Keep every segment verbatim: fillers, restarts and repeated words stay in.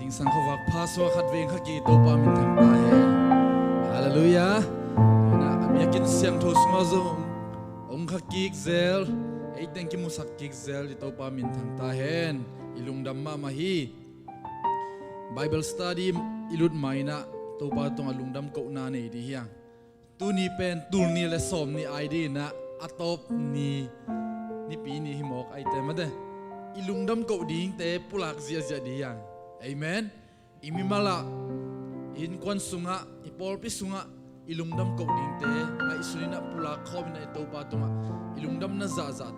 Zingsang khuavak pha sungah khatvei hong kha kik Topa minthang ta hen. Halleluiah. Ina a biakinn siangtho sungah zong hong kha kik zel, ei teng kimusak kik zel i Topa minthang ta hen. I lungdam mahmah hi. Bible study i lut ma inah Topa tungah lungdam kohna nei dih hiang. Tuni pen tul ni le sawm ni ai dinah a tawp ni, nipi ni hi mawk aite mate i lungdam koh dingte pulak ziahziah dih hiang. Amen. I mimalah i innkuan sungah, i pawlpi sungah i lungdam koh dingte ngaihsun inah pulak khawm inah i Topa tungah i lungdamna zahzah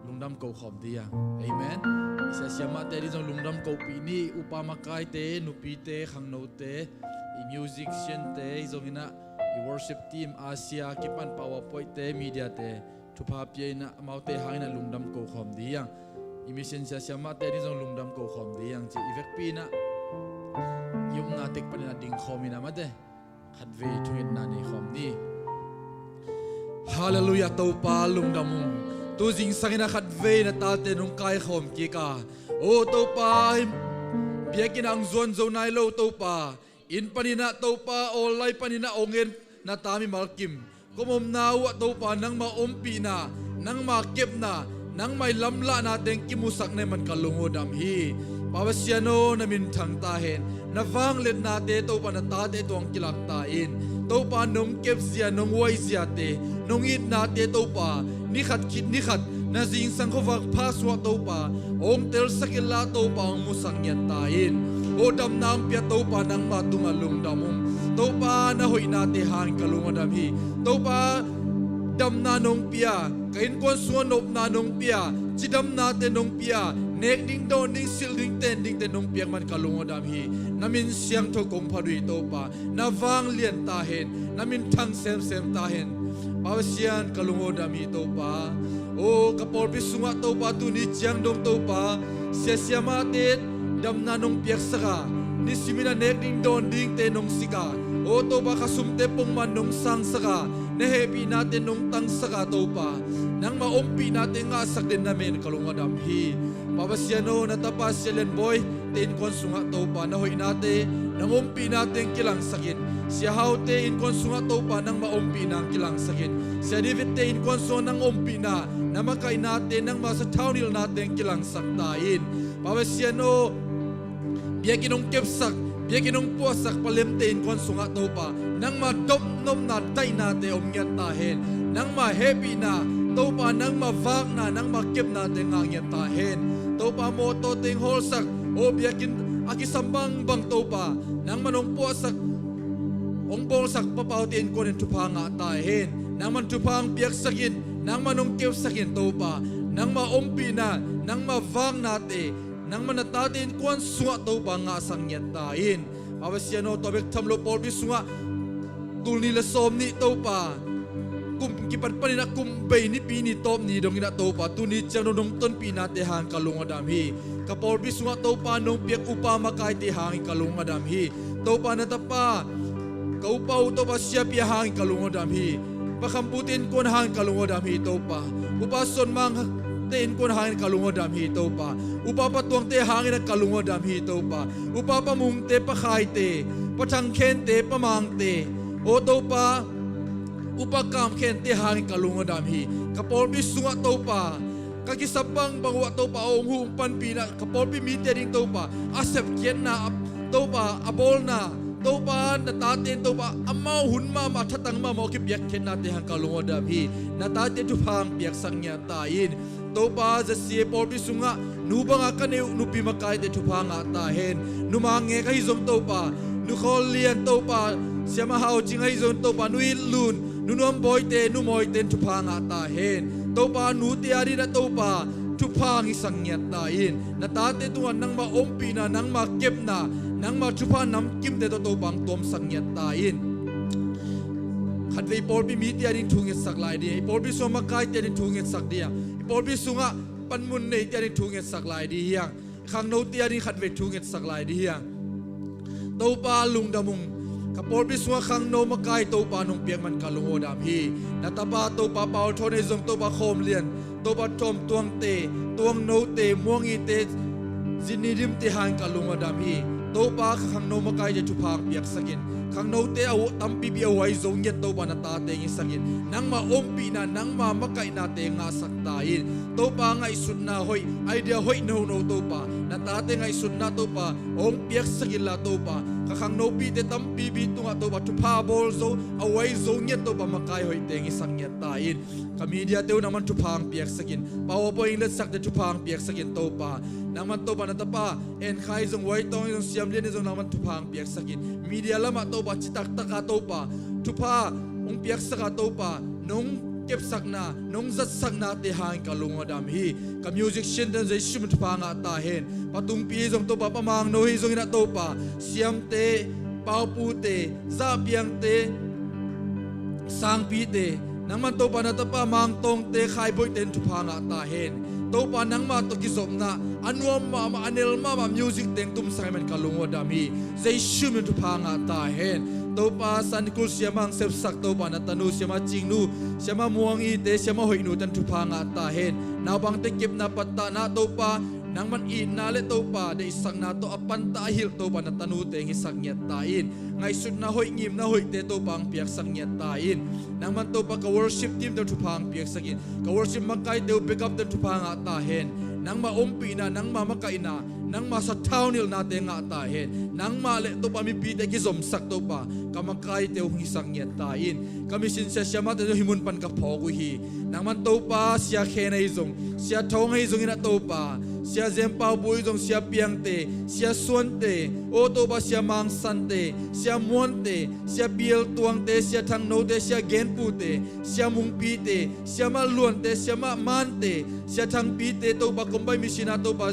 lungdam koh khawm dih hiang. Amen. I siasia mahte dih zong lungdam kohpih ni. Upa makaite, nupite, khangnote, i musiciante, i zong inah i worship team, Asia kipan PowerPointte, mediate, thupha pia inah amaute hang inah lungdam koh khawm dih hiang. I mission siasia mahte dih zong lungdam koh khawm dih hiang ci i vekpi inah i omna tek pan inah ding khawm inah mate khatvei thungetna nei khawm ni. Halleluiah, Topa lungdam ung. Tu zingsang inah khatvei na tate nong kaikhawm kik a, o Topa, biakinn ah hong zuan zo nai lo Topa, inn paninah Topa, online paninah hong en na ta mimal kim, kong omna uh ah Topa, nangmah ompihna, nangmah kepna, nangmah i lamlahna teng kimusak na hi man ka lung uh a dam hi. Pa Pasian aw, na minthang ta hen. Na vangliatnate Topa na tate tungah hong kilak ta in. Topa nong kepzia, nong huaiziate, nong itnate Topa, nikhat khit nikhat na zingsang khuavak pha sungah Topa hong telsak inla Topa hong musak ngiat ta in. O damna hong pia Topa nangmah tungah lungdam ung. Topa na hoihnate hangin ka lung uh a dam hi. Topa damna nong pia, ka innkuan sungah nopna nong pia, cidamnate nong pia, nek ding dawn ding silh ding ten dingte nong piak man ka lung uh a dam hi. Na min siangtho kong phat uh hi Topa. Na vanglian ta hen, na minthang semsem ta hen. Pa Pasian ka lung uh a dam hi Topa. O ka pawlpi sungah Topa tuni ciang dong Topa, siasia mahte damna nong piaksak a, nisimin a nek ding dawn dingte nong sik a, o Topa khasumte pongman nong sangsak a, na hehpihnate nong tangsak a Topa, nangmah ompihnate ngahsak den na min ka lung uh a dam hi. Pa Pasian aw, na tapa Sia Lian Bawi te innkuan sungah Topa na hoihnate, nang ompihna teng kilangsak in. Sia Hau te innkuan sungah Topa nangmah ompihna kilangsak in. Sia David te innkuan sungah nang ompihna, na makaihnate, nangmah sathau nilhnate kilangsak ta in. Pa Pasian aw, biakinn hong kepsak, biakinn hong puahsak Pa Lem te innkuan sungah Topa nangmah dopnopna daihnate om ngiat ta hen. Nangmah hehpihna Topa, nangmah vakna, nangmah kepnate ngah ngiat ta hen. Topa mawtaw teng hawlsak, aw biakinn a kisam bangbang Topa nangman hong puahsak, hong bawlsak Pa Pau te innkuan in thupha ngah ta hen. Nangman thupha hong piaksak in, nangman hong kepsak in Topa. Nangmah ompihna, nangmah vaknate nangman na tate innkuan sungah Topa ngahsak ngiat ta in. Pa Pasian aw, tua bek tham lo pawlpi sungah tul nih le sawm nih Topa, kum kipat paninah kum bei nipi ni tawp ni dong inah Topa, tuni ciang nong tonpihnate hangin ka lung uh a dam hi. Ka pawlpi sungah Topa nong piak upa makaite hangin ka lung uh a dam hi. Topa na tapa, ka upa uh Topa Sia Pia hangin ka lung uh a dam hi. Pa Kham Pu te innkuan hangin ka lung uh a dam hi Topa. Upa Suan Mang te innkuan hangin ka lung uh a dam hi Topa. Upa Pa Tuang te hangin ka lung uh a dam hi Topa. Upa Pa Mung te, Pa Khai te, Pa Thang Khen te, Pa Mang te, aw Topa, Upa Kam Khen te hangin ka lung uh a dam hi. Ka pawlpi sungah Topa, ka kisap bangbang uh ah Topa, a hong huh hong panpih inah ka pawlpi mite ding Topa, a sepkhiatna, a Topa a bawlna, Topa na tate in Topa amau hun mahmah, thatang mahmah a kipiak khiatnate hangin ka lung uh a dam hi. Na tate thupha hong piaksak ngiat ta in. Topa Zasia pawlpi sungah nu banga ka neih uh nupi makaite thupha ngah ta hen. Nu Mang Ngek ahi zong Topa, Nu Khawl Lian Topa, Siama Hau Cing ahi zong Topa, Nu It Lun, Nu Nuam Bawi te, Nu Mawi ten thupha ngah ta hen. Topa nute a dinah Topa thupha hong hisak ngiat ta in. Na tate tungah nangmah ompihna, nangmah kepna, nangmah thupha namkimte tawh Topa hong tuamsak ngiat ta in. Khatvei pawlpi mite a ding thu ngetsak lai dih. I pawlpi sungah makaite a ding thu ngetsak dih. I pawlpi sungah panmun neite a ding thu ngetsak lai dih hiang. Khangnote a ding khatvei thu ngetsak lai dih hiang. Topa lungdam ung. Ka pawlpi sungah khangno makai Topa nong piak man ka lung uh a dam hi. Na tapa Topa Pau Thawn ahi zong Topa Khawm Lian, Topa Thawm Tuang te, Tuang No te, Muang It te, Zin Ni Dim te hangin ka lung uh a dam hi. Topa, ka khangno makaite thupha hong piaksak in. Khangnote a tampipi a huai zo ngiat Topa na tate hong hisak in. Nangma ompihna, nangma makaihnate ngahsak ta in. Topa, ngaihsutna hoih, idea hoih nono Topa, na tate ngaihsutna Topa hong piaksak inla Topa, ka khangnopite tampipi tungah Topa thupha bawl zo, a huai zo ngiat Topa makai hoihte hong hisak ngiat ta in. Ka mediate uh nangman thupha hong piaksak in. PowerPoint hong letsakte thupha hong piaksak in Topa. Nangman Topa na tapa En Khai zong, Wai Tawng zong, Siam Lian zong nangman thupha hong piaksak in. Media lamah Topa citak taka Topa thupha hong piaksak a Topa nong kepsakna, nong zatsaknate hangin ka lung a dam hi. Ka musiciante Jesu min thupha ngah ta hen. Pa Tungpi zong Topa, Pa Mang No hi zongin a Topa, Siamte, Paupute, Zahpiangte, Sangpite, nangman Topa na tapa Mang Tawngte, Khai Boihte in thupha ngah ta hen. Topa nangmah tawh kizopna a nuam mahmah, a nel mahmah music teng tumsak ahih manin ka lung uh a dam hi. Jesu min thupha ngah ta hen. Topa Sunday School siamah hong sepsak Topa na tanu, Siamah Cingnu, Siamah Muang Ite, Siamah Hoihnu ten thupha ngah ta hen. Naupangte kepna pattahna Topa, nangman itna le Topa deihsakna tawh a pantah a hilh Topa na tanute hong hisak ngiat ta in. Ngaihsutna hoih, ngimna hoihte Topa hong piaksak ngiat ta in. Nangman Topa ka worship teamte thupha hong piaksak in. Ka worship makaite uh, backupte thupha ngah ta hen. Nangma ompihna, nangma makaihna, nangma sathau nilhnate ngah ta hen. Nangmah le Topa mipite kizomsak Topa ka makaite uh hong hisak ngiat ta in. Ka mission sia siamahte zong hih mun pan ka phawk uh hi. Nangman Topa Sia Khen ahi zong, Sia Thawng ahi zongin a Topa, Sia Zem Pau Bu ahi zong, Sia Piangte, Sia Suante, aw Topa Sia Mang Sante, Sia Muante, Sia Bial Tuangte, Sia Thang Note, Sia Gen Pute, Sia Mung Pite, Siamah Luante, Siamah Mante, Sia Thang Pite, Topa Kombai mission a Topa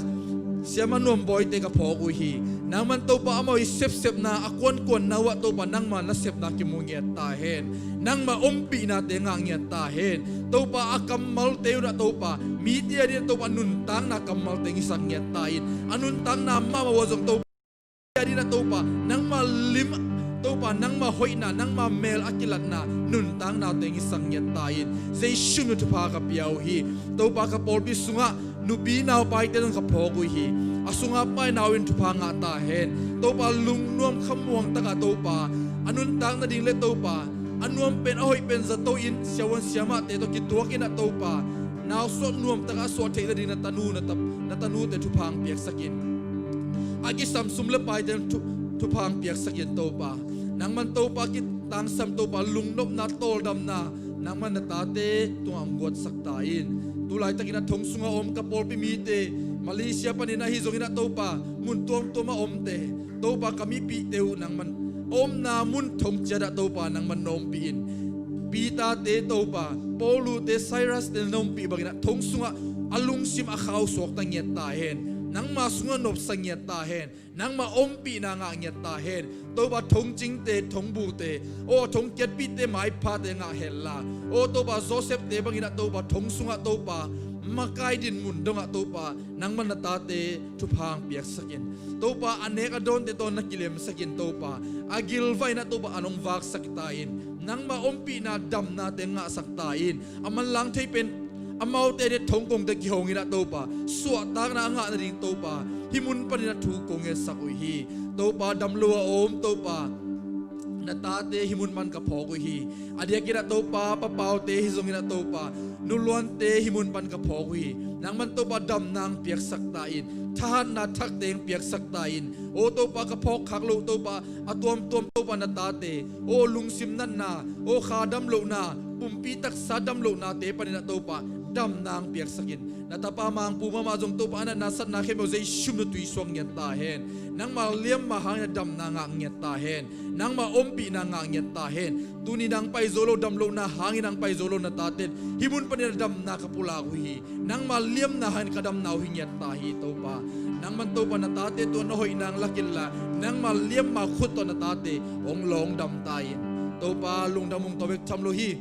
Siamah Nuam Bawite ka phawk uh hi. Nangman Topa amau i sepsepna, a kuankuanna uh ah Topa nangma nasepna kimu ngiat ta hen. Nangma ompihnate ngah ngiat ta hen. Topa a kammalte uh ah Topa mite a dingin Topa nuntakna kammalte hong hisak ngiat ta in. A nuntakna mahmah uh ah zong Topa a dingin ah Topa nangma lim, Topa nangma hoihna, nangma mel a kilatna nuntaknate hong hisak ngiat ta in. Jesu min thupha ka pia uh hi. Topa ka pawlpi sungah nupi naupaite zong ka phawk uh hi. A sungah painau in thupha ngah ta hen. Topa lungnuam khamuang takah Topa a nuntak nading le Topa a nuam pen a hoih pen zato in siavuan siamahte tawh kituak in ah Topa nausuah nuam takah a suah theih nading na tanu, na tap, na tanute thupha hong piaksak in. A kisam sum le paite thu, thupha hong piaksak in Topa. Nangman Topa kitangsam Topa lungnopna, tawldamna nangman na tate tungah hong guatsak ta in. Tu laitakin a thong sungah om ka pawlpi mite, Malaysia panin ahi zongin ah Topa mun tuamtuam a omte, Topa ka mipihte uh nangman a omna mun thong ciat ah Topa nangman na ompih in. Peter-te Topa, Paulu-te, Silas-te na ompih bangin ah thong sungah a lungsim a khausuak ta ngiat ta hen. Nangma sungah nopsa ngiat ta hen. Nangma ompihna ngah ngiat ta hen. Topa thongcingte, thongbute, aw thong kiatpihte maiphate ngah henla, aw Topa Joseph-te bangin ah Topa thong sungah Topa makai dinmun dongah Topa nangman na tate thupha hong piaksak in. Topa a nek a dawnte tawh na kilemsak in Topa a gilvah in ah Topa an hong vaksak ta in. Nangma ompihna damnate ngahsak ta in. A manlang thei pen amaute a dingin thong kongte kihong in ah Topa suahtakna a ngah nading Topa hih mun panin ah thu kong ngetsak uh hi. Topa damlo a om Topa na tate hih mun pan ka phawk uh hi. A diakin ah Topa Pa Paute hi zongin ah Topa Nu Luante hih mun pan ka phawk uh hi. Nangman Topa damna hong piaksak ta in. Thahatna thakte hong piaksak ta in. Aw Topa ka phawk khak loh Topa a tuamtuam Topa na tate, aw lungsim natna, aw kha damlohna, pumpi taksa damlohnate panin ah Topa damna hong piaksak in. Na tapa Mangpu mahmah zong Topa a natna satna khempeuh Jesu min tawh tuisuak ngiat ta hen. Nangma liamma hangin ah damna ngah ngiat ta hen. Nangma ompihna ngah ngiat ta hen. Tuni nang pai zo lo damlohna hangin nang pai zo lo na tate in hih mun panin ah damna ka pulak uh hi. Nangma liamna hangin ka damna uh hi ngiat ta hi Topa. Nangman Topa na tate tungah na hoihna hong lak inla nangma liamma khut tawh na tate hong lawng dam ta in. Topa lungdam ung, tua bek tham lo hi.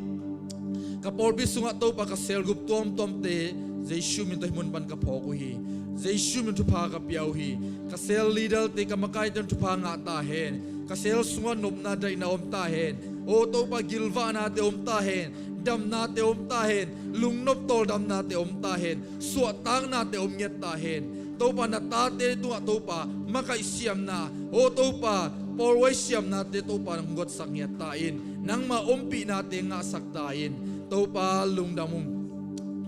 Ka pawlpi sungah Topa ka cell group tuamtuamte Jesu min tawh hih mun pan ka phawk uh hi. Jesu min thupha ka pia uh hi. Ka cell leader-te ka makaite in thupha ngah ta hen. Ka cell sungah nopna daihna om ta hen. Aw Topa gilvahnate om ta hen. Damnate om ta hen. Lungnop tawldamnate om ta hen. Suahtaknate om ngiat ta hen. Topa, na tate tungah Topa, makaih siamna, aw Topa, pawlhuai siamnate Topa nong guatsak ngiat ta in. Nangmah ompihnate ngahsak ta in. Topa, lungdam ung.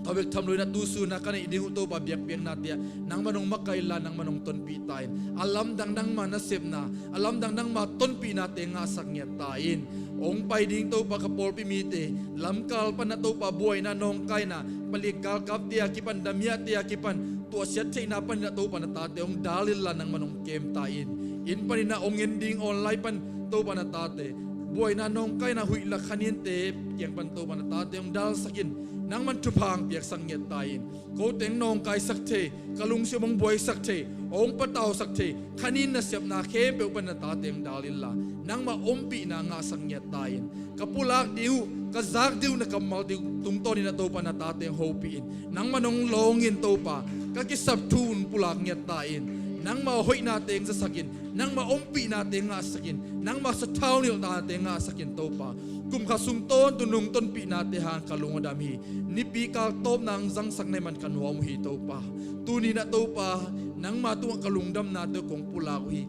Tua bek tham loin ah tu sun ah ka neih ding uh Topa, biakpiaknate ah nangmah nong makaih inla, nangmah nong tonpih ta in. A lamdang nangmah nasepna, a lamdang nangmah tonpihnate ngahsak ngiat ta in. Hong pai ding Topa, ka pawlpi mite, lamkal pan ah Topa, buaina nawngkaina, palik galkapte a kipan, damiahte a kipan, tuahsiat theihna panin ah Topa, na tate hong dal inla, nangmah nong kem ta in. Inn panin ah hong en ding online pan Topa, na tate, buaina nawngkaina, huih lak khaninte kiang pan Topa, na tate hong dalsak in. Nangmah thupha hong piaksak ngiat ta in. Ko teng nawngkaisak thei, ka lungsim hong buaisak thei, hong patausak thei khanin nasepna khempeuh pan na tate hong dal inla, nangmah ompihna ngahsak ngiat ta in. Ka pulak ding uh, ka zak ding uh, na kammal ding uh tungtawnin ah Topa, na tate hong hopih in. Nangmah nong lawng in Topa, ka kisap thu un pulak ngiat ta in. Nangmah hoihnate hong zasak in. Nangmah ompihnate ngahsak in. Nangmah sathau nilhnate ngahsak in Topa. Kum khat sung tawntung nong tonpihnate hang ka lung a dam hi. Nipi kal tawpna hong zangsak na hih man ka nuam uh hi Topa. Tuni-in ah Topa, nangmah tungah ka lungdamnate uh kong pulak uh hi.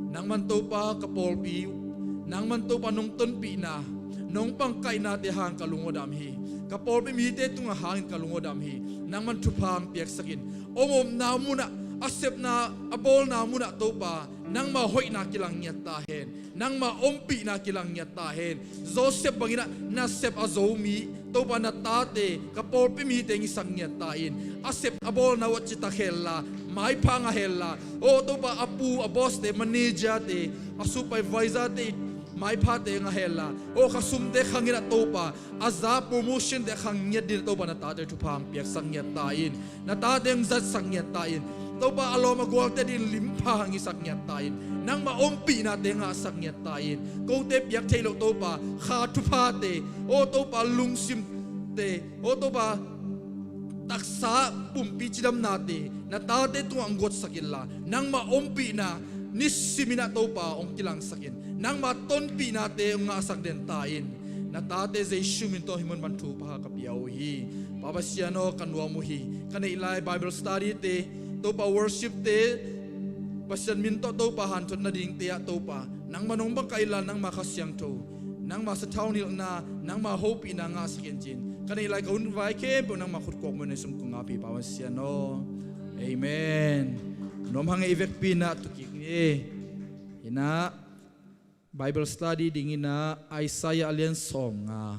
Nangman Topa, ka pawlpi uh, nangman Topa, nong tonpihna, nong pangkaihnate hang ka lung a dam hi. Ka pawlpi mite tungah hangin ka lung a dam hi. Nangman thupha hong piaksak in. Hong omna munah, a sepna, a bawlna munah Topa, nangmah hoihna kilang ngiat ta hen. Nangmah ompihna kilang ngiat ta hen. Josef bangin ah nasep a zo mi Topa, na tate, ka pawlpi mite hong hisak ngiat ta in. A sep a bawlna uh ah citak henla, maipha ngah henla, aw Topa, a pu, a boss-te, manager-te, a supervisor-te maipha teng ngah henla, aw khasumte khangin ah Topa, a za promotion-te khang ngiat dingin ah Topa, na tate thupha hong piaksak ngiat ta in. Na tate hong zatsak ngiat ta in. Topa, a lawm a gualte adingin limpha hong hisak ngiat ta in. Nangmah ompihnate ngahsak ngiat ta in. Kote piak theih loh Topa, kha thuphate, aw Topa, lungsimte, aw Topa, taksa pumpi cidamnate na tate tungah hong guatsak inla, nangmah ompihna nisimin ah Topa hong kilangsak in. Nangmah tonpihnate hong ngahsak den ta in. Na tate Jesu min tawh hih mun pan thupha ka pia uh hi. Pa Pasian aw, ka nuam uh hi. Ka neih lai Bible study-te, Topa, worship-te, Pasian min tawh Topa hanthot nadingte ah Topa, nangmah nong pangkah inla, nangmah Kha Siangtho, nangmah sathau nilhna, nangmah hopihna ngahsak in ci-in ka neih lai ka hun vai khempeuh nangmah khut kuak mun ah sung kong ap hi, Pa Pasian aw. Amen. Nuam hang e, i vekpi-in ah tu kik ni. Hi-in ah Bible study dingin ah Isaiah a lian sawmnga,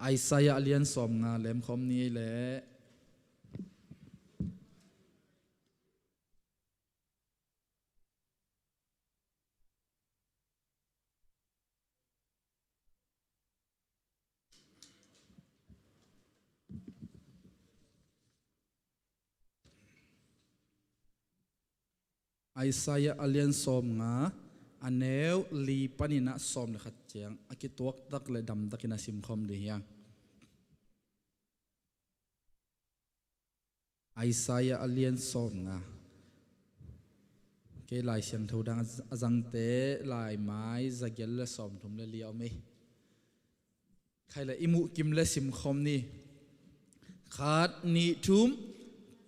Isaiah a lian sawmnga lemkhawm ni leh. Isaiah a lian sawmnga, a neu li panin ah sawm le khat ciang a kituaktak le damtakin a simkhawm ding hi hang. Isaiah a lian sawmnga. Kei Lai Siangtho dang a zangte laimai zagiat le sawmthum le li a om ei. Khai le i muh kim le simkhawm ni. Khat, nih, thum.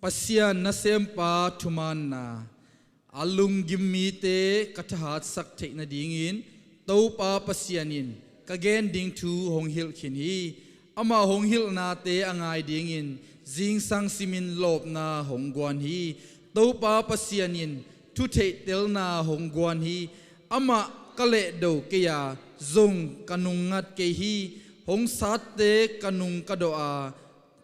Pasian nasempa thumaanna. A lunggim mite ka thahatsak theih nadingin Topa Pasian in ka gen ding thu hong hilh khin hi. Amah hong hilhnate a ngai dingin zingsang simin lawpna hong guan hi. Topa Pasian in thu theihtelna hong guan hi. Amah ka lehdo kei a, zong ka nungngat kei hi. Hong satte ka nung ka dawh a,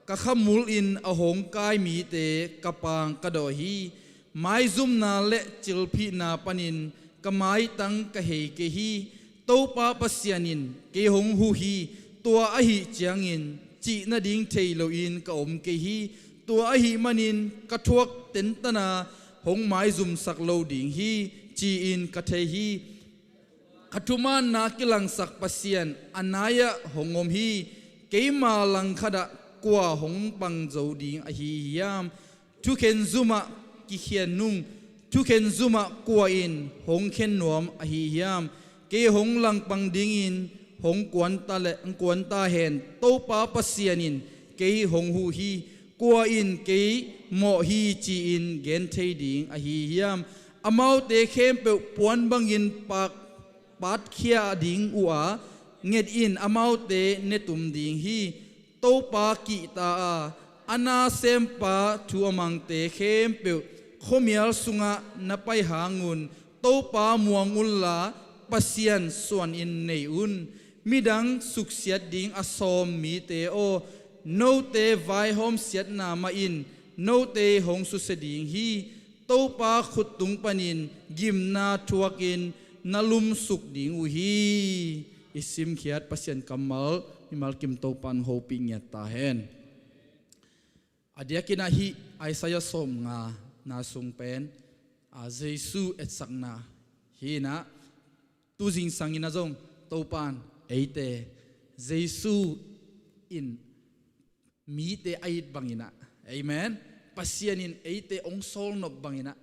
ka khamul in a hong kai mite ka paang ka dawh hi. Maizumna le cilphihna panin ka maitang ka hei kei hi. Topa Pasian in kei hong huh hi. Tua ahih ciangin cih nading thei loin ka om kei hi. Tua ahih manin ka thuak tentana hong maizumsak lo ding hi, ci-in ka thei hi. Ka thumaanna kilangsak Pasian a nai-ah hong om hi. Keima langkhatah kua hong pang zo ding ahi hiam? Thukhen zumah kikhian nung, thukhen zumah kua in hong khen nuam ahi hiam? Kei hong langpang dingin hong kuanta le, hong kuanta hen. Topa Pasian in kei hong huh hi. Kua in kei mawh hi ci-in gen thei ding ahi hiam? Amaute khempeuh puan bangin pak, patkhia ding uh a, nget in amaute netum ding hi. Topa kihta a, a nasempa thu a mangte khempeuh khuamial sungah na pai hangun Topa muang unla Pasian suanin nei un. Midang suksiat ding a sawm mite aw, note vaihawm siatna mah in note hong susia ding hi. Topa khuttung panin gimna thuakin na lumsuk ding uh hi. I simkhiat Pasian kammal mimal kim Topan hopih ngiat ta hen. A diakin ah hih Isaiah sawmnga na sung pen, a, Jesu etsakna hi inah, tu zingsang inah zong Topan eite Jesu in mite a it bang inah, amen, Pasian in eite hong sawlnop bang inah,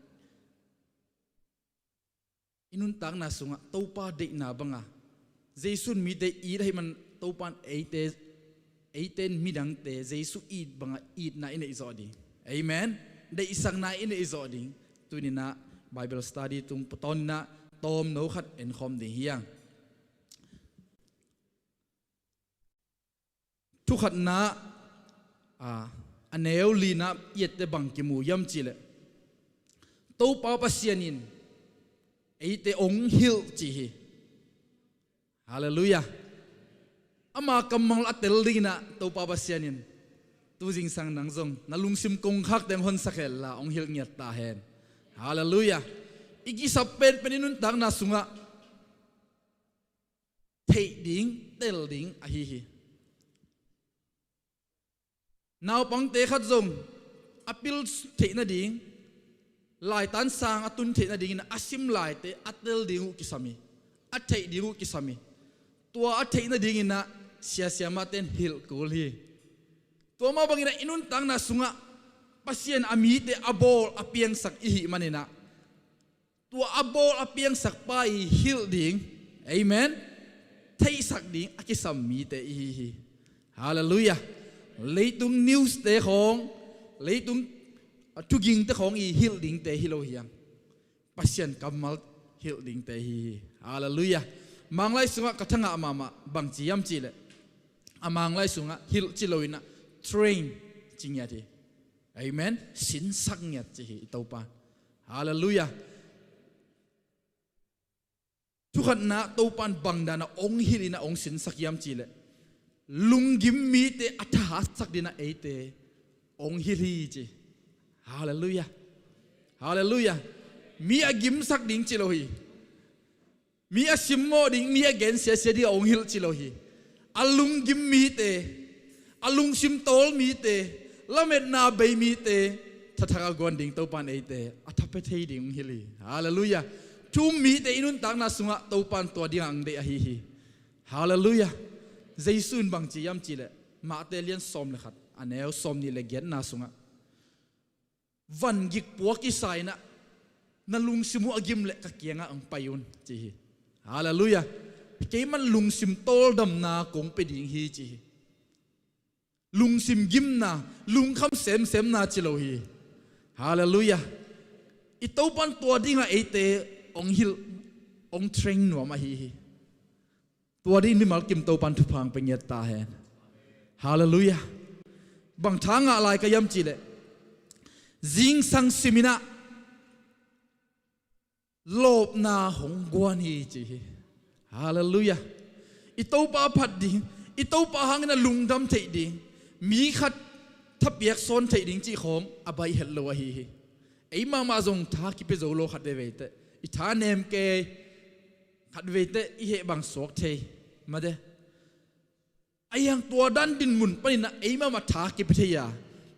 i nuntakna sungah Topa deihna banga Jesu in mite it ahih man Topan eite, eite in midangte Jesu it banga itna i neih zawh ding. Amen. Deihsakna i neih zawh ding. Tuninah Bible study tung pawtawninah tawmno khat enkhawm ding hi hang. Thukhatna, a, a neu lina i ette bang kimu hiam cihleh, Topa Pasian in eite hong hilh ci hi. Halleluiah. Ama kammal a tel dinginah Topa Pasian in tu zingsang nang zong na lungsim kongkhakte hong honsak henla hong hilh ngiat ta hen. Halleluiah. I kisap penpen i nuntakna sungah theih ding, tel ding ahi hi. Naupangte khat zong a pil theih nading, laitan sang a tun theih nadingin a sim laite a tel ding uh kisam hi. A theih ding uh kisam hi. Tua a theih nadinginah siasia mahte in hilh kul hi. Tua mah banginah i nuntakna sungah Pasian a mite a bawl a piangsak i hih maninah tua a bawl a piangsak pa i hilh ding, amen, theihsak ding a kisam mite i hi hi. Halleluiah. Leitung newste khawng, leitung, a, thugingte khawng i hilh dingte hi lo hi hang. Pasian kammal hilh dingte hi hi. Halleluiah. Manglai sungah ka thangah mahmah bangci hiam cihleh, a Manglai sungah hilh ci loinah train ci ngiat hi. Amen. Sinsak ngiat ci hi i Topa. Halleluiah. Thukhatna Topan bangdana hong hilh inah hong sinsak hiam cihleh, lunggim mite a thahatsak dinah eite hong hilh hi ci. Halleluiah. Halleluiah. Mi a gimsak ding ci lo hi. Mi a simmawh ding, mi a gensiasia ding a hong hilh ci lo hi. A lunggim mite, a lungsim tawl mite, lametna bei mite thathak a guan ding Topan eite a thapia thei ding hong hilh hi. Halleluiah. Thu-um mite i nuntakna sungah Topan tua dingah ang deih ahi hi. Halleluiah. Jesu in bangci hiam cihleh, Mahte lian sawm le khat, a neu sawm nih le giatna sungah, van gikpua kisa inah na lungsim uh a gim leh ka kiangah ang pai un ci hi. Halleluiah. Keiman lungsim tawldamna kong pia ding hi ci hi. Lungsim gimna, lungkham semsemna ci lo hi. Halleluiah. I Topan tua dingah eite hong hilh, hong train nuam ahi hi. Tua dingin mimal kim Topan thupha pia ngiat ta hen. Halleluiah. Bang tha ngah lai ka hiam cihleh, zingsang siminah lawpna hong guan hi ci hi. Halleluiah. I Topa phat ding, i Topa hangin a lungdam theih ding, mi khat thapiak sawn theih ding cih khawng a baih het lo ahi hi. Ei mahmah zong tha kipia zo lo khat veivei teh. I tha nem kei, khat veiteh i heh bang suak thei mate. Ahi hang tua dan dinmun paninah ei mahmah tha kipia thei a,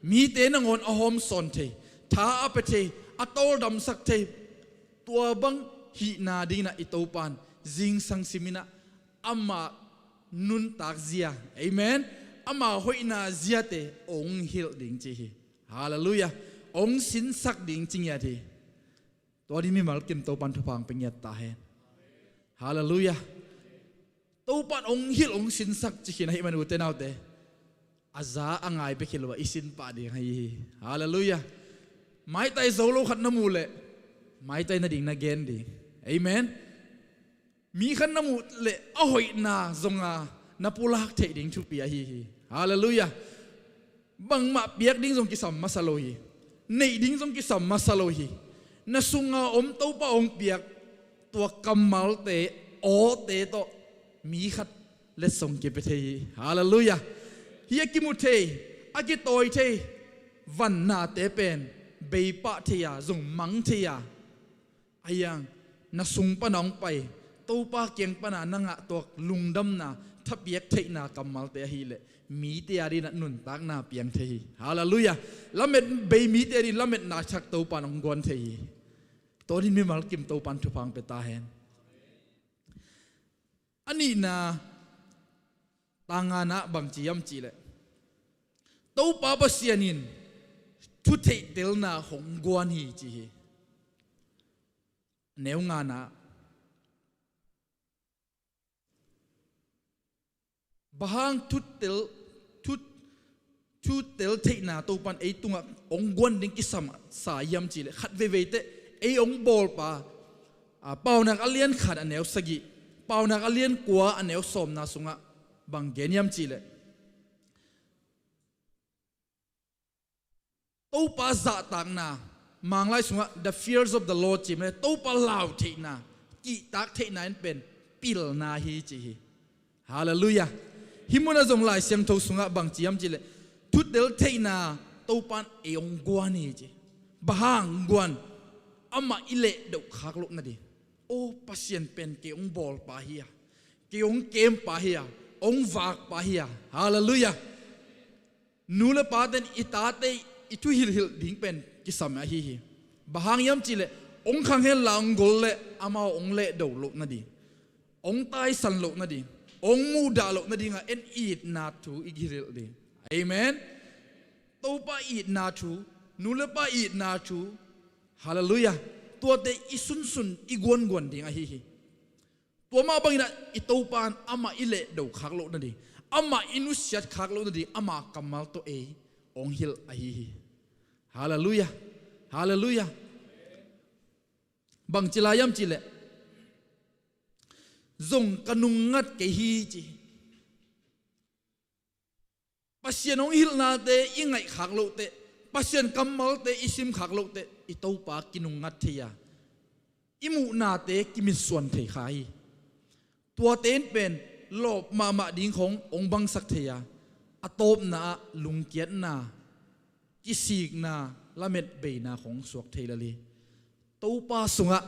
mite nangawn a hawmsawn thei, tha a pia thei, a tawldamsak thei, tua bang hihna dinginah i Topan zingsang siminah amah nuntak zia, amen, amah hoihna ziate hong hilh ding ci hi. Halleluiah. Hong sinsak ding ci ngiat hi. Tua ding mimal kim Topan thupha pia ngiat ta hen. Halleluiah. Topan hong hilh hong sinsak ci khin ahih man ute naute, a za a ngai bek hi lo a i sin pah ding ahi hi. Halleluiah. Maitai zo lo khat na muh leh maitai nading na gen ding. Amen. Mi khat na muh leh a hoihna zonga na pulak theih ding thupi ahi hi. Halleluiah. Bangmah piak ding zong kisam masa lo hi. Neih ding zong kisam masa lo hi. Na sunga om Topa hong piak tua kammalte, awte tawh mi khat letsong kipia thei hi. Halleluiah. Hih a kimu thei, a kitawi thei vannate pen beipah thei a, zong mang thei a, a hiang na sung pana hong pai, Topa kiang pana na ngah tuak lungdamna, thapiak theihna kammalte ahileh mite a dinah nuntakna piang thei hi. Halleluiah. Lamet bei mite a din lametna thak Topa in hong guan thei hi. Tua din mimal kim Topa in thupha hong pia ta hen. A nihna, tang ngana bangci hiam cihleh, Topa Pasian in thutheihtelna hong guan hi ci hi. Neu ngana, bang hang thutel, thu, thutel theihna Topa in ei tungah hong guan ding kisam sa hiam cihleh, khat veivei teh ei hong bawlpa, a, Paunak a lian khat a neu sagih, Paunak a lian kua a neu sawmna sungah bang gen hiam cihleh, Topa zahtakna, Manglai sungah the fears of the Lord ci mah, Topa lau theihna, kihtak theihna in pen pilna hi ci hi. Halleluiah. Hih munah zong Lai Siangtho sungah bangci hiam cihleh, thutel theihna Topa in ei hong guan hi ci. Bang hang guan? Amah i lehdoh khak loh nading. O, Pasian pen kei hong bawlpa hi a, kei hong kempa hi a, hong vakpa hi a. Halleluiah. Nu le pate'n i tate i thuhilhhilh ding pen kisam ahi hi. Bang hang hiam cihleh, hong khang hen la hong gol leh amau hong lehdoh loh nading, hong taisan loh nading, hong muhdah loh nadingah en itna thu i hilhhilh ding. Amen. Topa itna thu, nu le pa itna thu, halleluiah, tuate i sunsun i guanguan ding ahi hi. Tua mah banginah i Topa in amah i lehdoh khak loh nading, amah i nusiat khak loh nading, ama kammal tawh ei hong hilh ahi hi. Halleluiah. Halleluiah. Bangci lai hiam cihleh, zong ka nungngat kei hi ci hi. Pasian hong hilhnate i ngaih khak loh teh, Pasian kammalte i sim khak loh teh, i Topa kinungngat thei a, i muhnate kimitsuan thei kha hi. Tuate in pen lawp mahmah ding khong hong bangsak thei a, a tawpna ah lungkiatna, kisikna, lametbeina khong suak thei lel hi. Topa sungah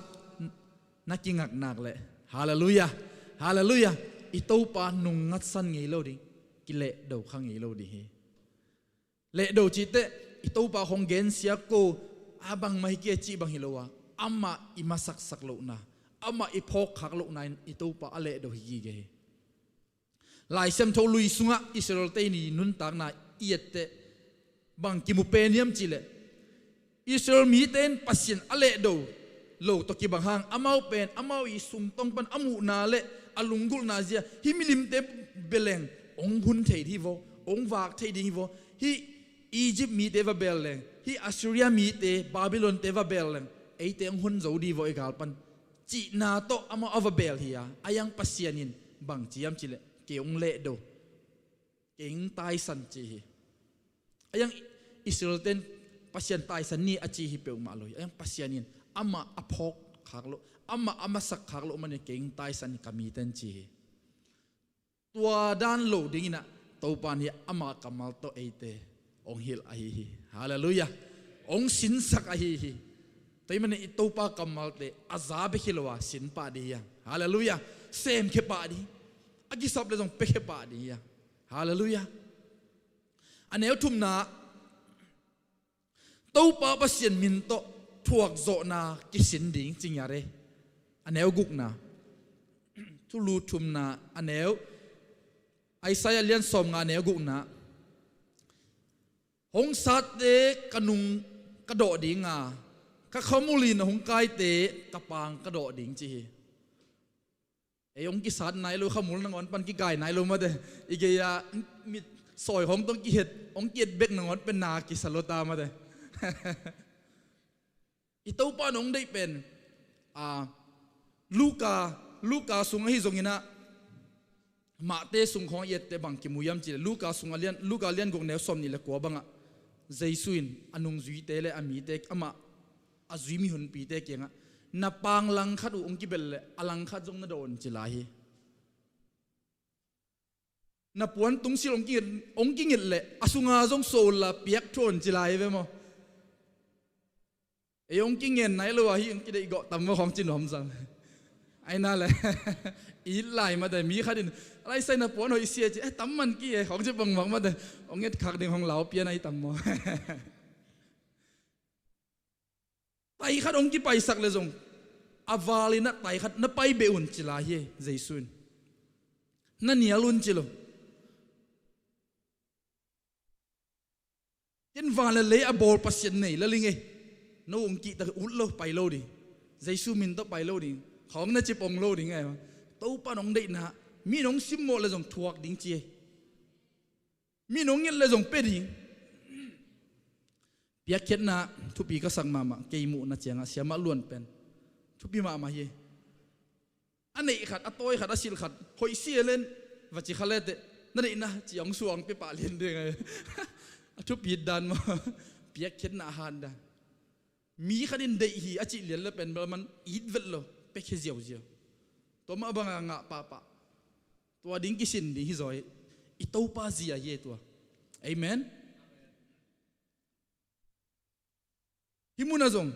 na kingak nak leh, halleluiah, halleluiah, i Topa nungngatsan ngei lo ding, kilehdoh kha ngei lo ding hi. Lehdoh cih teh i Topa khong gensia ko, a bangmah hi kei cih bang hi lo a, amah i masaksak lohna, amah i phawkkhak lohna in i Topa a lehdoh hi gige hi. Lai Siangtho Lui sungah Israel-te i nuntakna i et teh bang kimu pen hiam cihleh, Israel mite in Pasian a lehdoh lo tawh kibang hang, amau pen amau i sungtawng pan a muhna le a lunggulhna zia, hih milimte bel leng hong hun thei ding hi vaw, hong vak thei ding hi vaw, hih Egypt mite va bel leng, hih Assyria mite, Babylon-te va bel leng, eite hong hun zo ding hi vaw, i gal pan cihna tawh amau a va bel hi a, a hiang Pasian in bangci hiam cihleh, kei hong lehdoh, kei hong taisan ci hi. A hiang Israel-te in Pasian taisan ni a ci hi peuhmah lo hi. A hiang Pasian in amah a phawkkhak loh, amah a masakkhak loh manin kei hong taisan hi ka mite in ci hi. Tua dan lo dinginah Topa in hih ama kammal tawh eite hong hilh ahi hi. Halleluiah. Hong sinsak ahi hi. Tua ahih manin i Topa kammalte a za bek hi lo a sin pah ding hi hang. Halleluiah. Semkhia pah ding, a kisap le zong piakhia pah ding hi hang. Halleluiah. A neu thumna, Topa Pasian min tawh thuakzawhna kisin ding ci ngiat e. A neu gukna, Thulu thumna a neu, Isaiah lian sawmnga a neu gukna, hong satte ka nung ka dawh ding a, ka khamul in hong kaite ka paang ka dawh ding ci hi. Ei hong kisat nai lo, khamul nangawn pan kikai nai lo mate. I gei-a mit Sawi hong tawh kihet, hong kihet bek nangawn pen na kisa lo ta mate. I Topa in hong deih pen, a, Luka, Luka sung ahi zonginah, Mahte sung khawng i etteh bang kimu hiam cihleh, Luka sung a lian, Luka lian guk neu sawmnih le kua bangah Jesu in a nungzuite le a mite, amah a zui mihonpite kiangah, na paang langkhat uh hong kibel leh a langkhat zong na dawh un ci lai hi. Na puan tungsil hong kinget, hong kinget leh a sunga zong suah unla piak thuah un ci lai hi ve maw? Ei hong kingen nai lo ahi, hong kideih gawh tam maw khawng ci nuam zang. Ai na le, it lai mate, mi khat in, a lai sai na puan hoih sia ci, eh, tam man ki e khawng ci bangmah mate, hong etkhak ding hong lau pian ahi tam maw? Tai khat hong kipaisak le zong, a valinah tai khat na pai beh un ci lai hi, Jesu in. Na nial un ci lo. Ken van le lei a bawl Pasian nei la ling ei. No hong kihtak ut lo, pai lo ding. Jesu min tawh pai lo ding. Khawng na ci pong lo ding ei. Topa in hong deihna, mi in hong simmawh le zong thuak ding ci ei. Mi in hong nget le zong pia ding. Piakkhiatna thupi ka sak mahmah, kei muhna ciangah siamah luan pen thupi mahmah hi. A neih khat, a tawi khat, a silh khat, hoih sia len, va ci kha leteh, na neihna ci hong suang pia pah lian ding ai. A thupit dan maw? Piakkhiatna a hat dan. Mi khat in deih hi a cih lian le pen bel man it vet lo, piakhia ziauziau. Tua mah banga ngah pahpah. Tua ding kisin ding hi zaw hi. I Topa zia hi e tua. Amen. Hih munah zong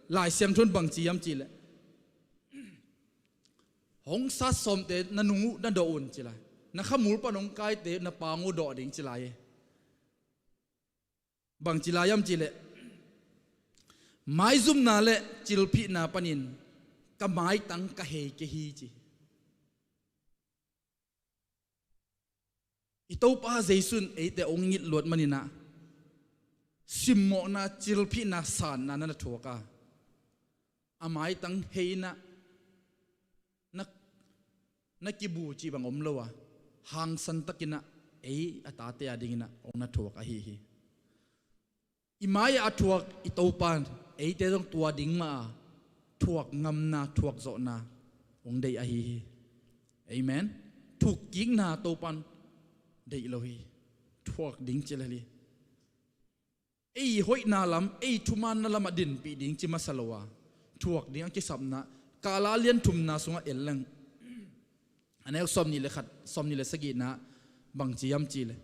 Lai Siangtho in bangci hiam cihleh, hong sat sawmte na nung uh na dawh un ci lai. Na khamul pan hong kaite na paang uh dawh ding ci lai hi. Bangci lai hiam cihleh, maizumna le cilphihna panin ka maitang ka hei kei hi ci. I Topa Jesu in eite hong it luat maninah, simmawhna, cilphihna, sanna na na thuak a, a maitang hei inah na, na kibu cih bang om lo a, hangsan takinah ei a tate a dinginah hong na thuak ahi hi. I mai-ah a thuak i Topa in eite zong tua ding mah a thuak ngamna, thuak zawhna hong deih ahi hi. Amen. Thukkikna Topa in deih lo hi. Thuak ding ci lel hi. Ei hoihna lam, ei thumaanna lamah dinpih ding ci masa lo a, thuak ding a kisapna, Kala lian thumna sungah en leng. A neu sawmnih le khat, sawmnih le sagihna bangci hiam cihleh,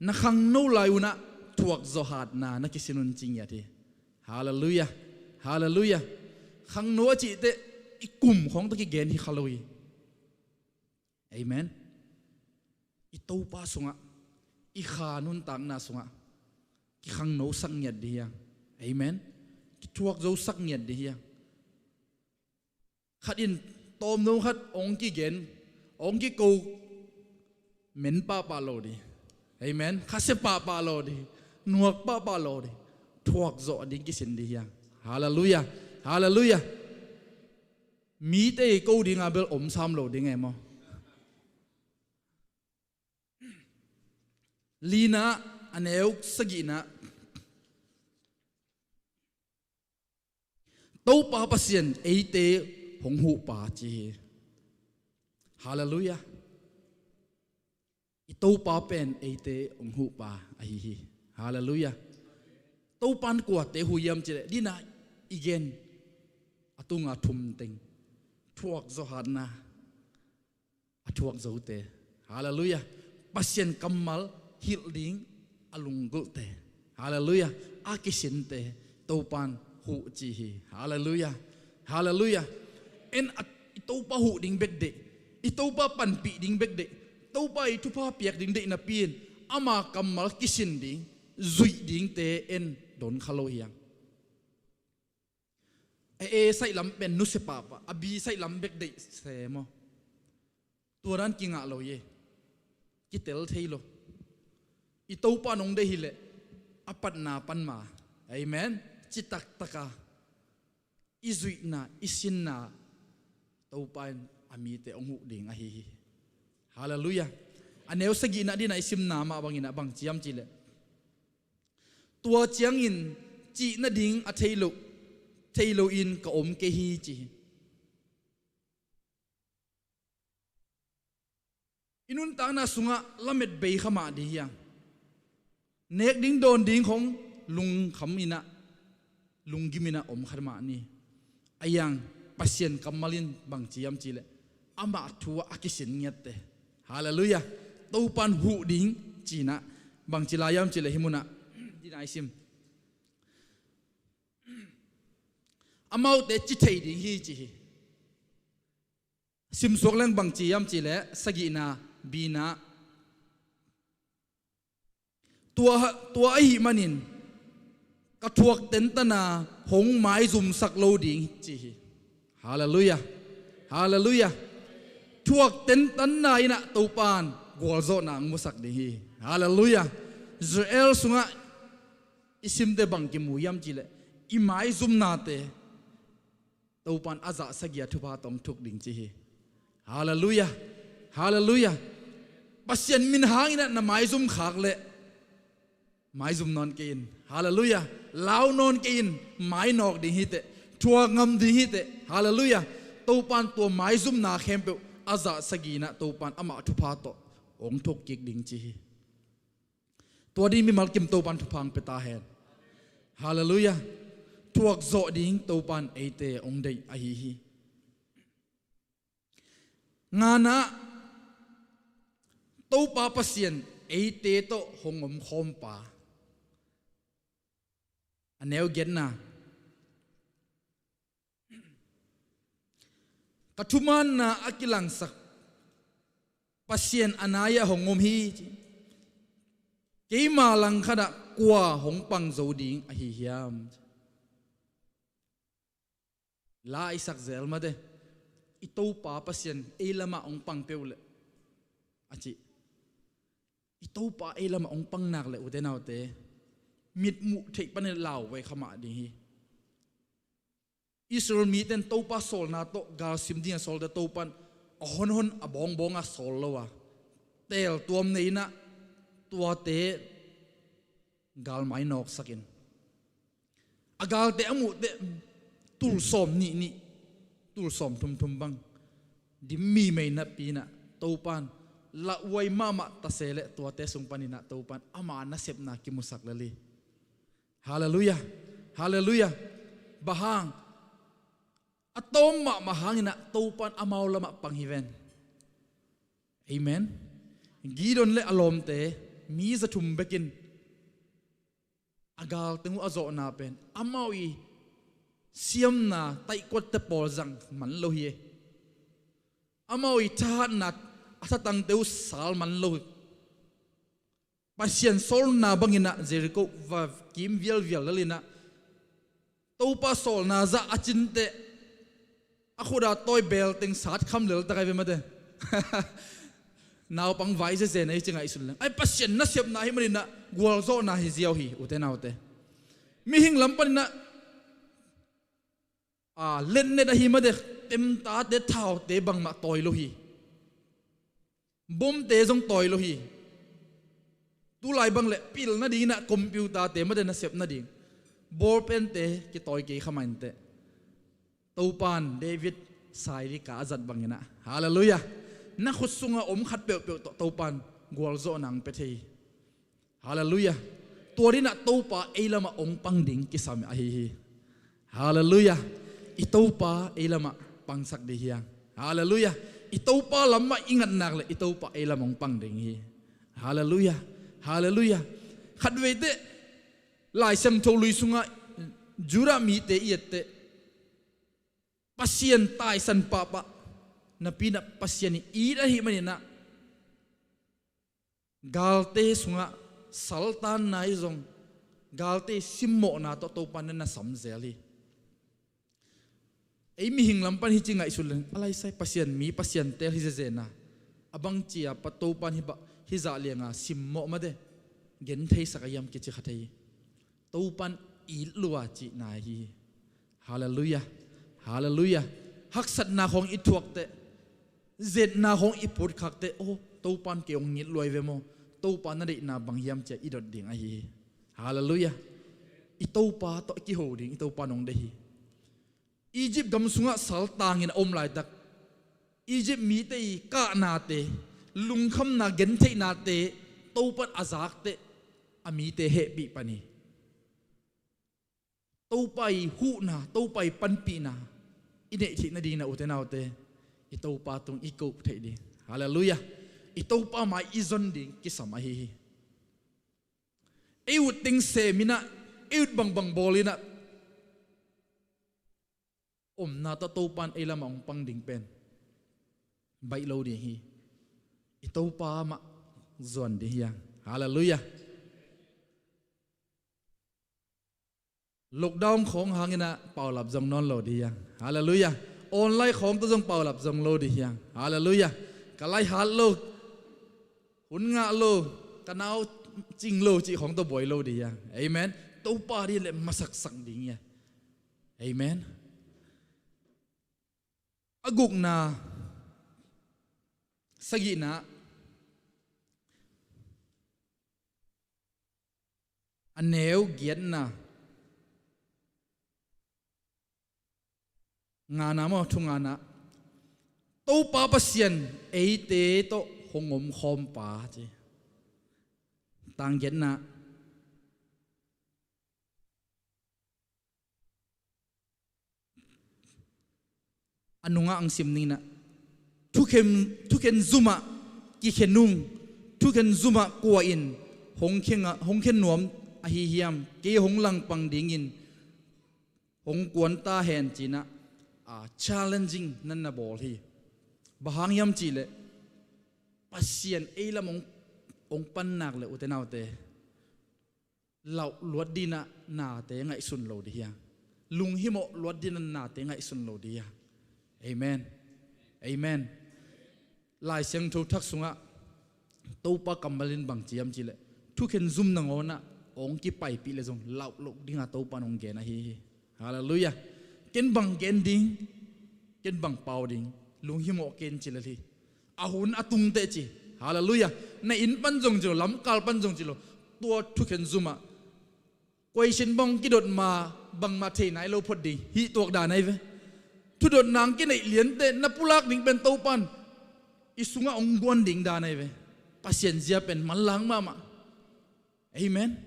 na khangno lai unah thuak zawh hatna na kisin un ci ngiat hi. Halleluiah. Halleluiah. Khangno a cihteh i kum khawng tawh kigen hi kha lo hi. Amen. I Topa sungah, i kha nuntakna sungah kikhangnosak ngiat dih hiang. Amen. Kithuak zosak ngiat dih hiang. Khat in tawmno khat hong kigen, hong kiko, men pahpah lo dih. Amen. Khasia pahpah lo dih. Nuak pahpah lo dih. Thuak zawh ding kisin dih hiang. Halleluiah. Halleluiah. Mite i ko dinga bel om sam lo ding e maw? Lina, a neu sagihna. Topa Pasian eite hong huhpa ci hi. Halleluiah. I Topa pen eite hong huhpa ahi hi. Halleluiah. Topa in kuate huh hiam cihleh, dina i gen a tunga thum teng. Thuak zawh hatna a thuak zote. Halleluiah. Pasian kammal hilh ding a lunggulhte. Halleluiah. A kisinte Topa in huh ci hi. Halleluiah. Halleluiah. En a, i Topa huh ding bek deih, i Topa panpih ding bek deih, Topa i thupha piak ding deih napi in ama kammal kisin ding, zuih dingte en don kha lo hiang. A A saih lam pen nusia pahpah, a B saih lam bek deih se maw? Tua dan kingah lo hi. Kitel thei lo. I Topa in hong deih hileh a patna pan ma. Amen. Citak taka i zuihna, i sinna Topa in a mite hong huh ding ahi hi. Halleluiah. a neu sagihna dina i simna mah bangin ah bang ci hiam cih leh, tua ciangin cih nading a thei lo, thei loin ka om kei hi ci hi. I nuntakna sungah lamet bei kha mah ding hi hang. Nek ding dawn ding khong lungkham in ah, lunggim in ah om kha mah ni. Ahi hang Pasian kammal in bang ci hiam cih leh, amah thu ah a kisin ngiatte. Halleluiah. Topa'n huh ding ci-in ah bang ci lai hiam cih leh, hih mun ah dina i sim, amaute ci thei ding hi ci hi. Simsuak leng bang ci hiam cih leh, sagihna, B-na, tua, tua ahih manin ka thuak tentan a hong maizumsak lo ding ci hi. Halleluiah. Halleluiah. Thuak tentanna in ah Topa'n gualzawhna hong musak ding hi. Halleluiah. Joel sungah i simte bang kimu hiam cih leh, i maizumnate Topa'n a zah sagih a thupha tawh hong thuk ding ci hi. Halleluiah. Halleluiah. Pasian min hangin ah na maizum khak leh, maizum nawn kei in. Halleluiah. Lau nawn kei in. Mainawk ding hi teh. Thuak ngam ding hi teh. Halleluiah. Topa'n tua maizumna khempeuh a zah sagih in ah Topa'n amah thupha tawh hong thuk kik ding ci hi. Tua ding mimal kim Topa'n thupha hong pia ta hen. Halleluiah. Thuak zawh ding Topa'n eite hong deih ahi hi. Ngana, Topa Pasian eite tawh hong omkhawm pa. A neu giatna, ka thumanna a kilangsak Pasian a nai-ah hong om hi ci. Keima langkhat ah kua hong pang zo ding ahi hiam? La i sak zel mate. I Topa Pasian ei lamah hong pang peuh leh, a ci. I Topa ei lamah hong pang nak leh, ute naute, mitmuh theih panin lau vei kha mah ding hi. Israel mite in Topa sawlna tawh galsim ding a sawlte Topa'n a honhon a bawngbawng a sawl lo a, teeltuam nei in ah tuate galmai nawksak in, a galte a muh teh tul sawm nih nih, tul sawm thum thum bang dim mimei napi in ah Topa'n lauhuai mahmah ta se leh tuate sung panin ah Topa'n ama nasepna kimusak lel hi. Halleluiah. Halleluiah. Bang hang? A tawm mahmah hangin ah Topa'n amau lamah pang hi ven. Amen. Gideon leh a lawmte mi za thum bekin a galteng uh a zawhna pen amau i siamna taihkuatte pawl zang man lo hi. Amau i thahatna a thatangte uh sal man lo hi. Pasian sawlna bangin ah Jericho va kim vialvial lel in ah, Topa sawlna zah a cin teh a khut a tawi beel teng sat kham lel ta kai ve mate. Naupang vai zezen a hi ci ngaihsun leng. Ai, Pasian nasepna ahih manin ah gualzawhna hi ziau hi, ute naute. Mihing lam panin ah, a, letnet ahi mate, temtate, thaute bangmah tawi lo hi. Bomte zong tawi lo hi. Tulai bang leh pil nadingin ah computer-te mate nasep nading ballpen-te kitawi kei kha mah inteh. Topa'n David sailika a zat bangin ah, halleluiah, na khut sungah om khat peuhpeuh tawh Topa'n gualzawhna hong pia thei hi. Halleluiah. Tua dingin ah Topa ei lamah hong pang ding kisam ahi hi. Halleluiah. I Topa ei lamah pangsak ding hi hang. Halleluiah. I Topa lamah i ngat nak leh i Topa ei lamah hong pang ding hi. Halleluiah. Halleluiah. Khatveiteh Lai Siangtho Lui sungah Judah mite i etteh, Pasian taisan pahpah napi-in ah Pasian i it ahih manin ah galte sungah saltanna i zong, galte simmawhna tawh Topa'n na sam zel hi. Ei mihing lam pan hih ci ngaihsun leng, a laisai Pasian mi, Pasian teel hi zezen a, a bangci a pa Topa'n hih bah, hih zah lianga simmawh mate, gentheisak a hiam kici kha thei hi. Topa'n it lua cihna hi. Halleluiah. Halleluiah. Haksatna khawng i thuakteh, zetna khawng i putkhakte, aw, Topan kei hong ngit luai ve maw? Topa na deihna bang hiam ci-a i dot ding ahi hi. Halleluiah. I Topa tawh kiho ding, i Topa nong deih hi. Egypt gam sungah saltangin a om laitak, Egypt mite i kahnate, lungkhamna gentheihnate Topan a zakte, a mite hehpih pan hi. Topa i huhna, Topa i panpihna i neih theih nadingin, ute naute, i Topa tung i koh theih ding. Halleluiah. I Topa mai i zon ding kisam ahi hi. Ei ut teng sem in ah, ei ut bangbang bawl in ah, omna tawh Topan ei lamah hong pang ding pen baih lo ding hi. I Topa mah zuan ding hi hang. Halleluiah. Lockdown khawng hangin ah paulap zong nawn lo ding hi hang. Halleluiah. Online khawng tawh zong paulap zong lo ding hi hang. Halleluiah. Ka lai hat lo, hun ngah lo, ka nau cing lo cih khawng tawh buai lo ding hi hang. Amen. Topa ding leh masaksak ding hi hang. Amen. A gukna, sagihna, a neu giatna, ngana maw, thu ngana. Topa Pasian eite tawh hong omkhawm pa ci. Tang giatna. A nungah ang sim ning in ah, thukhen, thukhen zumah kikhen ung, thukhen zumah kua in hong khen, hong khen nuam ahi hiam, kei hong langpang dingin hong kuan ta hen ci-in ah, a, challenging na na bawl hi. Bang hang hiam cih leh Pasian ei lam hong, hong pan nak leh, ute naute, lauh luat dingin ah nate ngaihsun lo ding hi hang. Lunghimawh luat dingin ah nate ngaihsun lo ding hi hang. Amen. Amen. Lai Siangtho Thak sungah Topa kammal in bang ci hiam cih leh, thukhen zum nangawn ah hong kipaipih leh zong lauh loh dingin Topa in hong gen ahi hi. Halleluiah. Ken bang gen ding, ken bang pau ding, lunghimawh ken ci lel hi. A hun a tung teh ci. Halleluiah. Na inn pan zong ci lo, lamkal pan zong ci lo, tua thukhen zumah kua in bang kidot ma, bangmah thei nai lo phot ding, hih tuak dan ahi ve. Thudotna hong kineih lian teh na pulak ding pen Topa in i sungah hong guan ding dan ahi ve. Pasian zia pen manlang mahmah. Amen.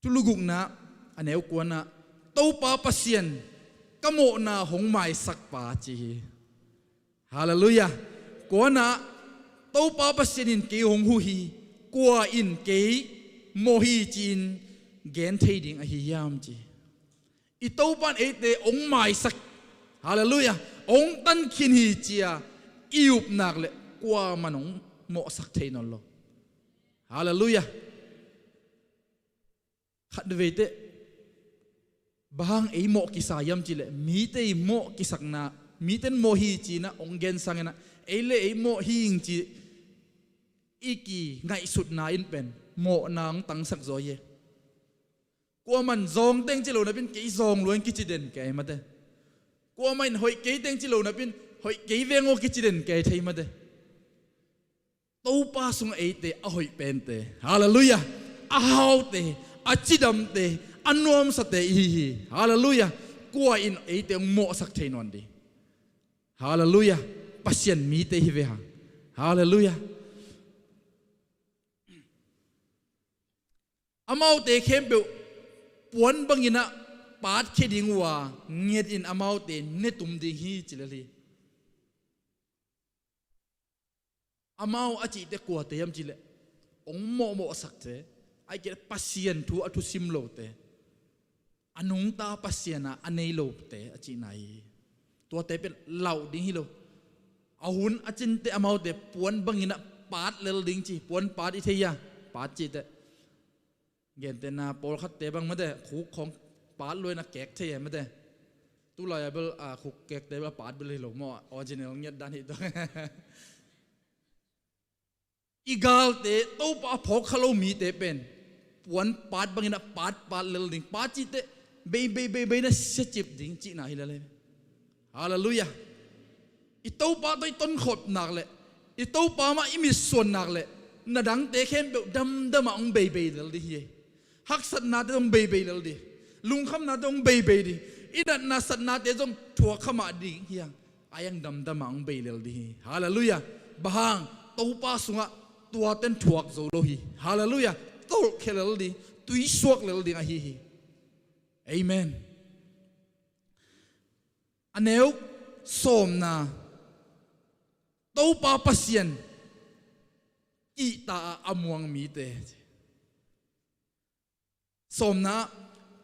Thulu gukna, a neu kuana, Topa Pasian ka mawhna hong maisak pa ci hi. Halleluiah. Kuana, Topa Pasian in kei hong huh hi, kua in kei mawh hi ci-in gen thei ding ahi hiam ci. I Topa in eite hong maisak, halleluiah, hong tankhin hi ci-a i up nak leh kuaman hong mawhsak thei nawn lo. Halleluiah. Khatvei teh, bang hang ei mawh kisa hiam cih leh, mite i mawh kisakna, mite in mawh hi ci-in ah hong gen sangin ah, ei le ei mawh hi ing ci-in i kingaihsutna in pen mawhna hong tangsak zaw hi. Kuaman zawng teng ci lo napin kei zawng lua ing kici den kei mate. Kuamah in hoih kei teng ci lo napin hoih kei veng aw kici den kei thei mate. Topa sungah eite a hoih pente, halleluiah, a haute, a cidamte, a nuamsate i hi hi. Halleluiah. Kua in eite hong mawhsak thei nawn ding? Halleluiah. Pasian mite hi ve hang. Halleluiah. Amaute khempeuh puan bangin ah patkhia ding uh a, nget in amaute netum ding hi ci lel hi. Amau a cihte kuate hiam cih leh, hong mawhmawhsakte, ahih kei leh Pasian thu a thusim lote, a nungta Pasian a a nei lote a cihna hi. Tuate pen lauh ding hi lo. A hun a cin teh amaute puan bangin ah pat lel ding ci, puan pat i thei hia, pat cih teh. Gentehna pawlkhatte bang mate, khuk khawng pat lua in a kek thei e mate. Tulai a bel, a, khuk kekte bel a pat bel hi lo maw, original ngiat dan hi tua. I galte, Topa a phawk kha lo mite pen puan pat bangin a pat, pat lel ding. Pat cih teh bei, bei, bei, bei na siacip ding cihna hi lel e. Halleluiah. I Topa tawh i tonkhop nak leh, i Topa mah i mitsuan nak leh, na dangte khempeuh damdam ah hong beibei lel ding hi. Haksatnate hong beibei lel ding, lungkhamnate hong beibei ding, i natna satnate zong thuak kha mah ding hi hang. A iang damdam ah hong bei lel ding hi. Halleluiah. Bang hang? Topa sungah tuaten thuak zo lo hi. Halleluiah. Tolhkhia lel ding, tuisuak lel ding ahi hi. Amen. A neu sawmna, Topa Pasian kihta a a muang mite. Sawmna,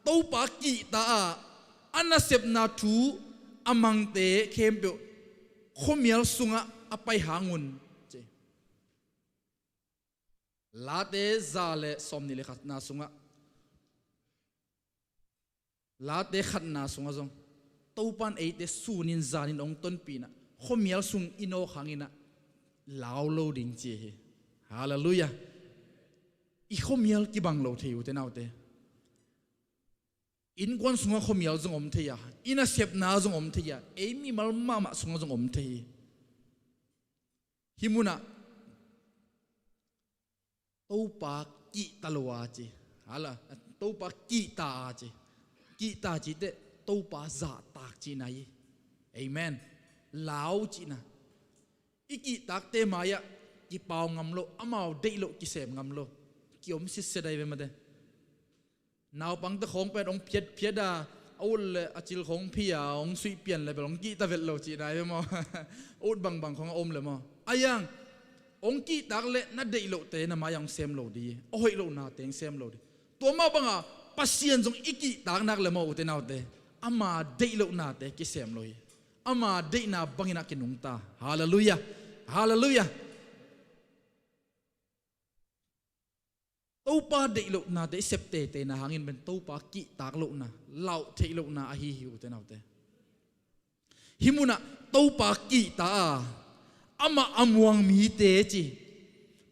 Topa kihta a a nasepna thu a mangte khempeuh khuamial sungah a pai hangun, ci. Late za le sawmnih le khatna sungah, Late khatna sungah zong, Topa in eite sunin zanin hong tonpih in ah, khuamial sung i nawk hangin ah lau lo ding ci hi. Halleluiah. I khuamial kibang lo thei, ute naute. Innkuan sungah khuamial zong om thei a, i nasepna zong om thei a, ei mimal mahmah sungah zong om thei hi. Hih munah Topa kihta lo a ci. Hala, Topa kihta a ci. Kihta cih teh Topa zahtak cihna hi. Amen. Lau cihna. I kihtakte mai-ah kipau ngam lo, amau deih loh kisem ngam lo, kiom sitset ahi ve mate. Naupangte khawng pen hong phiatphiat a, a ut le a cil khawng phi a, hong suih pian le bel hong kihta vet lo cihna hi ve maw? A ut bangbang khawng a om le maw? A iang, hong kihtak le na deih lohte na mai-ah hong sem lo ding hi. A hoih lohnate hong sem lo ding. Tua mah banga Pasian zong i kihtak nak le maw, ute naute, ama deih lohnate kisem lo hi. Ama deihna bangin ah kinungta. Halleluiah. Halleluiah. Topa deih lohnate i sep teiteina hangin pen Topa kihtak lohna, lauh theih lohna ahi hi, ute naute. Hih munah Topa kihta a, amah a muang mite ci.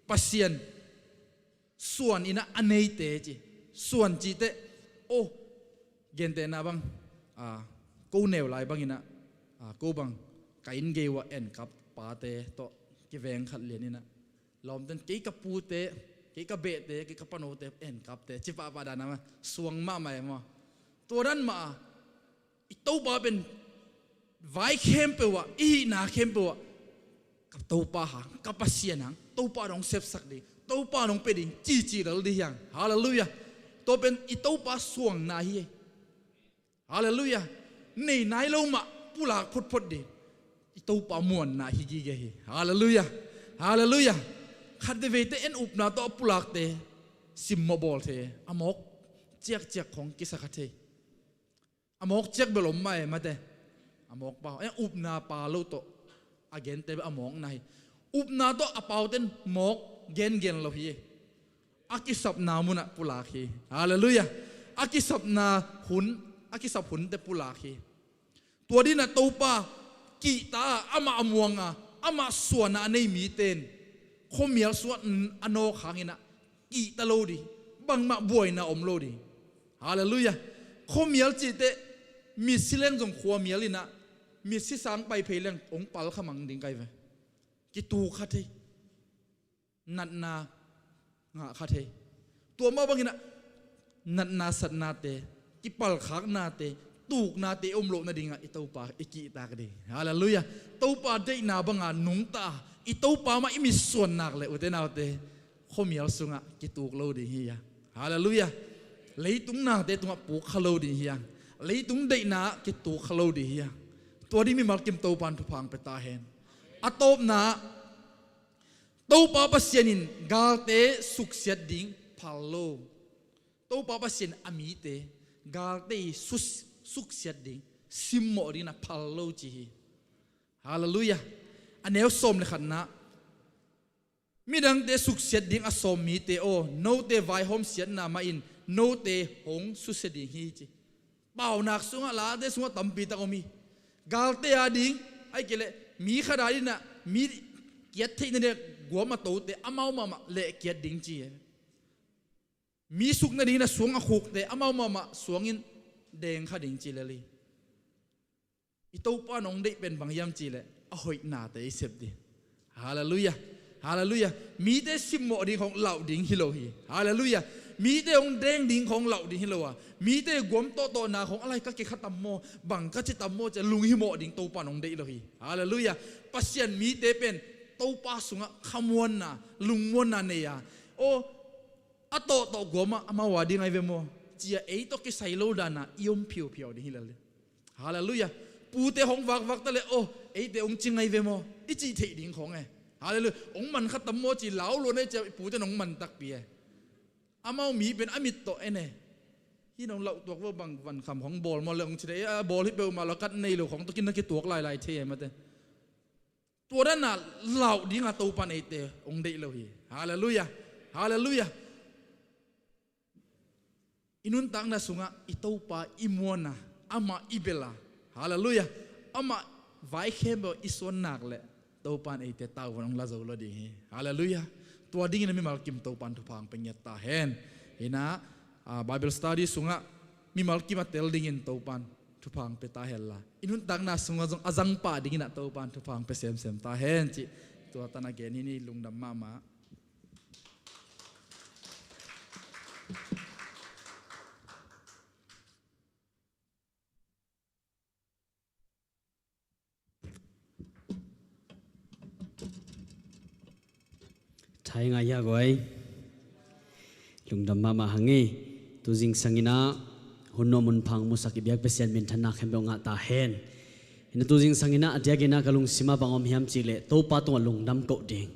Pasian suan in ah a neite ci. Suan cih teh, oh, gentehna bang, a, ko neu lai bangin ah, a, ko bang ka inn gei uah enkap pate tawh kiveng khat lian in ah, lawmten kei ka pute, kei ka behte, kei ka panote enkapte ci pahpah dan a, suang mahmah e maw? Tua dan mah a, i Topa pen vai khempeuh ah, i hihna khempeuh ah, ka Topa hang, ka Pasian hang, Topa in hong sepsak ding, Topa in hong pia ding, cici lel ding hi hang. Halleluiah. Tua pen i Topa suanna hi. Halleluiah. Nei nai lo mah pulak photphot ding, i Topa muanna hi gige hi. Halleluiah. Halleluiah. Khat veiveite en upna tawh a pulakte simmawh bawl thei, a mawk ciakciak khawng kisa kha thei. A mawk ciak bel om mah e mate. A mawk pau, eh, upna pau lo tawh a gente bel a mawkna hi. Upna tawh a pauten mawk gengen lo hi. A kisapna munah pulak hi. Halleluiah. A kisapna hun, a kisap hunte pulak hi. Tua dingin ah Topa kihta a, amah a muang a, amah suan a a nei mite in khuamial sungah a nawk hangin ah kihta lo ding, bangmah buaina om lo ding. Halleluiah. Khuamial cih teh mitsi leng zong khuamial in ah, mitsi sang pai phei leng hong pal kha mang ding kai ve. Kituk kha thei, natna ngah kha thei. Tua mah bangin ah natna satnate, kipalkhaknate, tuknate om loh nadingah i Topa i kihtak ding. Halleluiah. Topa deihna banga nungta a, i Topa mah i mitsuan nak le, ute naute, khuamial sungah kituk lo ding hi a. Halleluiah. Leitung nate tungah puk kha lo ding hi a. Leitung deihna ah kituk kha lo ding hi a. Tua ding mimal kim Topa in thupha hong pia ta hen. A tawpna, Topa Pasian in galte suksiat ding phal lo. Topa Pasian a mite galte i sus-, suksiat ding, simmawh dingin a phal lo ci hi. Halleluiah. A neu sawm le khatna, midangte suksiat ding a sawm mite aw, note vaihawm siatna mah in note hong susia ding hi ci. Paunak sungah, Late sungah tampi tak om hi. Galte a ding, ahih kei leh mi khat a dingin ah, mi kiat theihna dingin guam a tote amau mahmah leh kiat ding ci hi. Mi sukna dingin a suang a khukte amau mahmah suangin deng kha ding ci lel hi. I Topa in hong deih pen bang hiam cih leh, a hoihnate i sep ding. Halleluiah. Halleluiah. Mite simmawh ding khawng lauh ding hi lo hi. Halleluiah. Mite hong deng ding khawng lauh ding hi lo a, mite guam tawhtawhna khawng a lai ka kikha tam maw, bang ka ci tam maw ci-a lunghimawh ding Topa in hong deih lo hi. Halleluiah. Pasian mite pen Topa sungah khamuanna, lungmuanna nei a, aw, a tawhtawh guamah amau a ding ahi ve maw, ci-a ei tawh kisai lo dana i om phiuphiau ding hi lel ding. Halleluiah. Pute hong vakvak ta leh, aw, eite hong cing ahi ve maw, i cih theih ding khawng e. Halleluiah. Hong man kha tam maw ci lau luan e, ci-a pute in hong man takpi e. Amau mi pen a mit tawh en e. Hih nong lauh tuak vo, bang van kham hong bawl maw le hong ci dei, a bawl hi peuhmah lo, kat nei lo khawng tawh kin na kituak lailai thei e mate. Tua dana lauh dinga Topa in eite hong deih lo hi. Halleluiah. Halleluiah. I nuntakna sungah i Topa i muana, amah i bela, halleluiah, amah vai khempeuh i suan nak leh Topa in eite tavuan hong la zo lo ding hi. Halleluiah. Tua dingin a mimal kim Topa in thupha hong pia ngiat ta hen. Hi na, ah, Bible study sungah mimal kim a tel dingin Topa in thupha hong pia ta hen la, i nuntakna sungah zong a zangpa dingin ah Topa in thupha hong pia semsem ta hen cih tua tan a gen hi ni. Lungdam mahmah. Thai ngai hia guai. Lungdam mahmah hang e. Tu zingsang in ah hun nuam hun pha hong musak i biak Pasian minthanna khempeuh ngah ta hen. Hi na, tu zingsang in ah a diakin ah ka lungsim ah bang om hiam cih leh Topa tungah lungdam koh ding.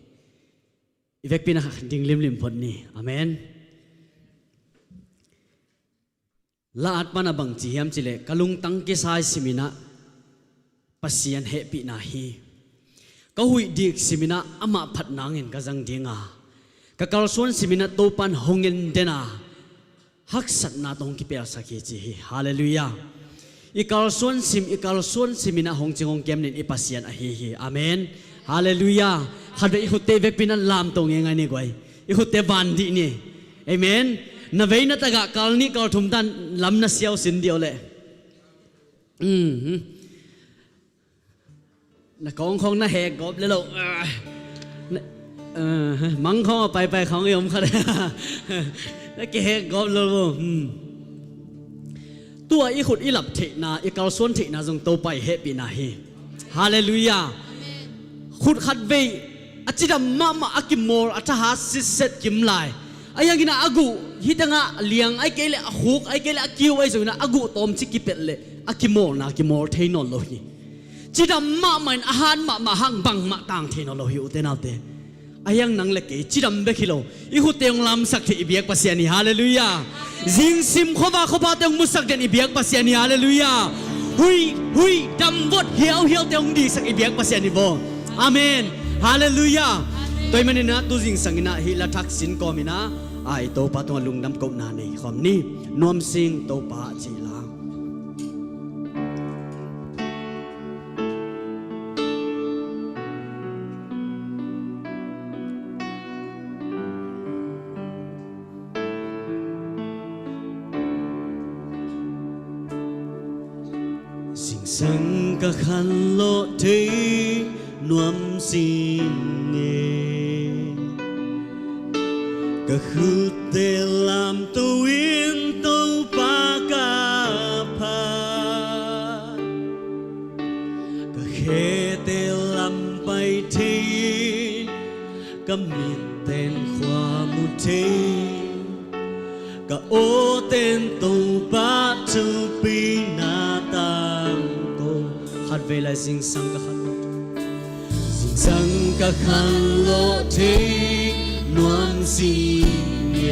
I vekpi in ah ding limlim phot ni. Amen. La at pan ah bang ci hiam cih leh, ka lungtang kisai simin ah Pasian hehpihna hi. Ka huih dik simin ah amah phat nangin ka zang ding a, ka kalsuan simin ah Topa in hong en den a, haksatna tawh hong kipelsak hi ci hi. Halleluiah. I kalsuan sim, i kalsuan simin ah hong cing hong kem ning i Pasian ahi hi. Amen. Halleluiah. Khatvei i khutte i vekpi in ah lamto ngeingai ni guai. I khutte van dih ni. Amen. Na vei na tagah kal nih kal thum tan lam na siau sin dih aw leh. Mhm. Na kawng khawng na hek gawp le lo. Ah. Na, ah, mang khawng a paipai khawng i om khat. Na kihek gawp lo lo. Hmm. Tua i khut i lap theihna, i kalsuan theihna zong Topa i hehpihna hi. Halleluiah. Khut khatvei a cidam mahmah a kimawl, a thahat sitset kim lai. A hiangin ah a guh, hi tangah liang ai kei leh a khuk, ai kei leh a kiu ai zongin ah a guh tawmcik kipelh leh a kimawlna kimawl thei nawn lo hi. Cidam mahmah in a hat mahmah hang bangmah tang thei nawn lo hi, ute naute. A hiang nang le kei cidam bek hi lo, i khutte hong lamsak theih i biak Pasian hi. Halleluiah. Zingsim khuava khuapate hong musak den i biak Pasian hi. Halleluiah. Huih, huih damvot hiauhiaute hong dihsak i biak Pasian hi vaw. Amen. Halleluiah. Tua ahih manin ah tu zingsang in ah hih la thak sin kawmin ah, a, i Topa tungah lungdam kohna nei khawm ni. Nuamsing Topa cih la. Zingsang ka khanlawh thei nuam sing e, ka khutte lamto in Topa ka phat, ka khete lam pai thei, ka mitten khua mu thei, ka awten Topa thupina tangko. Khatvei lai zingsang ka khanlawh, zingsang ka khanlawh thei nuam sing e.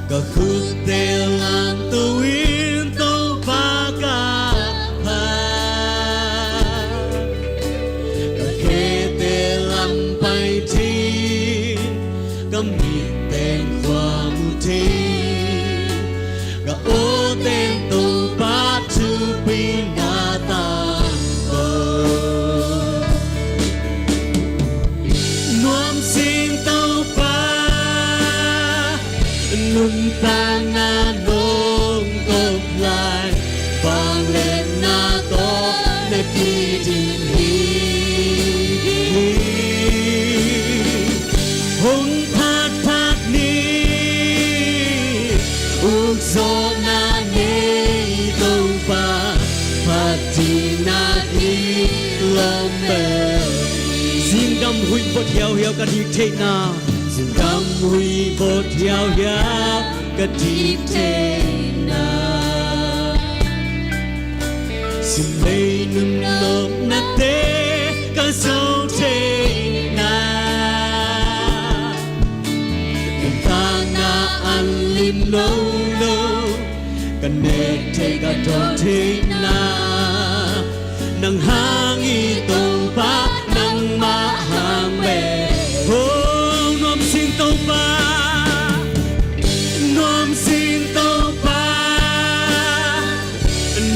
Ka khutte lamto in Topa ka phat, ka khete lam pai thei, ka mitten khua mu thei, ka awten Topa thupina tangko. Nuam sing Topa, nuntakna nong ko Uk zawhna nei Topa, phatna i lawm bel. Zingdam huih bot hiauhiau ka dik theihna. Zingdam huih bot hiauhiau ka dik theihna. Simlei nunawknate ka zo theihna. Nuntakna an lim nono, ka nek thei ka dawn theihna. Nang hang hi Topa, nangmah hang bek. Oh, nuam sing Topa, nuam sing Topa.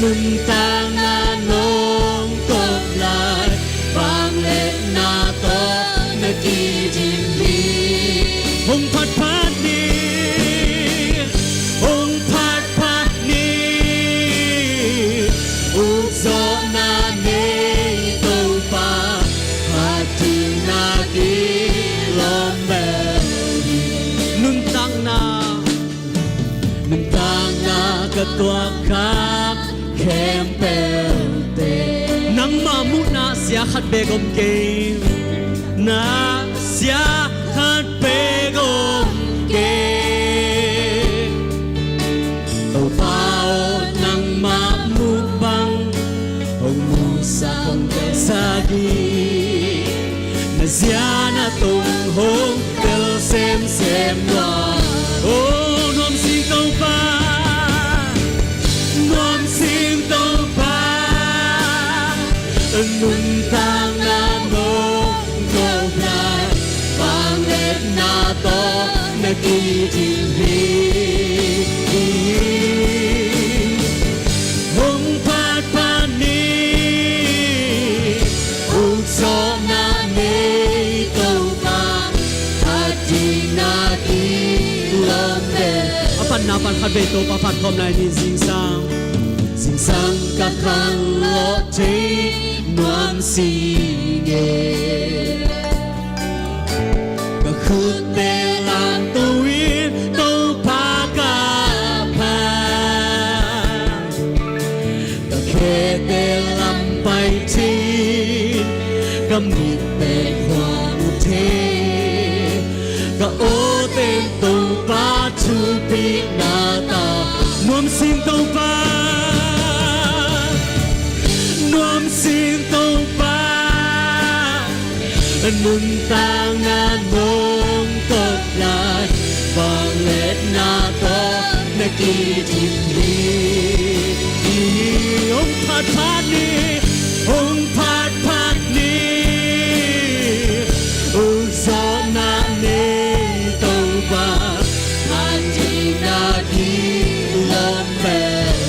Nuntakna nong kop lai, vangliatna tawh na kidim hi. Hong phatphat ni, hong phatphat ni. Uk zawhna nei Topa, phatna kilawm bel. Nuntakna, nuntakna ka tuahkhak khempeuhte. Nangmah muhna sia khat bek om kei. Na sia khat bek om kei. Topa aw, nangmah muh bang hong musak hong telsak hi. Na ziana tawh hong tel semsem lua. Oh, nuam sing Topa, nuam sing Topa. Nuntakna nong kop lai, vangliatna tawh na kidim hi. Hong phatphat ni, uk zawhna nei Topa, phatna kilawm bel. A panna pan khat vei Topa phat khawm lai ni. Zingsang, zingsang ka khanlawh thei nuam sing e. Ka khutte lamto in Topa ka phat. Ka khete lam pai thei, ka mitte khua mu thei, ka awte in Topa thupina ta. Nuam sing Topa, nuam sing Topa. Nuntakna nong kop lai, vangliatna tawh na kidim hi. Hong phatphat ni, hong phatphat ni. Uk zawhna nei Topa, phatna kilawm bel.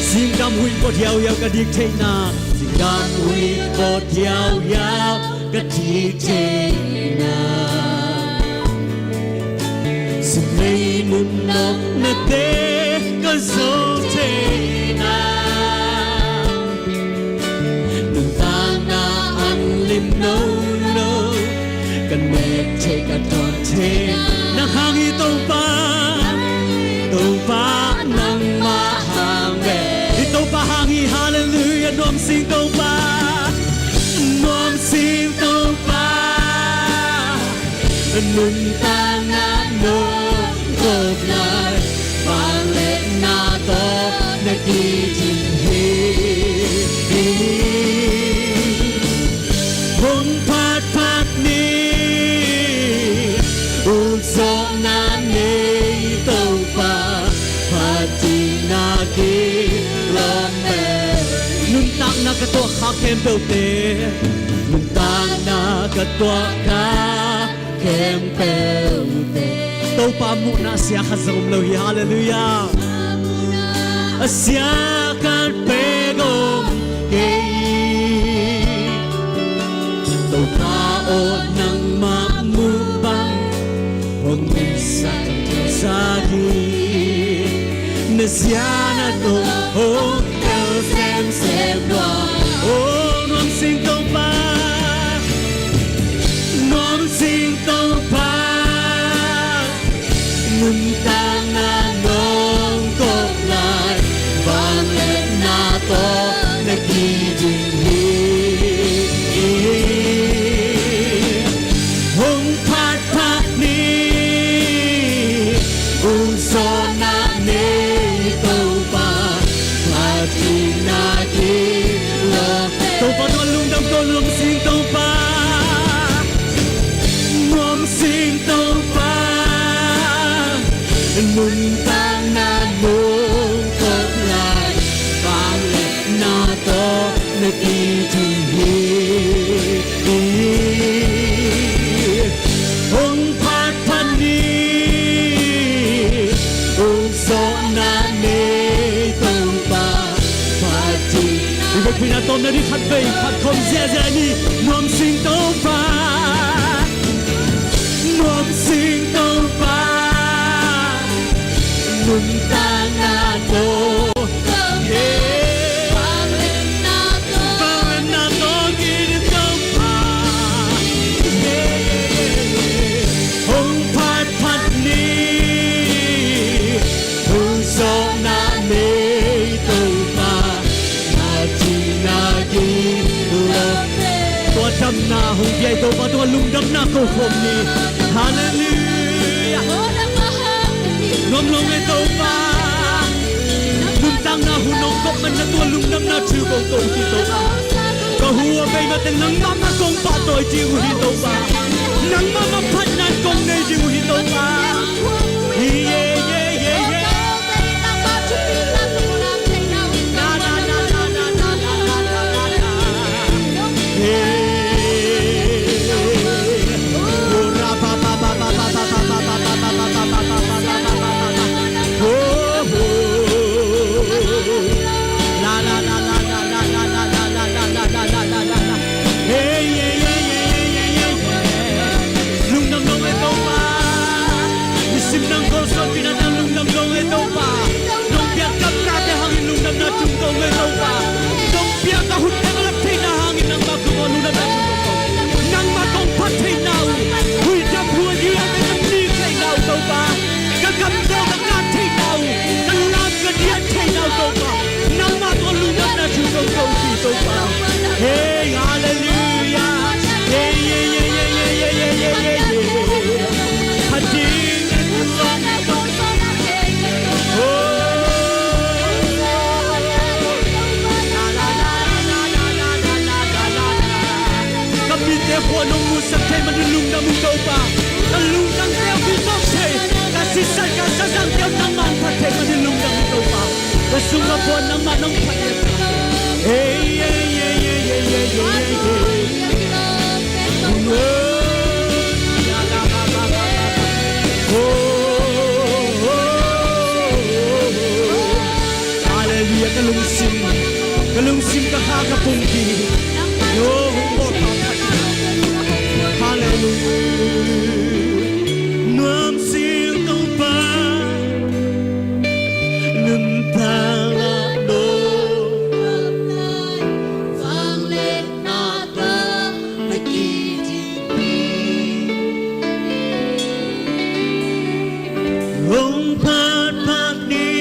Zingdam huih bot hiauhiau ka dik theihna. Zingdam huih bot hiauhiau ka dik theihna. Simlei nunawknate ka zo theihna. Nuntakna an lim nono, ka nek thei ka dawn thei. Nang hang hi Topa, Topa nangmah hang bek. Hi Topa hang hi, halleluiah, nuam sing Topa, nuam sing Topa. Nuntakna nong kop lai, vangliatna tawh na kidim hi. Hong phatphat ni, uk zawhna nei Topa, phatna kilawm bel. Nuntakna ka tuahkhak khempeuhte, nuntakna ka tuahkhak khempeuhte. Topa muhna sia khat zong om lo hi, halleluiah. A sia khat bek om kei. Topa aw, nangmah muh bang hong musak hong telsak hi. Na ziana tawh hong tel semsem lua. Oh, nuam sing Topa, nuam sing Topa. Nuntakna nong na nong kop lai, vangliatna tawh na kiding hi. Hong phatphat ni, hong zawhna nei Topa, phat ding. I vekpi-in a tawpna ding khat vei phat khawm ziahziah ni. Nuam sing Topa, nuam sing Topa, nuntakna tawh, hey, vangliatna tawh kiding Topa, hey, hong phatphat ni, hong zawhna nei Topa, phatna ki lawm. Tua damna hong pia i Topa tungah lungdamna ko khawm ni. Halleluiah. Nuam lo nge Topa. Nuntakna hun hong kop man na tua lungdamna thu kong ko hi Topa. Ka hu a bei mateng nangmah mah kong pahtawi ding uh hi Topa. Nangmah mah phatna kong nei ding uh hi Topa. Hi, ye, ye, ye, ye. Lungdam lo nge Topa. Nisim nang ko suan pi-in a nang lungdam lo nge Topa. Nong piak damnate hangin lungdamna tung ko nge Topa. Nong piak a hun teng a lap theihna hangin nangmah kong lungdamna tung ko. Nangmah kong phat theihna uh. Huih dam huih ding a ka ni theihna uh Topa. Ka gamdaw ka kah theihna uh. Ka lam ka diat theihna uh Topa. Nangmah tawh lungdamna thu kong ko hi Topa. Hey, halleluiah. Hey, yeah, yeah, yeah. Phat ding. Oh. Ka mite khua nong musak thei manin lungdam ung Topa. Ka lungdam teu hi nong thei. Ka sisan ka sazang teu nangmah phat thei manin lungdam ung Topa. Ka sung ka puan nangmah nong phat hi. Hey, yeah, yeah. Halleluiah, ka lungsim, ka lungsim ka kha ka pumpi. Yo, hong bawl pha pha. Halleluiah. Nuam sing Topa, nuntakna no. Hong phatphat ni,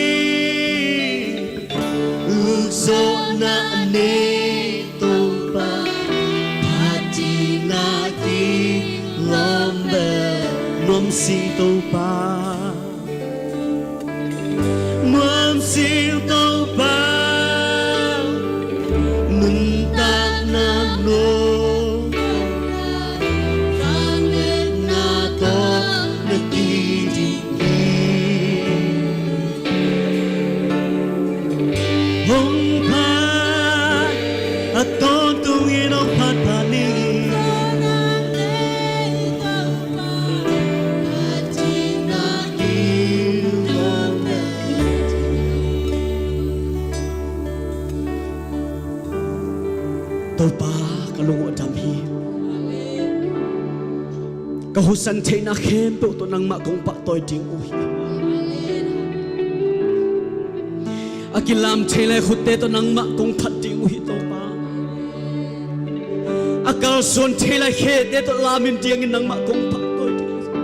hong zawhna nei Topa, phat ding na ki lawm bek. Nuam sing Topa. Nuam sing Topa, nuntakna no. Vangliatna tawh na kiding hi. Hong phat, a tawntung in hong phat phat ni. Topa, ka lung uh a dam hi. Ka husan theihna khempeuh tawh nangmah kong pahtawi ding uh hi. A kilam thei lai khutte tawh nangmah kong phat ding uh hi Topa. A kalsuan thei lai khete tawh lamin diangin nangmah kong pahtawi ding uh hi.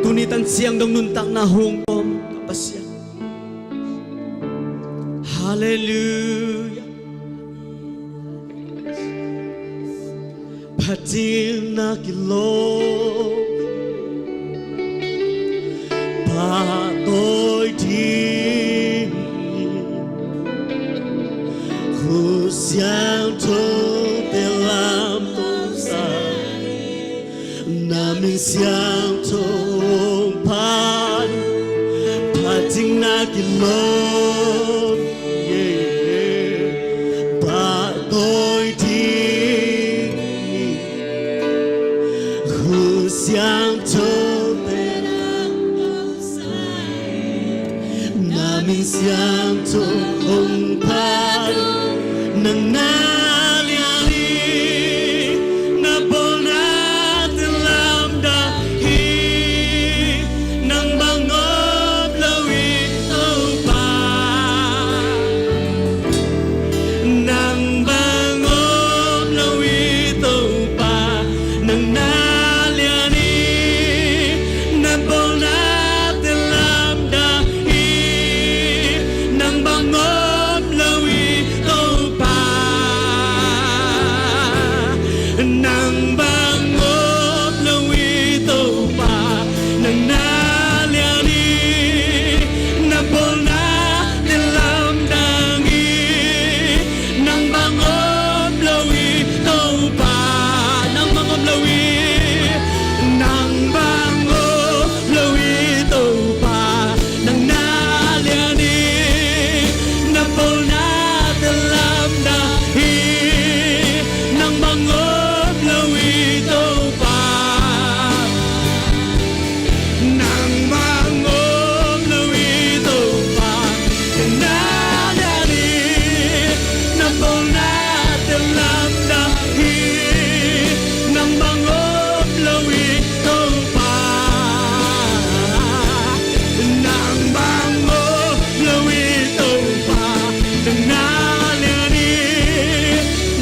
Tuni tan ciang dong nuntakna hong kawm ka Pasian. Halleluiah. Phat ding na ki lawm, pahtawi ding Khutsiangthote lamdang sa, na min siangtho Kilawm, yeah, yeah. Pahtawi ding hi. Hu siangthote na min siangtho hong pha dong. Nang na lian hi, na bawlnate lamdang hi. Nang bang om lo hi Topa. Nang bang om lo hi Topa. Nang na lian hi, na bawlnate lamdang hi. Nang bang om lo hi Topa. Nang bang om lo hi Topa. Nang na lian hi, na bawlnate lamdang hi. Nang bang om lo hi Topa. Nang bang om lo hi. Nang bang om lo hi Topa. Nang na lian hi, na bawlnate lamdang hi. Nang bang om lo hi Topa. Nang bang om lo hi Topa. Nang na lian hi, na bawlnate lamdang hi. Nang bang om lo hi Topa. Nang bang om lo hi Topa. Nang na lian hi,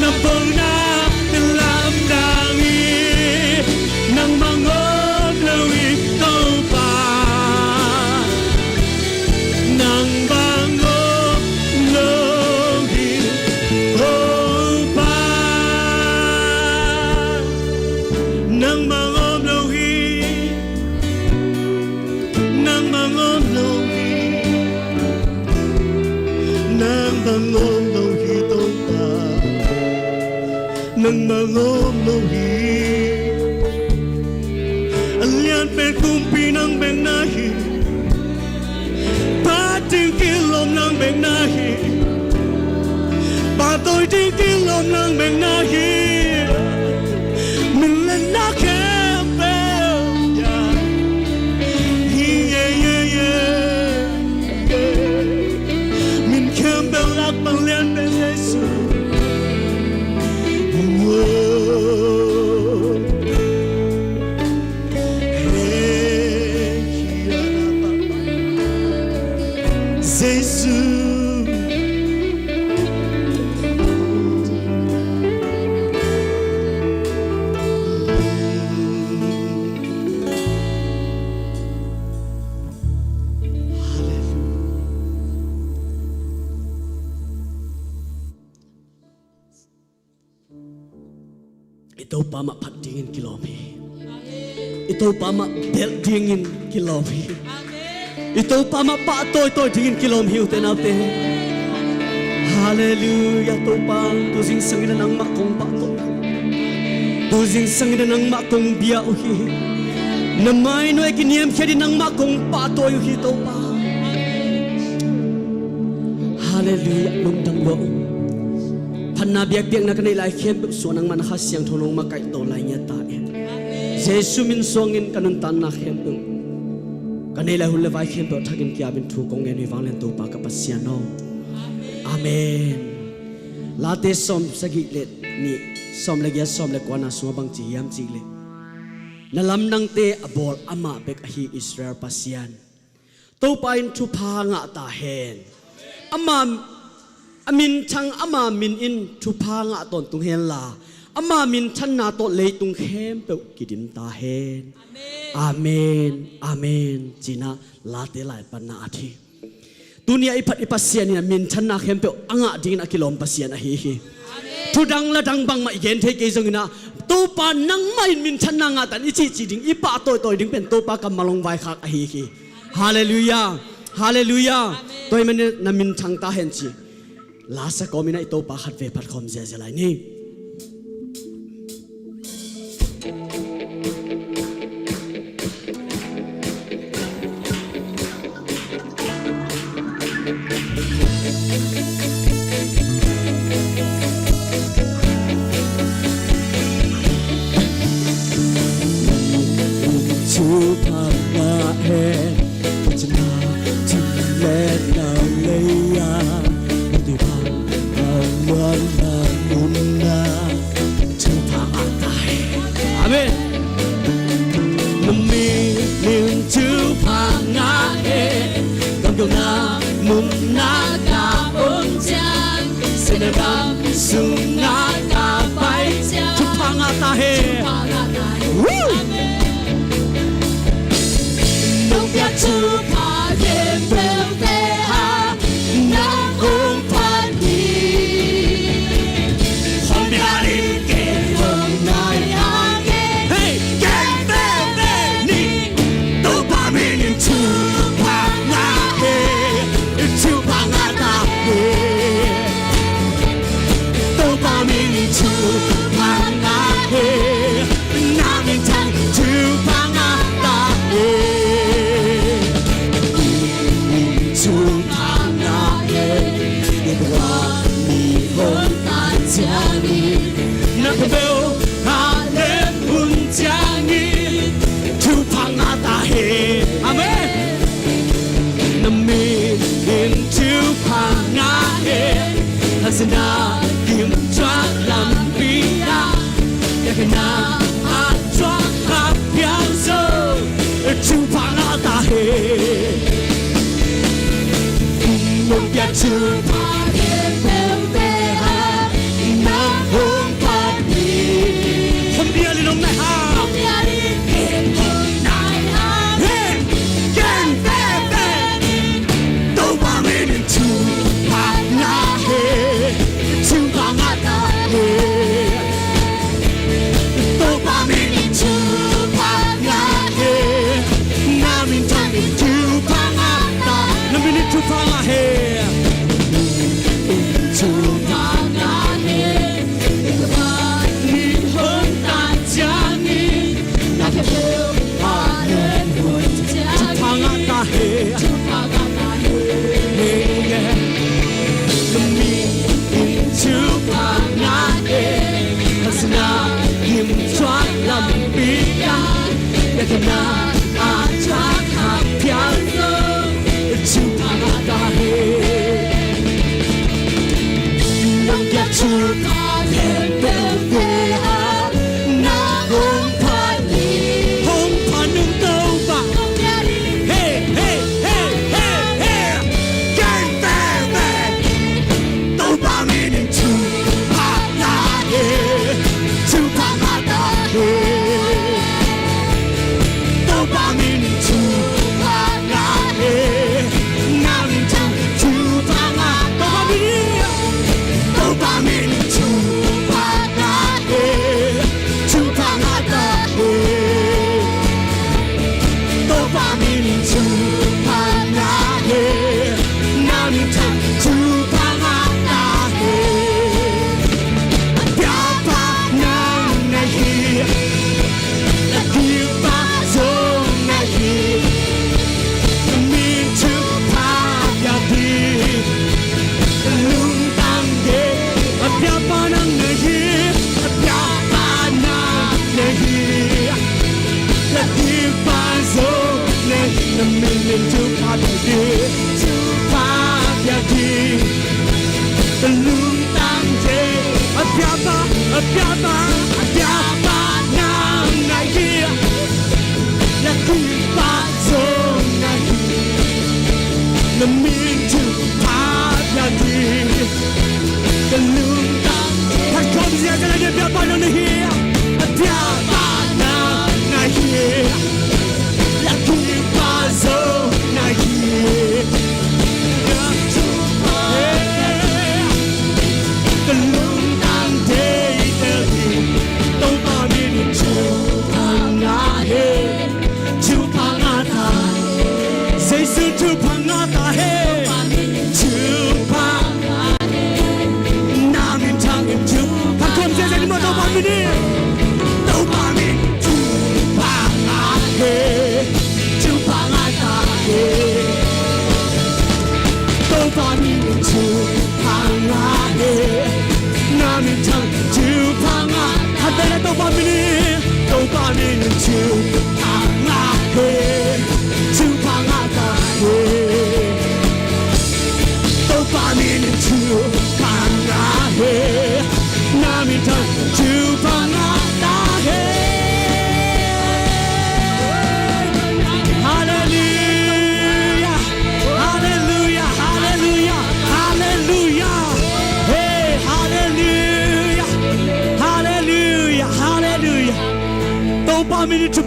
na bawlnate lamdang hi. Nang bang om lo hi Topa. Nang bang om lo hi Topa. Nang bang om lo hi. Nang bang om lo hi. Nang bang om lo hi Topa. Nang bang om lo hi. A lian pen kumpi nang bek na hi. Phat ding kilawm nang bek na hi. Pahtawi ding kilawm nang bek na hi. Min lianna khempeuh, yeah. Hi, yeah, yeah, yeah. Min khempeuh lak bang lian pen Jesu. Jesu. I Topa mah phat dingin kilawm hi. I Topa mah belh dingin kilawm hi. I Topa mah pahtawi tawi dingin kilawm hi, ute naute. Halleluiah, Topa. Tu zingsangin a nangmah kong pahtawi. Tu zingsangin a nangmah kong bia uh hi. Na mai nuai kiniamkhiat in nangmah kong pahtawi uh hi, Topa. Halleluiah, lungdam lua uh. Phatna biakpiakna ka neih lai khempeuh sungah nangmah na Kha Siangtho nong makaih to lai ngiat ta in. Jesu min suangin ka nuntakna khempeuh, ka neih lai hun le vai khempeuh thakin ki-apin thu kong ngen uh hi. Vanglian Topa ka Pasian aw. Amen. Late sawm sagih le nih, sawm le giat, sawm le kuana sungah bang ci hiam cih leh, na lamdangte a bawl amah bek ahi Israel Pasian Topa in thupha ngah ta hen. Ama, a minthang ama min in thupha ngah tawntung hen la, ama minthanna tawh leitung khempeuh kidim ta hen. Amen, amen, ci-in ah Late lai panna a thi. Tuni-ah i phat i Pasian in ah minthanna khempeuh a ngah dingin a kilawm Pasian ahi hi. Thudang ladang bangmah i gen thei kei zongin ah, Topa nangmah in minthanna ngah ta in i cihcih ding, i pahtawi tawi ding pen Topa kammal hong vaikhak ahi hi. Halleluiah. Halleluiah. Tua ahih manin na minthang ta hen ci. La sa kawmin ah i Topa khatvei phat khawm ziahziah lai ni. Nong piak thupha khempeuh te ah nang hong phat hi. Hong piak in ken hong nai a, ken, hey, ken veve ni. Topa min in thupha ngah e, thupha ngah ta e. Topa min in thupha ngah e, na minthang thupha ngah ta e. Thupha ngah e, i tua mi hong tan ciangin, na khe beuh a lem hun ciangin thupha ngah ta e. Amen. Na min in thupha ngah e, thaksinna gim thuak lampi ah, na khe na a thuak a piang zo, thupha ngah ta e. Nong piak thupha khempeuh te ah nang hong phat hi. Hong piak in hong nai a, hong piak in ken hong nai a, hey, ken veve ni. Topa min in thupha ngah e, thupha ngah ta e. Topa min in thupha ngah e, na minthang in thupha ngah ta. Na min in thupha ngah e, thupha ngah e. Ni hong tan ciangin, na khe beuh a lem hun ciangin thupha ngah ta e. Thupha ngah ta e. Hey, yeah. Na min in thupha ngah e, thaksinna gim thuak lampi ah, na khe na a thuak a piang zo, thupha ngah ta e. Nong piak thupha khempeuh te ah nang hong phat hi. Hong phat nong Topa. Hey, hey, hey, hey, hey. Ken veve. Topa min in thupha ngah e, thupha ngah ta e. Topa min in thupha ngah e, na minthang thupha ngah. Topa min in, Topa min in thupha ngah e, thupha ngah ta e. Topa min in thupha ngah e, na minthang thupha ngah ta e. A piakpa nang na hi a, na dikpa zong na hi a, na min thupha piak ding lungtang ding. A piakpa nang na hi a, a piakpa nang na hi a, na dikpa zong na hi a, na min in thupha piak ding, thupha piak ding. Ka lungtang ding. A piakpa, a piakpa, a piakpa nang na hi a, na dikpa zong na hi a, na min thupha piak ding. Ka lungtang ding. Phat khawm ziahziah in, a piakpa nang na hi a, a piakpa nang na hi a, na dikpa zong na hi a. Ka lungtang ding, Topa min in thupha ngah e, thupha ngah ta e. Jesu thupha ngah ta e. Thupha ngah e. Na minthang in thupha. Phat khawm ziahziah ni maw, Topa min in. Topa min in thupha ngah e, thupha ngah ta e. Topa min in thupha ngah e, na minthang thupha ngah. Khat vei leh Topa min in, Topa min in thupha ngah e, thupha ngah ta e.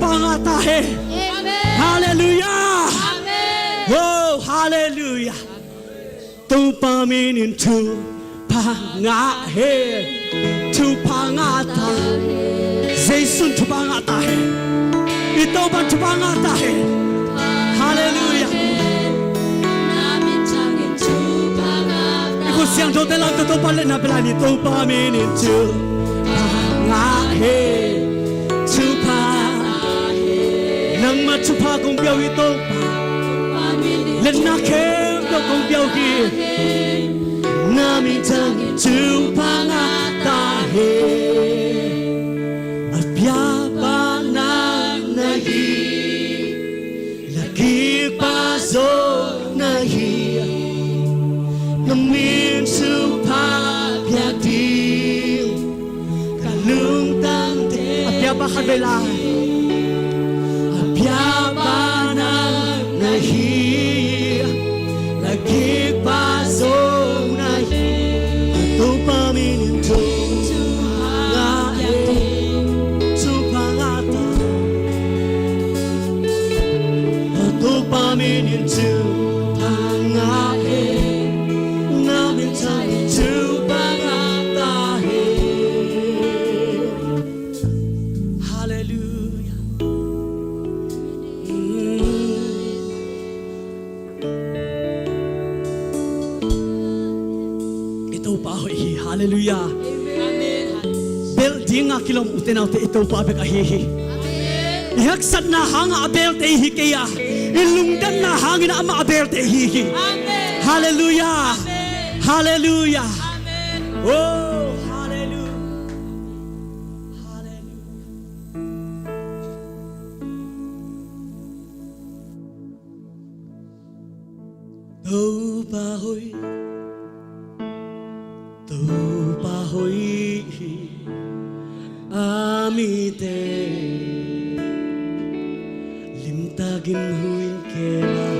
Thupha ngah ta hen. Amen. Halleluiah. Amen. Oh, halleluiah. Topa min in thupha ngah hen. Thupha ngah ta hen. Jesu in thupha ngah ta hen. I Topa in thupha ngah ta hen. Halleluiah. I khut siangthote lam tawh Topa liatna pia lai ni. Topa min in thupha ngah hen. Thupha. Nangma thupha kong pia uh hi Topa. Liatna khempeuh kong pia uh hi. Na min tangin thupha ngah ta hen. A piapa nang na hi. Lakikpa zong na hi. Na min thupha piak ding ka lungtang te. A piapa khat vei lai. A piapa nang na hi. Lakikpa zong na hi. Topa min in thupha ngah hen. Thupha ngah ta. Topa min in thupha ngah hen. Na min tangin thupha ngah ta hen. Halleluiah. I Topa hoih hi. Halleluiah. Amen. Belh dinga kilawm ute naute, i Topa bek ahi hi. Amen. I haksatna hangah a belte i hi kei a, i lungdamna hangin amah a belte i hi hi. Amen. Halleluiah. Amen. Halleluiah. Amen. Oh, halleluiah. Halleluiah. Topa hoih, Topa hoih hi. A mite limtakin huh in kem a,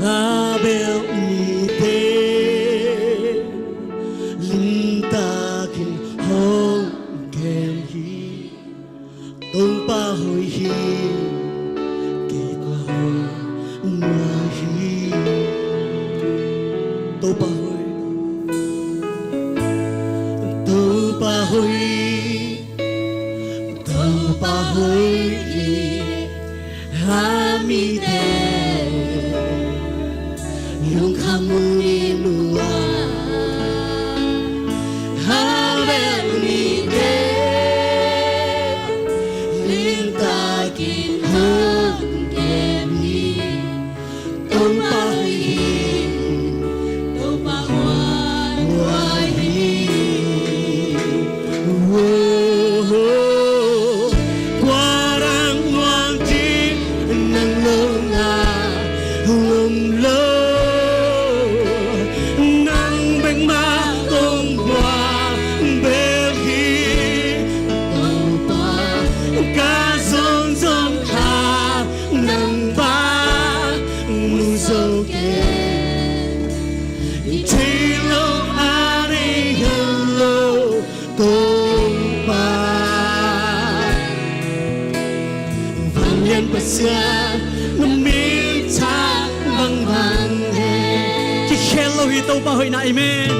a belh mite limtakin hong kem hi. Topa hoih hi, kei Topa hoih nuam hi. Topa hoih, Topa hoih, Topa hoih hi. A mite lungkham uh nuam, a belh mite limtakin hong kem hi. Topa hoih hi, Topa hoih nuam hi. Kua dang muang ding nang lo a om lo, nang bek mah kong guang bek hi. Topa, ka zonzong a nang bang mu zo kei. Thei lo a nei hel lo Topa. Vanglian Pasian na min thang bangbang hi. Kikhel lo hi Topa hoihna, amen.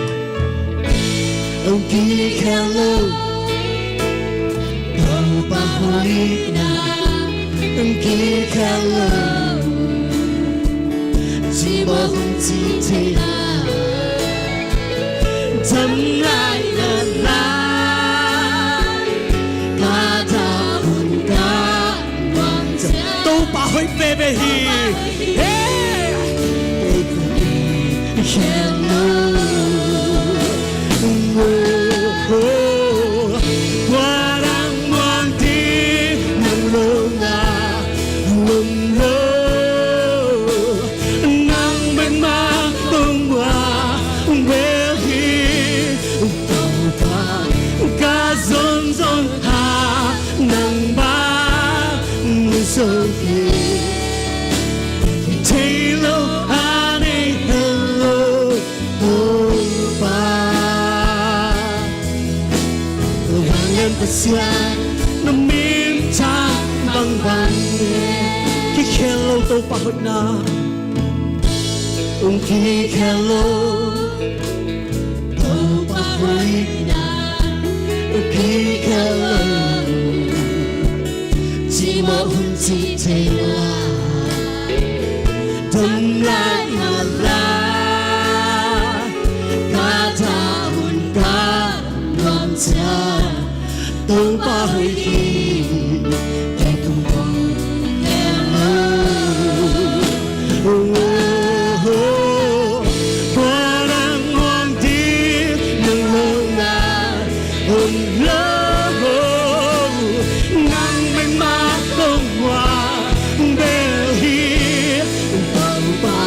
Kikhel lo Topa hoihna, kikhel lo. Ci bawh hong ci thei a, tam lai na lai, ka ta hun ka muang ciang. Topa hoih veve hi. Hey! Kei kong kikhel lo. Kua dang muang ding nang lo a om lo, nang bek mah kong guang bek hi. Topa, ka zonzong a nang bang mu zo kei. Thei lo a nei hel lo Topa. Vanglian Pasian na min Kikhel lo Topa hoihna, ong kikhel lo Topa hoihna, ong kikhel lo. Cimawh hun cih thei la, dam lai hang la, ka tha hun ka nuam ciat, Topa hoih hi, kei tung kong khel lo. Kua dang muang ding nang lo na om lo. Nang bek mah kong muang bel hi, Topa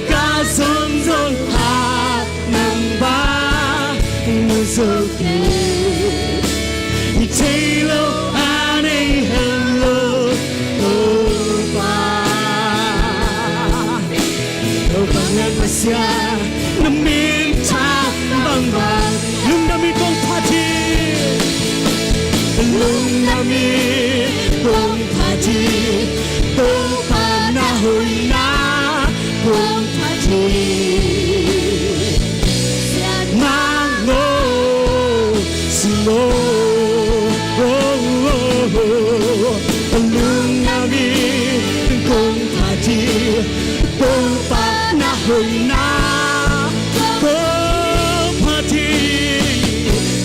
ka zon zon a nang bang mu zo kei. I thei lo a nei hel lo Topa. Topa nang Pasian na min thang bangbang. Lungdam in kong phat hi. Lungdam in kong phat hi. Topa na hoihna kong phat hi. Mang o, sing o, lungdam in kong phat hi. Topa na hoihna kong phat hi.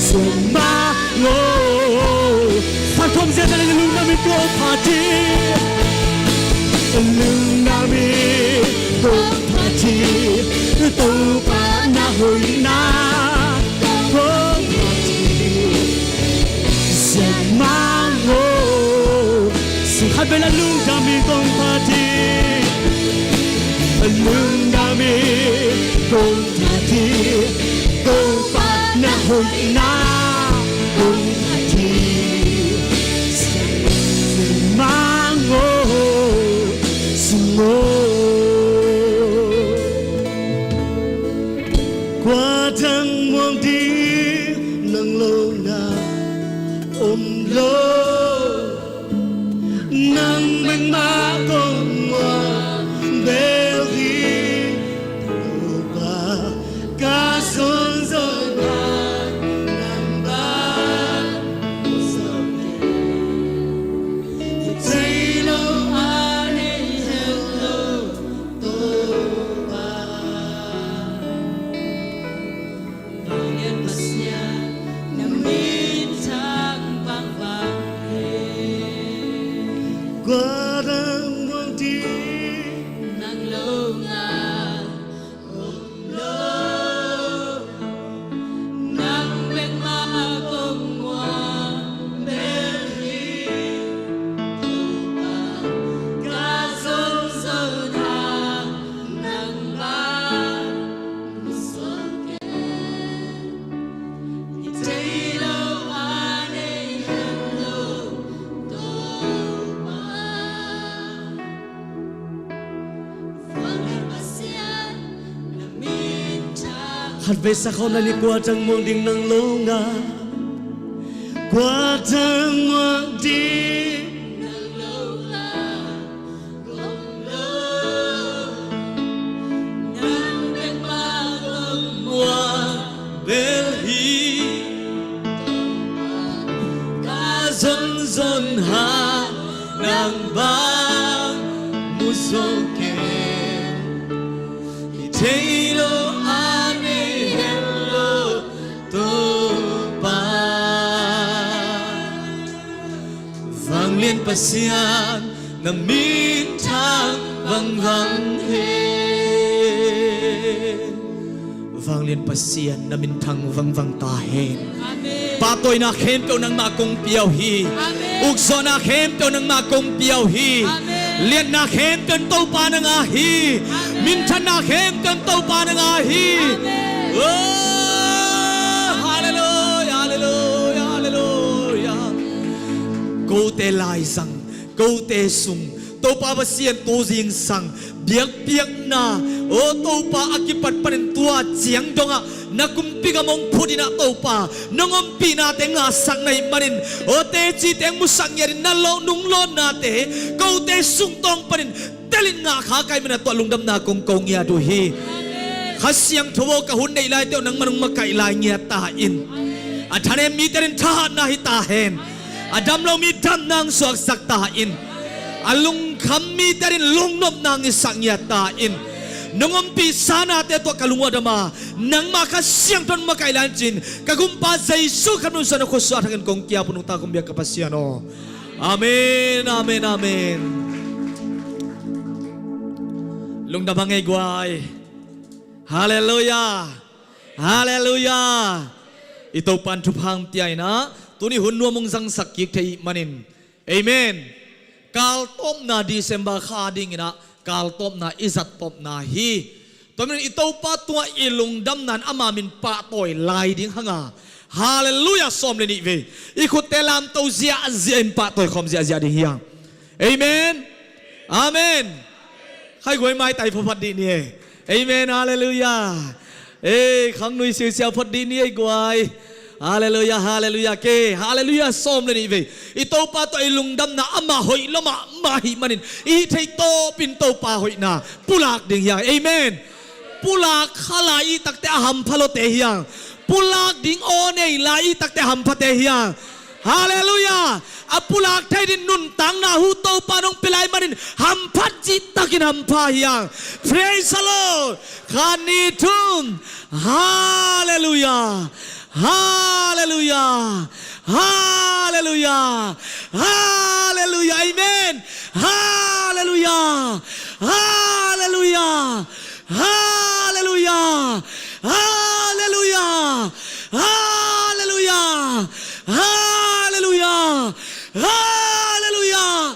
Sing mang o. Sa khawm zia ta le lungdam in kong phat hi. Lungdam in kong phat hi. Topa na hoihna kong phat hi. Sing mang o. Sing khat vei la, lungdam in kong phat hi. Lungdam in kong phat hi. Topa na hoihna kong phat hi. Sing mang o, sing o. Kua dang muang ding nang lo na om lo. Nang bek mah kong muang bel hi, Topa ka zon zon a nang bang mu zo kei. I thei lo a nei hel lo Topa. Vanglian Pasian na min thang bangbang hi. Kua dang muang ding nang lo na om lo. Nang bek mah kong muang bel hi. Topa ka zon zon a nang bang khat vei sa khawm lai ni. Kua dang muang ding nang lo na. Kua dang muang ding nang lo na. Nang bek mah kong muang bel hi. Ka zon zon a nang bang mu zo kei. I thei lo a nei hel lo Topa. Vanglian Pasian na min thang vangvang hen. Vanglian Pasian na min thang vangvang ta hen. Amen. Pahtawina khempeuh nangmah kong pia uh hi. Amen. Ukzawhna khempeuh nangmah kong pia uh hi. Amen. Liatna khempeuh Topa nang a hi. Amen. Minthanna khempeuh Topa nang a hi. Amen. Oh, hallelujah, hallelujah, hallelujah. Kote laizang, kote sung, Topa Pasian, tu zingsang biakpiakna, aw Topa, a kipat panin tua ciang dongah na kumpi gam hong phut in ah Topa, nong ompihnate ngahsak na hih manin, aw teci teng musak ngiatin na lo nung lawnnate kote sungtawng panin telin ngah kha ka hih manin a tuah lungdamna kong ko ngiat uh hi. Kha Siangtho aw, ka hun neih laite uh nangman hong makaih lai ngiat ta in. A thanem mite adingin thahatna hi ta hen. A dam lo mi damna hong suaksak ta in. A lungkham mite adingin lungnopna hong hisak ngiat ta in. Nong ompih sanate tawh ka lung uh a dam a, nangmah Kha Siangtho in makaih lai in ci-in ka Gumpa Jesu Khazih min suang na khutsung thakin kong ki-ap uh, nungta kong biak ka Pasian aw. Amen, amen, amen. Lungdam hang ei guai. Halleluiah. Halleluiah. I Topa in thupha hong pia in ah, tuni hun nuam hong zangsak kik thei ih manin. Amen. Kaltawpna December kha dingin ah, kaltawpna i zattawpna hi. Tua manin i Topa tungah i lungdamna in ama min pahtawi lai ding hang a. Halleluiah, sawm le nih vei. I khutte lamto ziahziah in pahtawi khawm ziahziah ding hi hang. Amen. Amen. Khaiguai maitai phaphat dih ni e. Amen. Halleluiah. Ei, khangnui siusiau phot dih ni ei guai. Halleluiah, halleluiah. Ke, halleluiah, sawm le nih vei. I Topa tawh i lungdamna ama hoih lua mahmah ahih manin i hih theih tawpin Topa hoihna pulak ding hi hang. Amen. Pulak kha lai i hih takte a hampha luate hi hang. Pulak ding aw nei lai i hih takte a hamphate hi hang. Halleluiah. A pulak thei ding nuntakna hu Topa in hong pia lai manin hamphat cihtakin hampha hi hang. Praise the Lord. Khat, nih, thum. Halleluiah. Halleluiah. Halleluiah. Halleluiah. Amen. Halleluiah. Halleluiah. Halleluiah. Halleluiah. Halleluiah. Halleluiah. Halleluiah.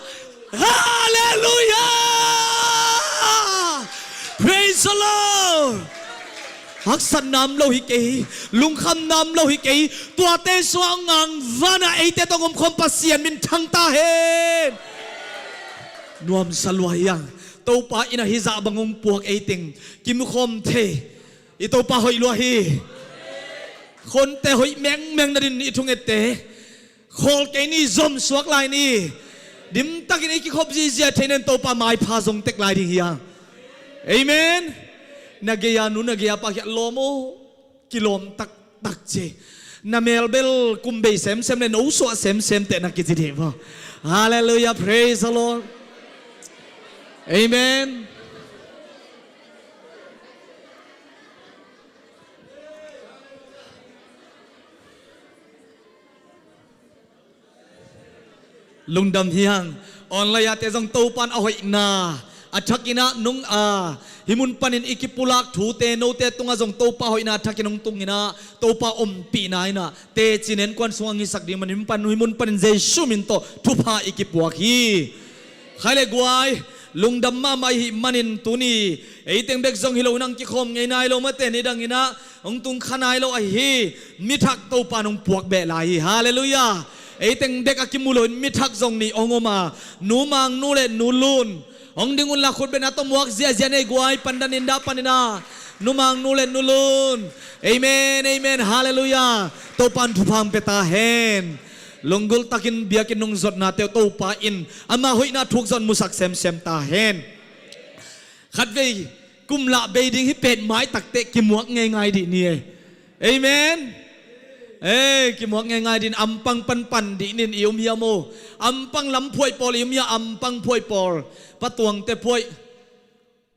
Halleluiah. Praise the Lord. Haksatna om lo hi kei hi. Lungkhamna om lo hi kei hi. Tuate sungah hong ngangvan a eite tawh hong omkhawm Pasian min thang ta hen. Nuamsa lua hi hang. Topa in ah hih zah bang hong puak ei teng kimukhawm thei. I Topa hoih lua hi. Khonte hoih mengmeng nadin i thungette khawl kei ni, zom suak lai ni. Dimtakin i kikhop zihziah thei nadin Topa maipha zong tek lai ding hi hang. Amen. Na gei-a nu, na gei-a pa kiang lawm aw. Kilawm taktak ci. Na melbel kumbei semsem le no suah semsem teh na kici dih maw. Halleluiah, praise the Lord. Amen. Lungdam hi hang. Online ah te zong Topa in a hoihna a thakin ah nung a hih mun panin i kipulak thute note tungah zong Topa hoihna a thakin hong tungin ah Topa ompihna in ah teci nen kuan sung hong hisak ding manin hih mun pan, hih mun panin Jesu min tawh thupha i kipuak hi. Khai le guai, lungdam mahmah i hih manin tuni eiteng bek zong hi lo in hong kikhawm ngei nai lo mate, nidangin ah hong tung kha nai lo ahi hi. Mithak Topa in hong puak beh lai hi. Halleluiah. Eiteng bek a kimu loin mithak zong nih hong om a, Nu Mang Nu le Nu Lun, hong ding unla khutbetna tawh muak ziahziah nei guai, pandan in dah panin ah. Nu Mang Nu le Nu Lun. Amen, amen, halleluiah. Topa in thupha hong pia ta hen. Lunggulh takin biakinn nung zotnate uh Topa in ama hoihna thuk zong musak semsem ta hen. Khatvei kum lah bei ding hi pet mai takteh kimuak ngeingai dih ni e. Amen. Ei, kimuak ngeingai dih in ampang panpan dih nin i um hiam aw? Ampang lam phuaih pawl i um hiam? Ampang phuaih pawl, patuangte phuaih.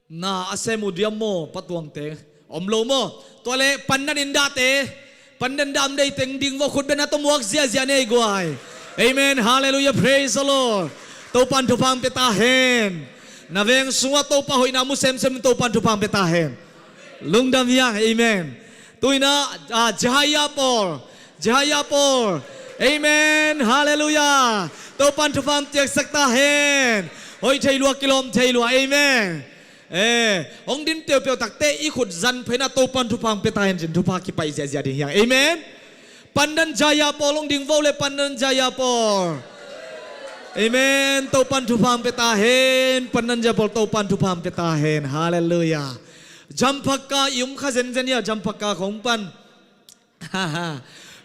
Na a sem uh diam maw, patuangte? Om lo maw? Tua leh pandan in dahte, pandan dah om deih teng ding vua, khutbetna tawh muak ziahziah nei guai. Amen. Halleluiah. Praise the Lord. Topa in thupha hong pia ta hen. Na veng sungah Topa hoihna mu semsem in Topa in thupha hong pia ta hen. Lungdam hi hang. Amen. Tu-in ah, ah, Jehaya pawl. Jehaya pawl. Amen. Halleluiah. Topa in thupha hong piaksak ta hen. Hoih thei lua, kilawm thei lua. Amen. Eh, hong din peuhpeuh takteh i khut zan phei in ah Topa in thupha hong pia ta hen ci-in thupha kipaih ziahziah ding hi hang. Amen. Pandan Jehaya pawl hong ding vo le, pandan Jehaya pawl. Amen. Topan thupha pia ta hen. Pandan zia pawl Topan thupha pia ta hen. Halleluiah. Jampakka i um kha zenzen ia, Jampakka khong pan.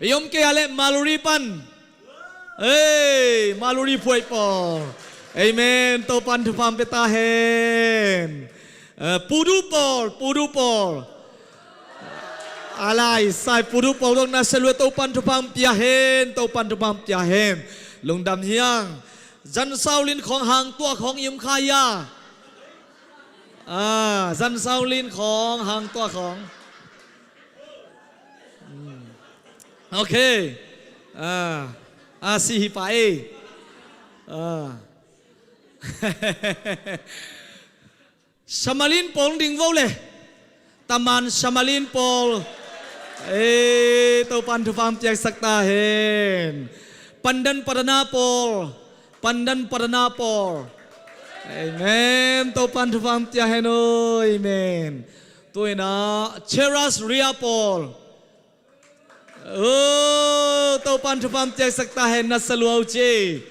I om kei a leh Maluri pan. Ei, Maluri phuai pawl. Amen. Topan thupha pia ta hen. Eh, Pudu pawl, Pudu pawl. A lai sai Pudu pawl dong na selua Topan thupha pia hen, Topan thupha pia hen. Lungdam hiang. Zan Saulin khong hang tua khong i um kha ia. Ah, Zan Saulin khong hang tua khong. Hmm. Okay. Ah, ah, si hi pa ei. Ah. Samalin pawl ding vo le. Taman Samalin pawl. Ei, Topan thupha piaksak ta hen. Pandan Padana pawl. Pandan Padana pawl. Amen. Topan thupha pia hen o. Amen. Tuina Cheras Ria pawl. Oh, Topan thupha piaksak ta hen, na saluau ci.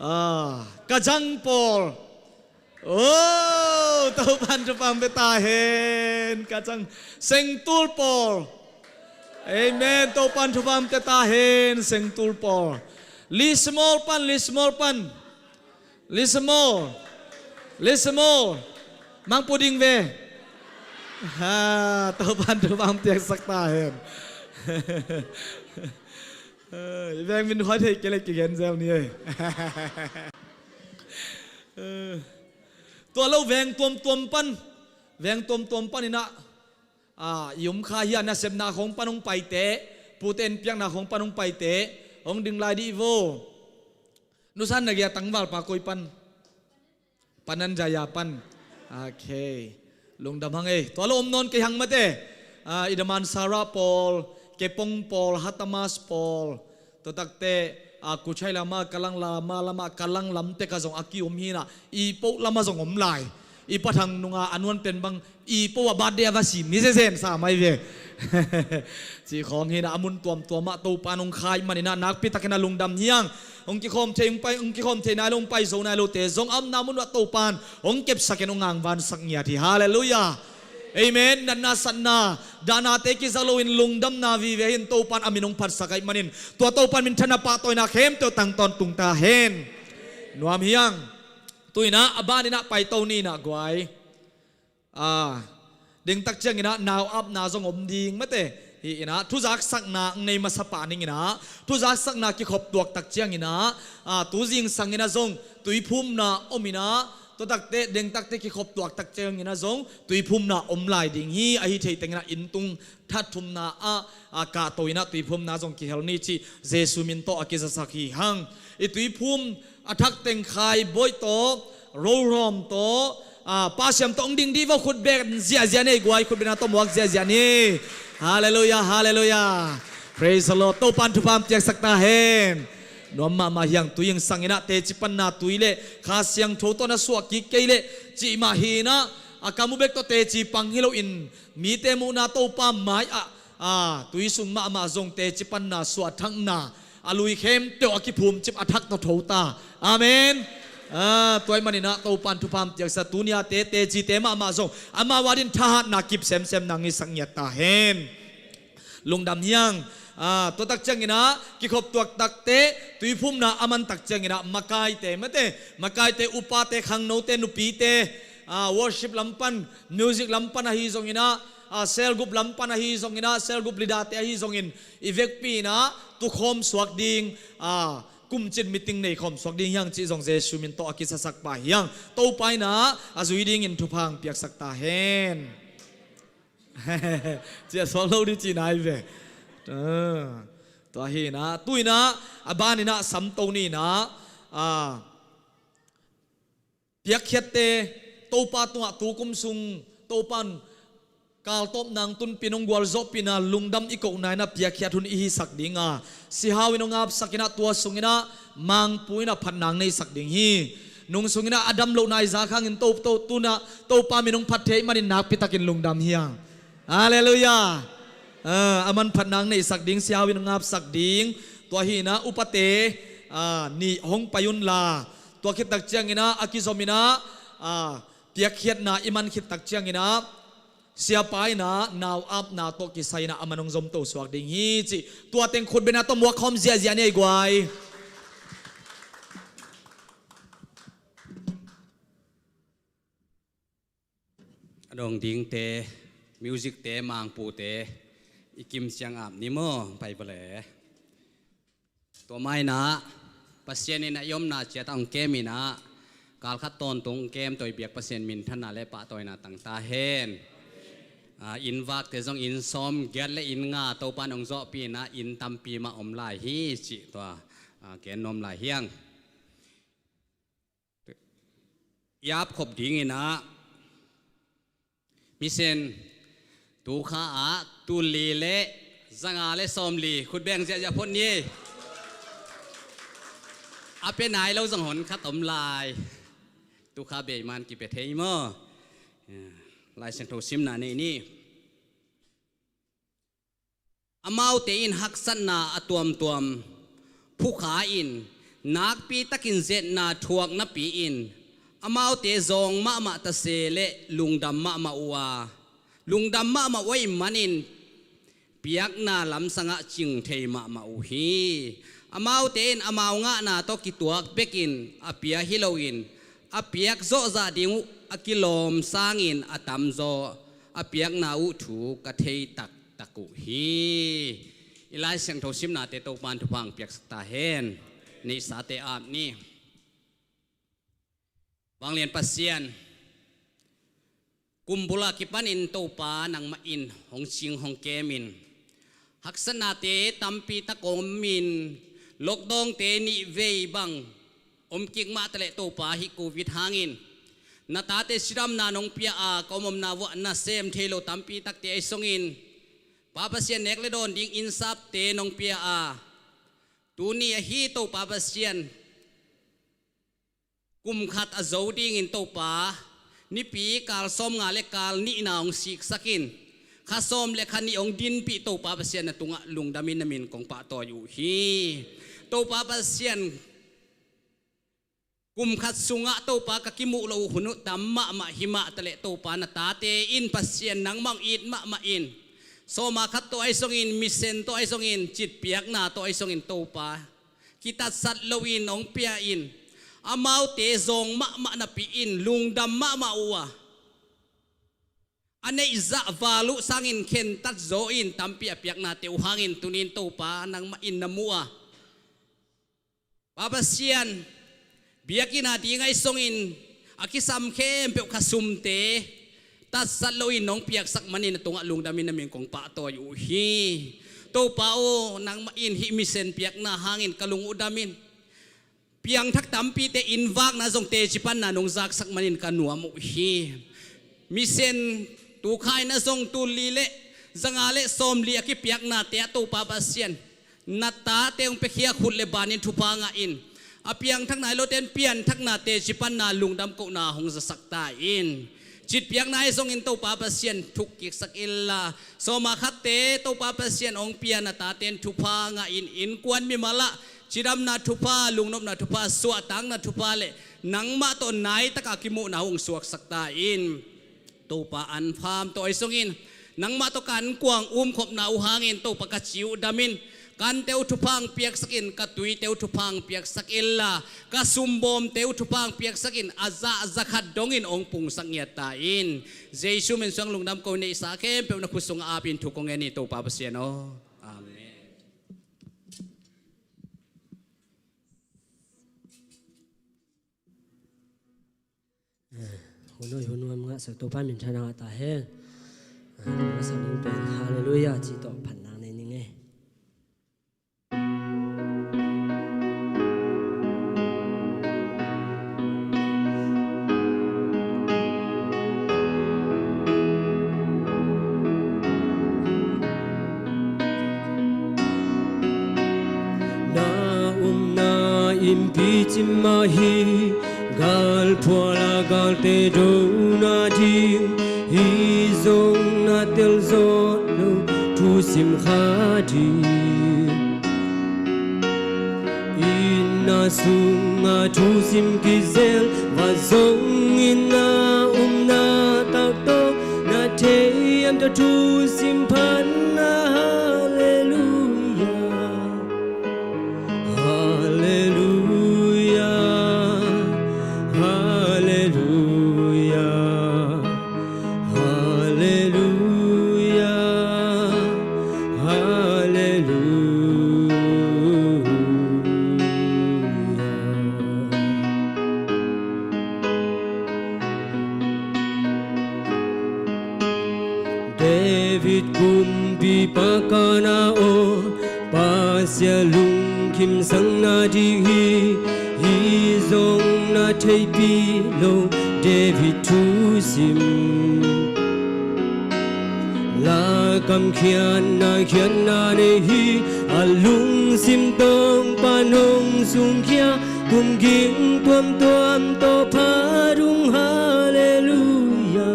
Ah, Kajang pawl. Oh, Topan thupha pia ta hen, Kajang. Sengtul pawl. Amen. Topan thupha pia ta hen, Sengtul pawl. Lismol pan, Lismol pan. Lismol. Lismol. Mangpu ding ve. Ha, Topan thupha piaksak ta hen. Eh, i veng min huai thei kei le kigen zel ni ei. Eh, tua lo veng tuamtuam pan. Veng tuamtuam pan ina. Ah, i um kha hia, nasepna khong pan hong paite. Pute in piakna khong pan hong paite. Hong ding lai dih vo. Nusan na gia tangvalpa koi pan. Pandan Jaya pan. Okay. Lungdam hang ei. Tua lo om nawn kei hang mate. Ah, i Damansara pawl, Kepong pawl, Hatamas pawl. Tua takte, ah, Kuchai lama, Kalang lama, lama, Kalang lamte ka zong a ki-um hina. I poh lama zong om lai. I pathang nunga a nuan pen bang i po a birthday a va sim ni zezen sa mai ve. Ci khawng hina a mun tuamtuam ah Topa nong khai manina nakpi takin a lungdam hiang. Hong kikhawm thei, hong pai, hong kikhawm thei nai lo, hong pai zo nai lote zong a omna mun ah Topan hong kepsak in hong angvansak ngiat hi. Halleluiah. Amen. Natna satna dahnate kizak loin lungdamna vive hin Topan a min hong phatsak ahih manin tua Topan minthanna pahtawina khempeuh tang tawntung ta hen. Nuam hiang. Tuina a baninah paito ninah guai. Ah, dingtak cianginah nau apna zong om ding mate. Hi inah thuzaksakna ang nei masa pah ninginah thuzaksakna kikhop tuaktak cianginah, ah, tu zingsangin a zong tuiphumna om inah, tua takte dingtakte kikhop tuaktak ciangin a zong tuiphumna om lai ding hi. Ahi thei tenginah inntung thatthumna ah, ah, kahto inah tuiphumna zong kihel ni cih Jesu min tawh a kizasak hi hang. I tuiphum a thak teng khai bawi tawh, rohrawm tawh, ah, pasiam tawh hong ding dih vo. Khutbek ziahziah nei guai, khutbekna tawh muak ziahziah ni. Halleluiah, halleluiah. Praise the Lord. Topan thupha piaksak ta hen. Nuam mahmah hiang. Tuizingsang inah teci panna tui le Kha Siangtho tawh na suah kik kei le cih mah hinah, a ka mu bek tawh teci pang hi loin mite muhna Topa mai ah, ah, tui sung mahmah zong teci panna suahthakna a lui khempeuh a kiphumcip a thak tawh tho ta. Amen. Ah, tua ahih maninah Topan thupha piaksak. Tuni-a te tecite mahmah zong amau adin thahatna kip semsem nang i sak ngiat ta hen. Lungdam hiang. Ah, tua tak cianginah kikhop tuaktakte tuiphumna a mantak cianginah makaite mate, makaite, upate, khangnote, nupite, ah, worship lam pan, music lam pan ahi zonginah, ah, cell group lam pan ahi zonginah, cell group leader-te ahi zongin i vekpi inah tukhawm suak ding, ah, kumcin meeting neikhawm suak ding hiang cih zong Jesu min tawh a kizasak pah hiang. Topa inah a zui dingin thupha piaksak ta hen. Ciah suak lo dih cihna hi ve. Ah, tua hinah tuinah a baninah samto ninah, ah, piakkhiatte Topa tungah tukum sung Topan kaltawp nang tunpin hong gualzawhpihna lungdam i kohna inah piakkhiat hun i hisak dinga, sihau in hong apsak inah tua sunginah mangpu inah phatna hong neisak ding hi. Nung sunginah a dam lohna i zak hangin to, to, tunah Topa min hong phat thei ahih manin nakpi takin lungdam hiang. Halleluiah. Ah, a manphatna hong neisak ding, sihau in hong apsak ding. Tua hinah upate, ah, nih hong pai unla, tua khit tak ciangin ah, a kizom in ah, ah, piakkhiatna i man khit tak ciangin ah, siapa in ah nau apna tawh kisai in ah a man hong zomto suak ding hi cih tua teng khut beng in ah tawh muak khawm ziahziah ni ei guai. A dong dingte, music-te, mangpute i kim ciang ap ni maw, pai vale. Tua mah in ah, Pasian in a i omna ciat ah hong kem in ah, kal khat tawntung kem tawh i biak Pasian minthanna le pahtawina tang ta hen. Ah, inn vakte zong inn sawm giat le inn nga Topa in hong zawhpih in ah, inn tampi mah om lai hi cih tua, ah, gen nuam lai hi hang. I ap khop ding in ah, Mission, tu kha ah tul li le za nga le sawm li, khut beng ziahziah phot ni. A pia nai lo zong hon khat om lai. Tu kha bei man kipia thei maw. Lai Siangtho simna nei ni. Amaute in haksatna a tuamtuam phukha in, nakpi takin zetna thuak napi-in, amaute zawng mahmah ta se le lungdam mahmah uh a, lungdam mahmah uh ahih manin piakna lamsangah cing thei mahmah uh hi. Amaute in amau ngahna tawh kituak bekin a pia hi loin, a piak zawh zah ding uh a kilawm sangin a tamzaw a piakna uh thu ka thei taktak uh hi. I Lai Siangtho simnate Topa in thupha hong piaksak ta hen. Neihsate ap ni. Vanglian Pasian, kum bul a kipanin Topa nangmah in hong cing hong kemin, haksatnate tampi tak omin, lockdown-te nih vei bang om kik mah taleh Topa, hih Covid hangin na tate cidamna nong pia a, ka om omna vuah nasem thei lo tampi takte ahi songin, Pa Pasian, nek le dawn ding innsapte nong pia a, tuni ahi Topa Pasian, kum khat a zo dingin Topa, nipi kal sawmnga le kal nihna hong siksakin, kha sawm le kha nih hong dinpih Topa Pasian, na tungah lungdamin na min kong pahtawi uh hi. Topa Pasian, kum khat sungah Topa ka kimuh loh uh hun uh tam mahmah hi mah taleh Topa, na tate in Pasian nangmah hong it mahmah in, sawma khat tawh ahi songin, mission tawh ahi songin, citpiakna tawh ahi songin Topa, kitatsat loin hong pia in, amaute zawng mahmah napi-in lungdam mahmah uh a, a neih zah val uh sangin khentat zaw in tampi a piaknate uh hangin tunin Topa nangmah in na mu a, Pa Pasian, biakinn a ding ahi songin a kisam khempeuh kha sumte tatsat loin nong piaksak manin na tungah lungdamin na min kong pahtawi uh hi. Topa aw, nangmah in hih mission piakna hangin ka lung uh damin, piangthak tampite inn vakna zong teci panna nong zaksak manin ka nuam uh hi. Mission tu kha in ah zong tul li le za nga le sawm li a kipiaknate ah Topa Pasian, na tate hong piakhia khut le banin thupha ngah in, a piangthak nai lote in pianthakna teci panna lungdam kohna hong zasak ta in. Citpiakna ahi songin Topa Pasian thuk kiksak inla, sawma khatte Topa Pasian hong pia na tate in thupha ngah in, innkuan mimal ah cidamna thupha, lungnopna thupha, suahtakna thupha le nangmah tawh naitaka kimuhna hong suaksak ta in. Topa, an pham tawh ahi songin nangmah tawh ka ankuang umkhopna uh hangin Topa ka ci uh damin, kante uh thupha hong piaksakin, ka tuite uh thupha hong piaksak inla, ka sumbawmte uh thupha hong piaksakin, a zah za khat dongin hong pungsak ngiat ta in. Jesu min suang lungdam ko, neihsa khempeuh na khut sungah apin thu kong ngen hi Topa Pasian aw. Amen. Hun hoih hun nuam ngahsak Topa minthanna ngah ta hen. Ngahsak ding pen Halleluiah cih tawh phatna nei ning ei. Na omna innpi cim mah hi, galphual a galte dona ding, hih zong na tel zawh lo, thusim kha ding. Inn Sungah thusim kizel va zong in, na omna tak tawh na thei hiam? Tua thusim phatna. Halleluia, halleluia, halleluia. Halleluia, halleluia. David kumpipa ka na aw, Pasian lungkim sang nading hi. Hih zong na theihpih lo, David thusim. Lakkhiatna, khiatna nei hi, a lungsim tawh pan hong sungkhia, kum ging tuamtuam tawh phat ung. Halleluia,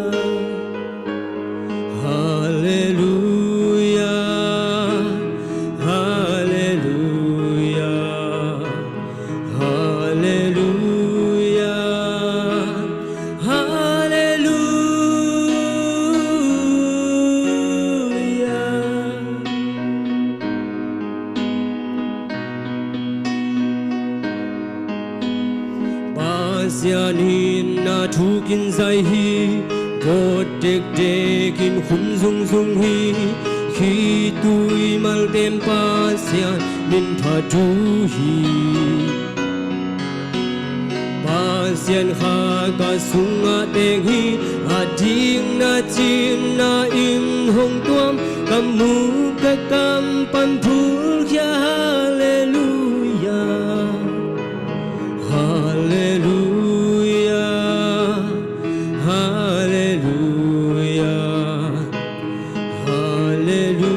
halleluia, halleluia, halleluia, halleluia. Pasian in na thu kin zai hi, vawt dekdek in khum zungzung hi. Khitui maltem Pasian min phat uh hi. Pasian kha ka sungah teng hi, a dikna cihna in hong tuam, ka muk ka kam pan phulkhia. Halleluia, halleluia, halleluia, halleluia.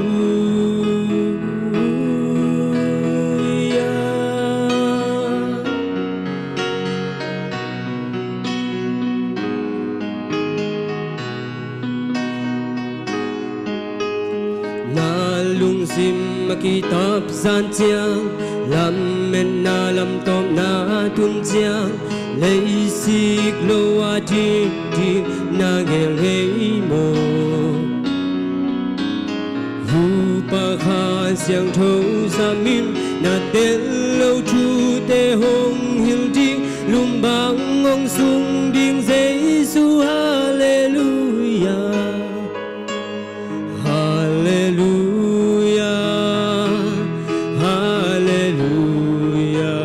Na lungsim a kitap zan ciang, lametna lamtawpna tun ciang, leisik lo a dindin na gel ngei maw? Hupa Kha Siangtho zam in, na tel lo thute hong hilh ding, lum bang hong sung ding Jesu. Halleluia, halleluia, halleluia,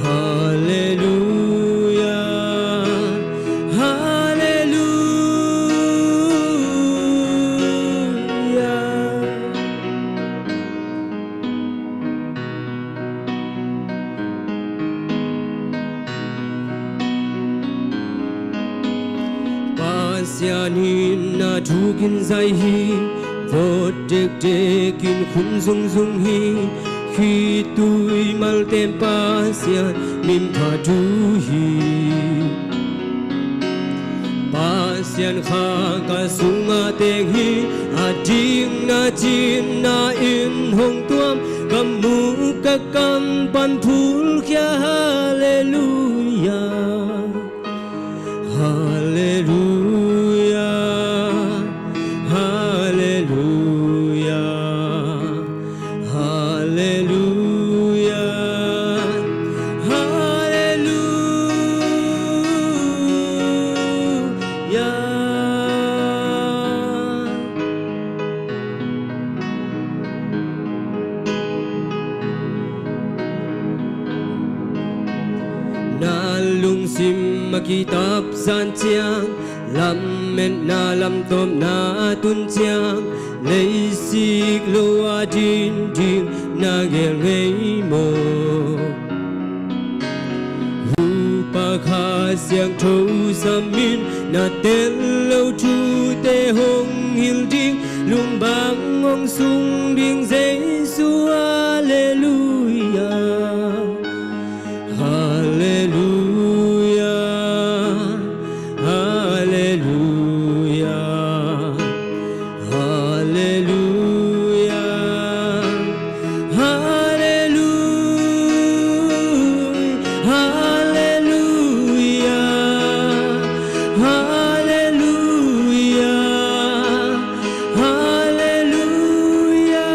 halleluia, halleluia. Pasian in na thu kin zai hi, vawt dekdek in khum zungzung hi. Khitui maltem Pasian min phat uh hi. Pasian kha ka sungah teng hi, a dikna cihna in hong tuam, ka muk ka kam pan phulkhia. Halleluia, halleluia, halleluia, halleluia, halleluia. Na lungsim a kitap zan ciang, lametna lamtawpna tun ciang, leisik lo a dindin na gel ngei maw? Hupa Kha Siangtho zam in, na tel lo thute hong hilh ding, lum bang hong sung ding Jesu. Halleluia, halleluia, halleluia, halleluia, halleluia. Halleluia, halleluia,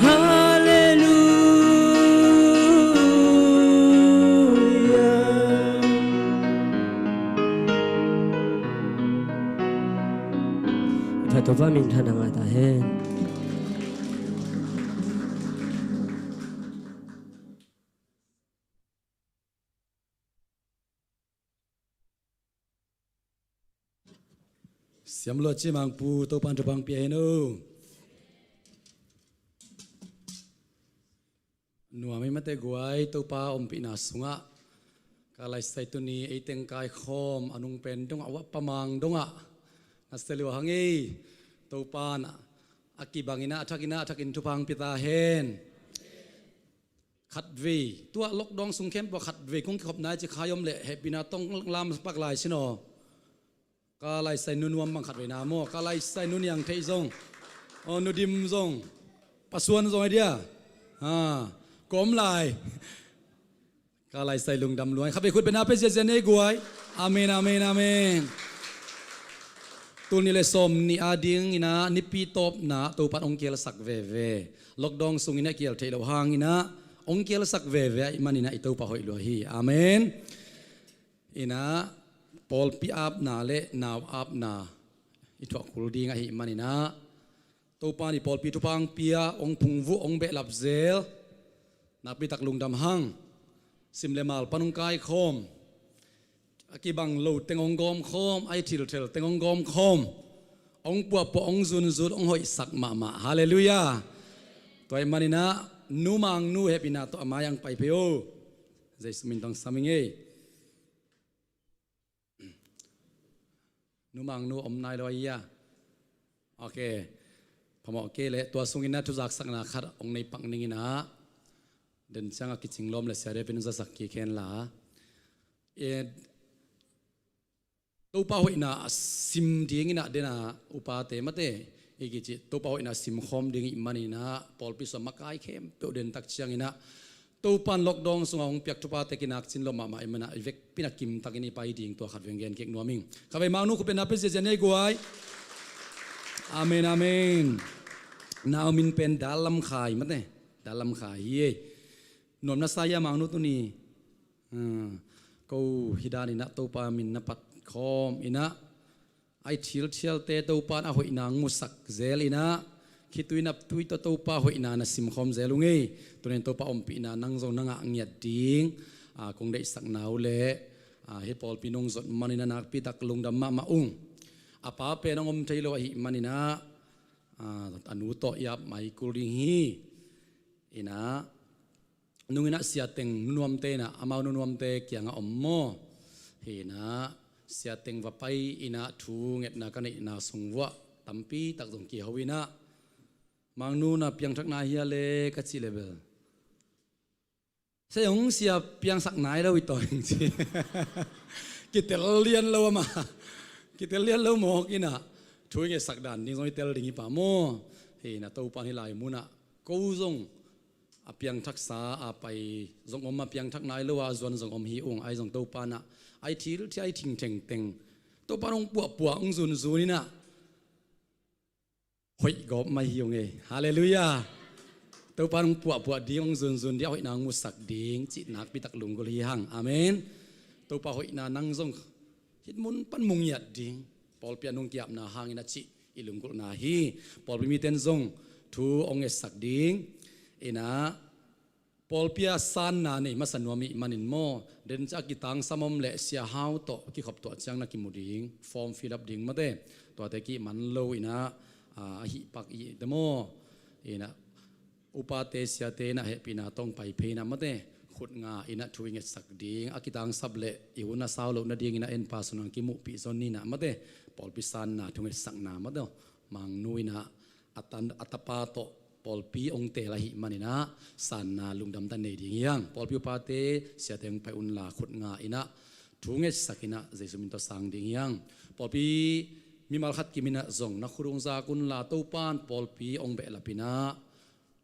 halleluia. Topa min thang a ngah ta hen. Siam lua ci Mangpu, Topa in thupha pia hen aw. Nuam hi mate guai, Topa ompihna sungah ka laisai tuni ei teng kaikhawm a nung pen dongah, uah pamang dongah na sia lua hang ei. Topa in a kibangin a thakin a thakin thupha pia ta hen. Khatvei, tua lockdown sung khempeuh khatvei kong kikhop nai ci khai om leh hehpihna tong lam pak lai sin aw. Ka laisai nu nuam bang khatvei na maw, ka laisai nu niang theih zong, aw, nu dim zong, pasuan zong a dia, ha, kawm lai. Ka laisai lungdam luang. Khatvei khut bengna pia ziazia nei guai. Amen, amen, amen. Tul nih le sawm nih a dingin a nipi tawpna Topa in hong kielsak veve. Lockdown sungin a kiel theih loh hangin a hong kielsak veve ahih manin a i Topa hoih lua hi. Amen. In a pawlpi apna le nau apna i thuak kul ding ahih manin a Topa in i pawlpi thupha hong pia, hong phungvuh, hong behlap zel. Nakpi tak lungdam hang. Sim le mal pan hong kaikhawm, a kibang lo teng hong gawmkhawm, a i thilthel teng hong gawmkhawm, hong puahpuah, hong zunzun, hong hoihsak mahmah. Halleluia. Tua ahih manin a Nu Mang Nu hehpihna tawh a mai-ah hong pai phei aw. Jesu min tawh hong sam ing ei. Nu Mang Nu om nai lo a ia. Ok. Phamawh kei leh tua sungin a thuzaksakna khat hong nei pak ning in a, den ciang a kicing lawm le Sia David in zasak kik hen la. E, Topa hoihna a sim dingin a den a upate mate i kici, Topa hoihna simkhawm ding i hih manin a pawlpi sung a makai khempeuh den tak ciangin a Topa in lockdown sungah hong piak thupha te kinak cin lo mahmah i hih manin a i vekpi in a kimtakin i pai ding tua khat veng gen kik nuam ing. Khatvei Mang Nu khut bengna pia ziazia nei guai. Amen, amen. Nau min pen Dal Lam Khai mate. Dal Lam Khai hi ei. Nuam na sa ia Mang Nu tuni. Ah, ko hi dan in a Topa min na pat khawm in a, a i thilthialte Topa in a hoihna hong musak zel in a, khitui naptui tawh Topa hoihna na simkhawm zel ung ei. Tuni in Topa ompihna nang zong na ngah ngiat ding, ah, kong deihsakna uh leh, ah, hih pawlpi nong zot manin a nakpi tak lungdam mahmah ung. A pa pen hong om thei lo ahih manin a, ah, a nu tawh i ap mai kul ding hi. In a, nung in a Sia Teng nu nuamte in a, amau nu nuamte kiangah om maw. Hi in a, Sia Teng va pai in a thu ngetna ka neihna sung vuah tampi tak zong kiho in a, Mang Nu na piangthak nai hia le ka cih leh bel, sia hong sia piangsak nai lo hi taw ing ci. Kitel lian lo amah. Kitel lian lo mawk in a, thu i ngetsak dan ding zong i tel ding hi pah maw. Hi in a, Topa in hih lai mun ah ko zong a piangthaksa a pai zong om, a piangthak nai lo a zuan zong om hi ung, ahi zong Topa in a, a i thilthia, a i thingtheng teng Topa in hong puahpuah, hong zunzun in a, hoih gawp mai hi ung ei. Halleluia. Topa in hong puahpuah ding, hong zunzun ding, a hoihna hong musak ding cih nakpi tak lunggulh hi hang. Amen. Topa hoihna nang zong hih mun pan mu ngiat ding, pawlpi a nung ki-apna hangin a cih i lunggulhna hi. Pawlpi mite in zong thu hong ngetsak ding in a, pawlpi ah sanna nei masa nuam i hih manin maw, den ciang a kitangsam om leh Sia Hau tawh kikhop tuah ciang na kimu ding, form fill up ding mate, tuate kihman lo in a, ah, a hih pak i hih te maw. In a, upate siate in a hehpihna tawh hong pai phei in a mate, khut nga in a thu i ngetsak ding, a kitangsap leh i hun a sau loh nadingin a en pa sung nang kimuhpih zon ni in a mate, pawlpi sanna thu ngetsakna mate aw, Mang Nu in a, a tan, a tapa tawh pawlpi hong teel ahih manin a, sanna lungdam ta nei ding hi hang. Pawlpi upate siate hong pai un la, khut nga in a thu ngetsak in a, Jesu min tawh sang ding hi hang. Pawlpi mimal khat kim in a zong na khut hong zak un la, Topa in pawlpi hong behlap in a,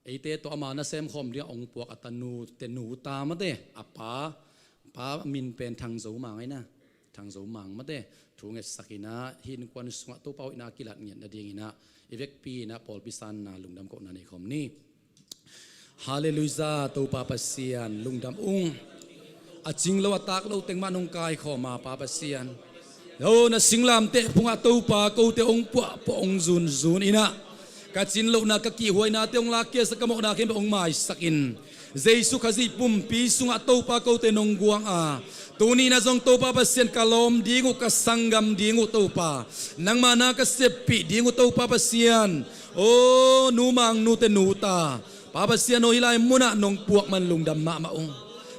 eite tawh ama nasem khawm ding a hong puak a tanu, tenu ta mate, a pa, pa min pen Thang Zo Mang ahi na. Thang Zo Mang mate thu ngetsak inah, hih innkuan sungah Topa hoihna kilat ngiat nadinginah i vekpi inah pawlpi sanna lungdam kohna nei khawm ni. Halleluijah, Topa Pasian lungdam ung. A cing lo a tak lo teng mah nong kaikhawm a, Pa Pasian, o na singlamteh phungah Topa kote hong puahpuah hong zunzun inah, ka cin lohna ka kihhuainate hong lakkhia sa, ka mawhna khempeuh hong maisak in, Jesu Khazih pumpi sungah Topa kote nong guang a, tuni inah zong Topa Pasian ka lawm ding uh, ka sanggam ding uh Topa, nangmah na ka seppih ding uh Topa Pasian, o nu Mang Nu te nu ta, Pa Pasian aw, hih lai munah nong puak man lungdam mahmah ung.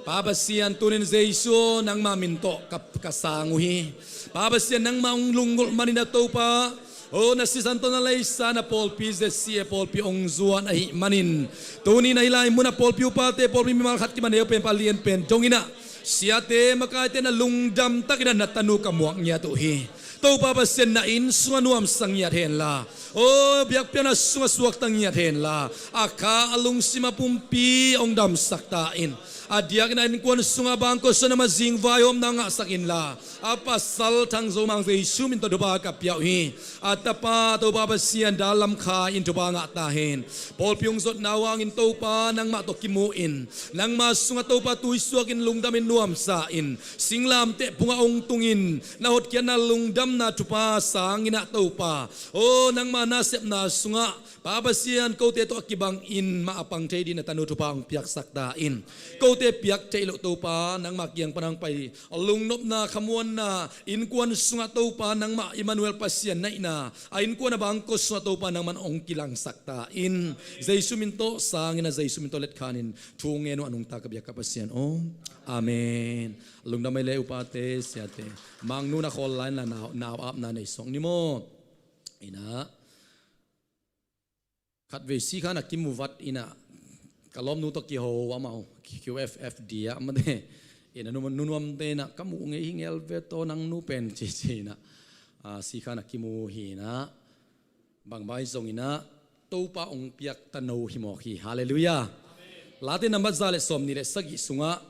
Pa Pasian, tunin Jesu aw, nangmah min tawh ka, ka sang uh hi. Pa Pasian, nangmah hong lunggulh manin a Topa, o na sisan tawh na leisa na pawlpi Z C A pawlpi hong zuan ahih manin, tunin a hih lai munah pawlpi upate, pawlpi mimal khat kim a neu pen, pa lian pen dong inah, siate makaite na lungdam tak inah na tanu ka muak ngiat uh hi. Topa Pasian, na inn sungah nuamsa ngiat henla, o biakpiakna sungah suakta ngiat henla, a kha a lungsim a pumpi hong damsak ta in. A diakin a innkuan sungah bangkua suan a ma zing vaihawmna ngahsak inla, a pasal Thang Zo Mang Jesu min tawh thupha ka pia uh hi. A tapa Topa Pasian, Dal Lam Khai in thupha ngah ta hen. Pawlpi hong zotna uh hangin Topa nangmah tawh kimu in, nangmah sungah Topa tui suakin lungdamin nuamsa in, singlamteh phungah hong tungin, na hotkhiatna lungdamna thupha sang inah Topa, o nangmah nasepna sungah Pa Pasian, kote tawh a kibangin mah a pang thei dingin na tanu thupha hong piaksak ta in. Kote piak theih loh Topa, nangmah kiang pan hong pai, a lungnopna, khamuanna, innkuan sungah Topa nangmah Emmanuel Pasian na hihna, a innkuan a bangkua sungah Topa nangman hong kilangsak ta in. Jesu min tawh sang inah, Jesu min tawh letkhanin thu ngen uh a nungta ka biak ka Pasian aw. Amen. Lungdam ei le upate, siate. Mang Nu na khawl lai inla, nau, nau apna nei sawk ni maw. Inah khatvei sikhan a kimu vat inah, ka lawmnu tawh kiho amau, Q F F D ah mate, inah nu, nu Nuamte inah ka muh ngei hi ngel ve tawh nang nu pen ci ci inah, a, sikhan a kimu hi inah, bangbai zong inah Topa hong piak tano hi mawk hi. Halleluijah. Late nambat za le sawmnih le sagih sungah,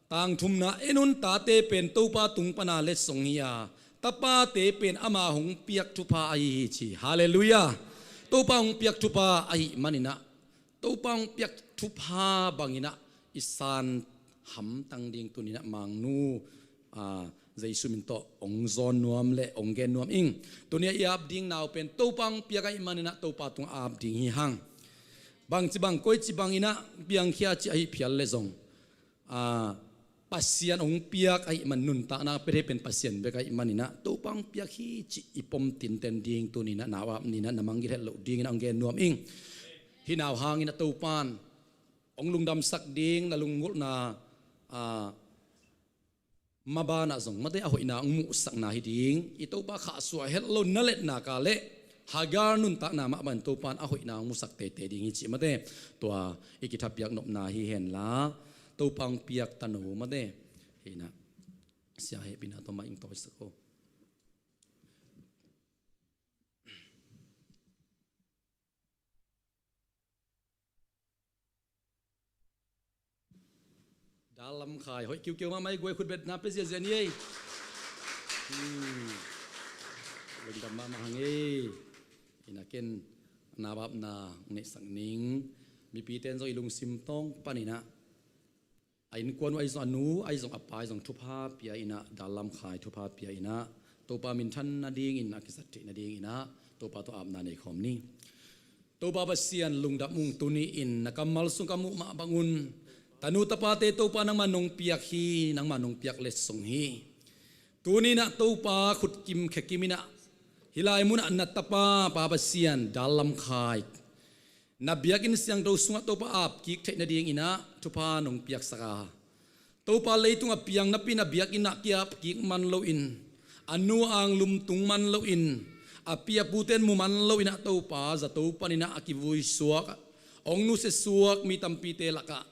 tangthumna en un, tate pen Topa tung pana letsong hi a, tapate pen ama hong piak thupha ahi hi ci. Halleluijah. Topa hong piak thupha ahih maninah, Topa hong piak thupha banginah i san hamtang ding tuninah Mang Nu, a, Jesu min tawh hong zawn nuam le hong gen nuam ing. Tuni a i ap ding nau pen Topa hong piak ahih maninah Topa tungah ap ding hi hang. Bangci bang, koici banginah piangkhia ci ahih phial le zong, a, Pasian hong piak ahih man, nuntakna pia thei pen Pasian bek ahih maninah Topa hong piak hi cih i pom tinten ding tuninah nau ap ninah na manggil het loh dinginah hong gen nuam ing. Hih nau hanginah Topan hong lungdamsak ding, na lunggulhna, a, mabanah zong mate a hoihna hong muhsakna hi ding. I Topa khahsuah het lo na letna ka le Hagar nuntakna mah bangin Topan a hoihna hong musak teitei ding hi cih mate. Tua i kithapiak nopna hi henla, Topa hong piak tano mate. Hinah, sia hehpihna tawh mah ing tawi sak o. Dal Lam Khai, hoih kiukiu mahmah ei, guai khutbetna pia ziazia ni ei. Hmm. Lungdam mahmah hang ei. Inah ken nabapna neihsak ning. Mipite in zong i lungsim tawng paninah, a innkuan uh ahi zong, a nu ahi zong, a pa ahi zong thupha pia inah, Dal Lam Khai thupha pia inah, Topa minthan nadingin, a kisat theih nadinginah Topa tawh apna nei khawm ni. Topa Pasian, lungdam ung. Tuni-in na kammal sung ka muh mah bangun, tanu tapate Topa nangmah nong piak hi, nangmah nong piak letsong hi. Tuni-inah Topa khutkim khekim inah hih lai munah na tapa Pa Pasian Dal Lam Khai na biakinn siangtho sungah Topa apkik theih nadinginah thupha nong piaksak a, Topa leitung a piang napi na biakinn ah ki-apkik man loin, a nu a anglum tung man loin, a pi a pute in mu man loinah Topa zato paninah a kivui suak, hong nusia suak mi tampite lakah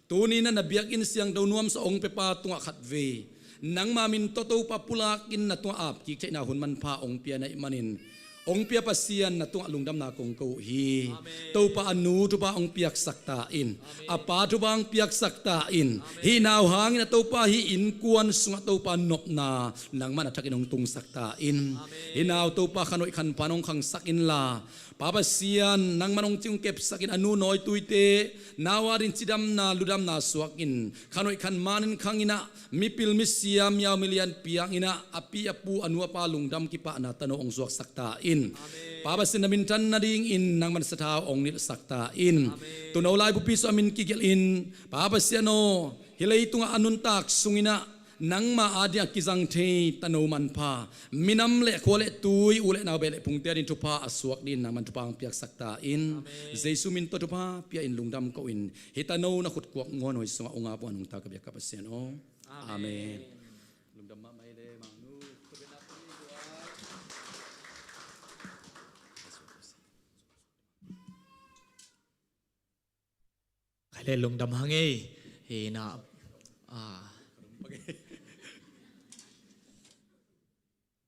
tuni-inah na biakinn siangtho nuamsa hong piapa tungah khatvei nangma min tawh Topa pulakin na tungah apkik theihna hun manpha hong pia na hih manin Hong pia Pasian, na tungah lungdamna kong ko uh hi. Topa, a nu thupha hong piaksak ta in. A pa thupha hong piaksak ta in. Hih nau hangin a Topa, hih innkuan sungah Topa, nopna nangmah na thakin hong tungsak ta in. Hih nau Topa, khanhoih khanpha in hong khangsak inla, Pa Pasian, nangman hong cing kepsak in. A nu nawituite nau adingin cidamna ludamna suak in, khanhoih khanman in khang in ah, mipil misia, miau milian piang in ah, a pi a pu, a nu a pa lungdam kipahna tano hong suaksak ta in. Pa Pasian, na minthan nadingin nangman sathau hong nilhsak ta in. Tuuno laibupi sungah a min kigelh in, Pa Pasian aw, hih leitungah a nuntak sung in ah, nangma adingin a kizang thei tano manpha, minam le khua le tui, u le nau, beh le phungte adingin thupha a suak dingin nangman thupha hong piaksak ta in. Jesu min tawh thupha pia in lungdam ko in, hih tano na khutkuak ngawnoi sungah hong ap un, a nungta ka biak ka Pasian aw. Amen. Lungdam mahmah i le, Mangnu. Khai le lungdam hang ei. Hi na. Ah.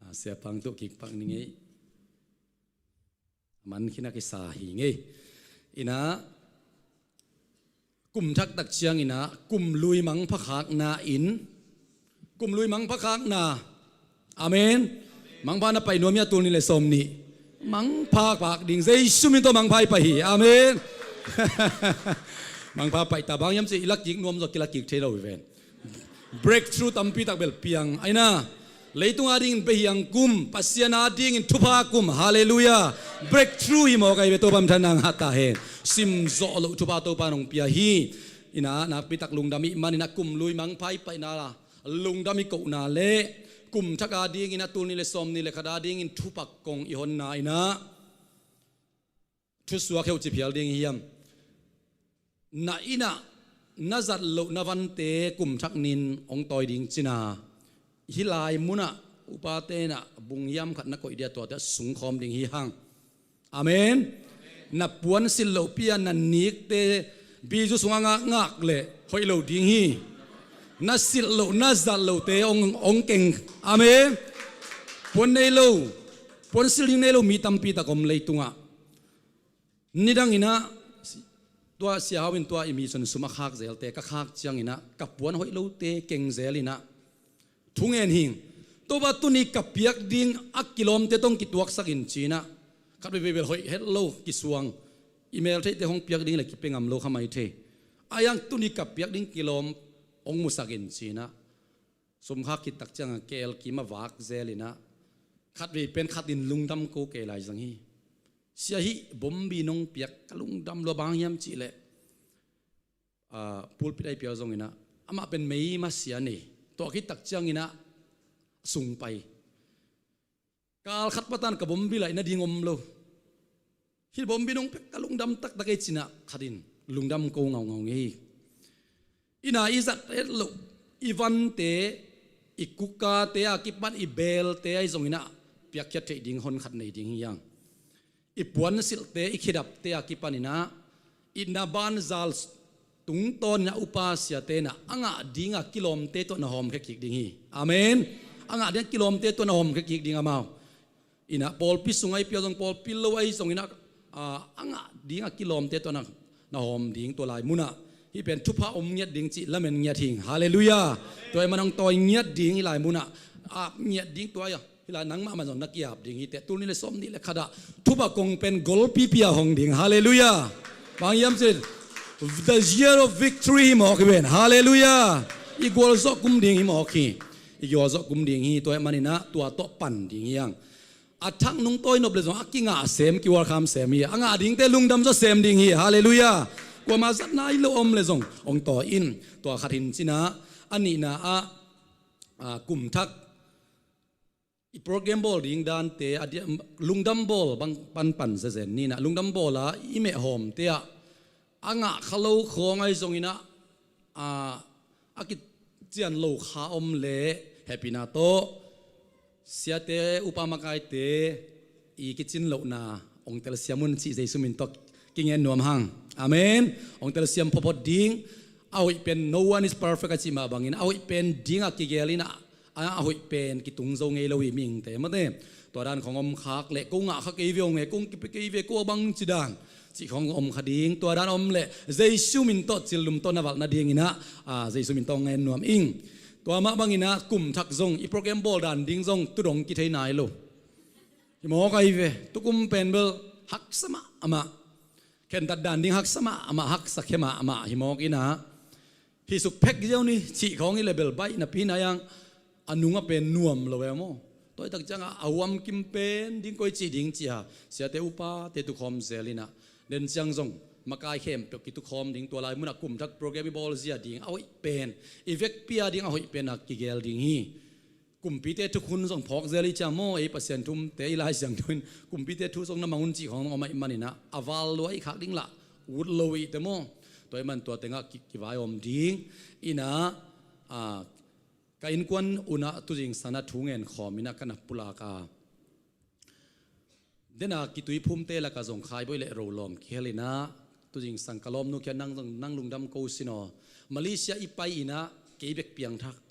Ah, Sia Pang tuh kik pak ning ei. Man khin a kisa hi ngei. Ina, kum thak tak ciang ina, kum lui mangpha khakna in, kum lui mangpha khakna. Amen. Mangpha na pai nuam hia, tul nih le sawm nih? Mangpha pak ding, Jesu min tawh mangpha i pai hi. Amen. Mangpha pai ta, bang hiam cih i la kik nuam zaw, ki la kik thei lo hi ven. Breakthrough tampi tak bel piang. Aina, leitung adingin behiang kum, Pasian adingin thupha kum. Halleluiah. Breakthrough hi mawk ahi ve, Topa minthanna ngah ta hen. Sim zawh loh thupha Topa nong pia hi. Ina, nakpi tak lungdam ih manin a kum lui mangpha i paina la lungdam i kohna le kum thak adingin a tul nih le sawm nih le khat adingin thupha kong i honna ina, thusuak heuh ci phial ding hiam? Na inn ah na zat loh na vante kum thak nin hong tawi ding cina, hih lai munah upate in ah bung hiam khat na koih dia, tuate ah sungkhawm ding hi hang. Amen. Na puansilh lohpi a na nikte bizu sungah ngakngak leh hoih lo ding hi. Na silh loh na zat lohte hong, hong keng. Amen. Puan nei lo, puansilh ding nei lo mi tampi tak om leitungah. Nidang inah tua Sia Hau in tua i mission sum a khak zelte ka khak ciang inah ka puan hoih lote keng zel inah thungen hing. Topa, tuni ka piak ding a kilawmte tawh kituaksak in ci inah, khat veivei bel hoih het lo kisuang, i meltheihte hong piak ding le kipia ngam lo kha mai thei. Ahi hang tuni ka piak ding kilawm hong musak in ci inah, sum khak khit tak ciangah keel kim a vak zel inah, khat vei pen khat in lungdam ko kei lai zang hi. Sia, hih bombi nong piak ka lungdam lua, bang hiam cihleh, ah, pulpit ahi piau zong inah, amah pen meima sia nei. Tua khit tak ciang inah sung pai. Kal khat patan ka bombi laih nading om lo. Hih bombi nong piak ka lungdam taktak ei ci inah khat in lungdam ko ngaungau ngei hi. Ina i zat het loh i vante, i kukate a kipan i belte ahi zong inah piakkhiat theih ding hon khat nei ding hi hang. I puansilhte, i khedapte a kipan inah, i na banzal tungtawn inah upa siate inah a ngah ding a kilawmte tawh na hawmkhia kik ding hi. Amen. A ngah ding a kilawmte tawh na hawmkhia kik ding amau. Inah pawlpi sung ahi piau zong, pawlpi lo ahi zong inah, ah, a ngah ding a kilawmte tawh na, na hawm ding tua lai munah. Hih pen thupha om ngiat ding cih lamen ngiat hing. Halleluiah. Tua ahih man hong tawi ngiat ding hih lai munah. Ap ngiat ding tua ia. Hih lai nangmah man zong na kiap ding hi teh. Tul nih le sawm nih le khat ah thupha kong pen golpipi a hong ding. Halleluiah. Bang hiam cih, the year of victory hi mawk hi ven. Halleluiah. I gualzawh kum ding hi mawk hi. I gualzawh kum ding hi. Tua ahih man inah tua tawh pan ding hi hang. A thak nung tawi nop le zong a kingah sem, kiwalkham sem hi. A ngah dingte lungdam zaw sem ding hi. Halleluiah. Kuamah zatna hi lo om le zong hong tawi in. Tua khat hi in ci inah, a nihna ah, ah, kum thak i program bawl ding dante a dia, lungdam bawl bang panpan zezen ni inah, lungdam bawl a i mehhawmte ah a ngah kha lo khawng ahi zong inah, a, a kician lo kha om le hehpihna tawh siate, upa makaite i kicin lohna hong telsiam un cih Jesu min tawh kingen nuam hang. Amen. Hong telsiam phawtphawt ding. A hoih pen no one is perfect a cih mah bangin a hoih pen ding a kigel inah, a, a hoih pen kitung zo ngei lo hi mihingte mate. Tua dan khong om khak leh ko ngah kha kei ve ong e, kong kipia kei ve ko a bang ci dan cih khong om kha ding. Tua dan om leh Jesu min tawh cillum tawh na valh nadingin ah, a, Jesu min tawh ngen nuam ing. Tua mah bangin ah kum thak zong i program bawl dan ding zong tu dong kithei nai lo. Hi mawk ahi ve. Tukum pen bel haksa mahmah. Khentat dan ding haksa mahmah, haksa khia mahmah hi mawk in ah, hi suk phek ziau ni cih khawng i le bel baih napi na yang a nung a pen nuam lo e maw. Tua i tak ciangah a huam kim pen ding koi cih ding ci a, siate upate tukhawm zel in ah, den ciang zong makai khempeuh kitukhawm ding, tua lai munah kum thak program i bawl zia ding a hoih pen, i vekpi a ding a hoih pen a kigel ding hi. Kumpite thukhun zong phawk zel i ciang maw, ei Pasian thumte i Lai Siangtho in kumpite thu zong na mang un cih khawng om ahih manin ah, a val lua i khak ding lah ut lo i te maw. Tua ahih man tua tengah ki, kivaiawm ding in ah, a, ka innkuan un ah tu zingsang ah thu ngen khawm in ah ka na pulak a, den a kituiphumte lakah zong Khaiboih le Rolawm kihel in ah, tu zingsang ka lawmnu kiang nang zong, nang lungdam ko sin aw. Malaysia i pai in ah kei bek piangthak.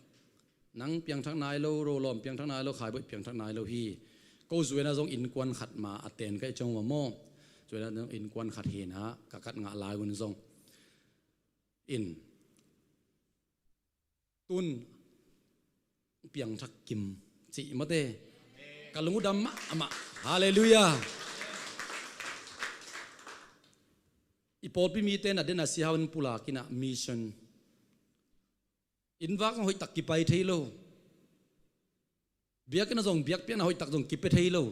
Nang piangthak nai lo, Rolawm piangthak nai lo, Khaiboih piangthak nai lo hi. Ko zuena zong innkuan khat ma a ten ka i ciang uh a maw. Zuena zong innkuan khat hi in ah, ka kat ngah lai un zong in, tun piangthak kim cih mate. Ka lung uh dam mahmah. Halleluiah. I pawlpi mite na den a sihau in pulak in ah mission, inn vak zong hoihtak kipai thei lo. Biakinn ah zong biakpiakna hoihtak zong kipia thei lo.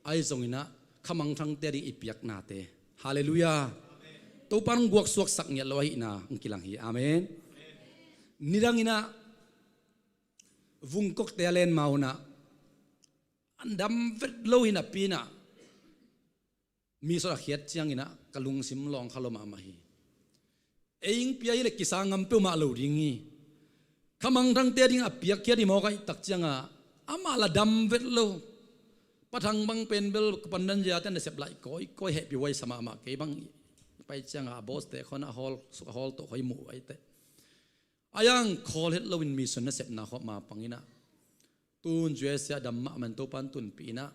Ahi zongin ah khamangthangte a ding i piaknate, halleluiah, Topa in hong guaksuaksak ngiat lo ahihna hong kilang hi. Amen. Nidang in ah vungkokte a len ma un ah, an dam vet lo hi napi in ah, mission a khiat ciangin ah ka lungsim lawng kha lo mahmah hi. Ei ing pia hi le kisa ngam peuhmah lo ding hi. Khamangthangte a ding a piakkhiat hi mawk ahih tak ciangah amah la dam vet lo. Pa Thang bang pen bel ka pandan zia te nasep laih kawikawi, hehpih huaisa mahmah, kei bang i pai ciangah a boss te khawng a hawl suk a hawl tawh khawng i muh uh ahi teh. A yang khawl het loin mission nasepna khawng ma pang in ah, tun U S A ah dam mahmah in Topa in tunpih in ah,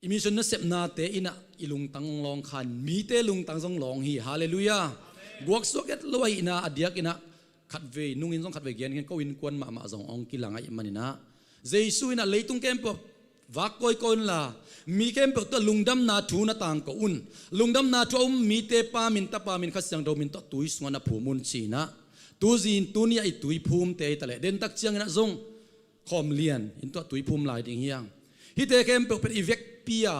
i mission nasepnate in ah i lungtang hong lawng khan mite lungtang zong lawng hi. Halleluiah. Guaksuak het lo ahihna a diak in ah, khatvei nungin zong khatvei gen khin, ko innkuan mahmah zong hong kilang ahih manin ah, Jesu in ah leitung khempeuh vak kawikawi unla, mi khempeuh tungah lungdamna thu na tangko un. Lungdamna thu a um mite Pa min, Tapa min, Kha Siangtho min tawh tui sungah na phum un ci in ah, tu zing tuni-ah i tuiphumte hi ta leh, dentak ciangin ah zong khawm lian in tua tuiphum lai ding hi hang. Hihte khempeuh pen i vekpi a,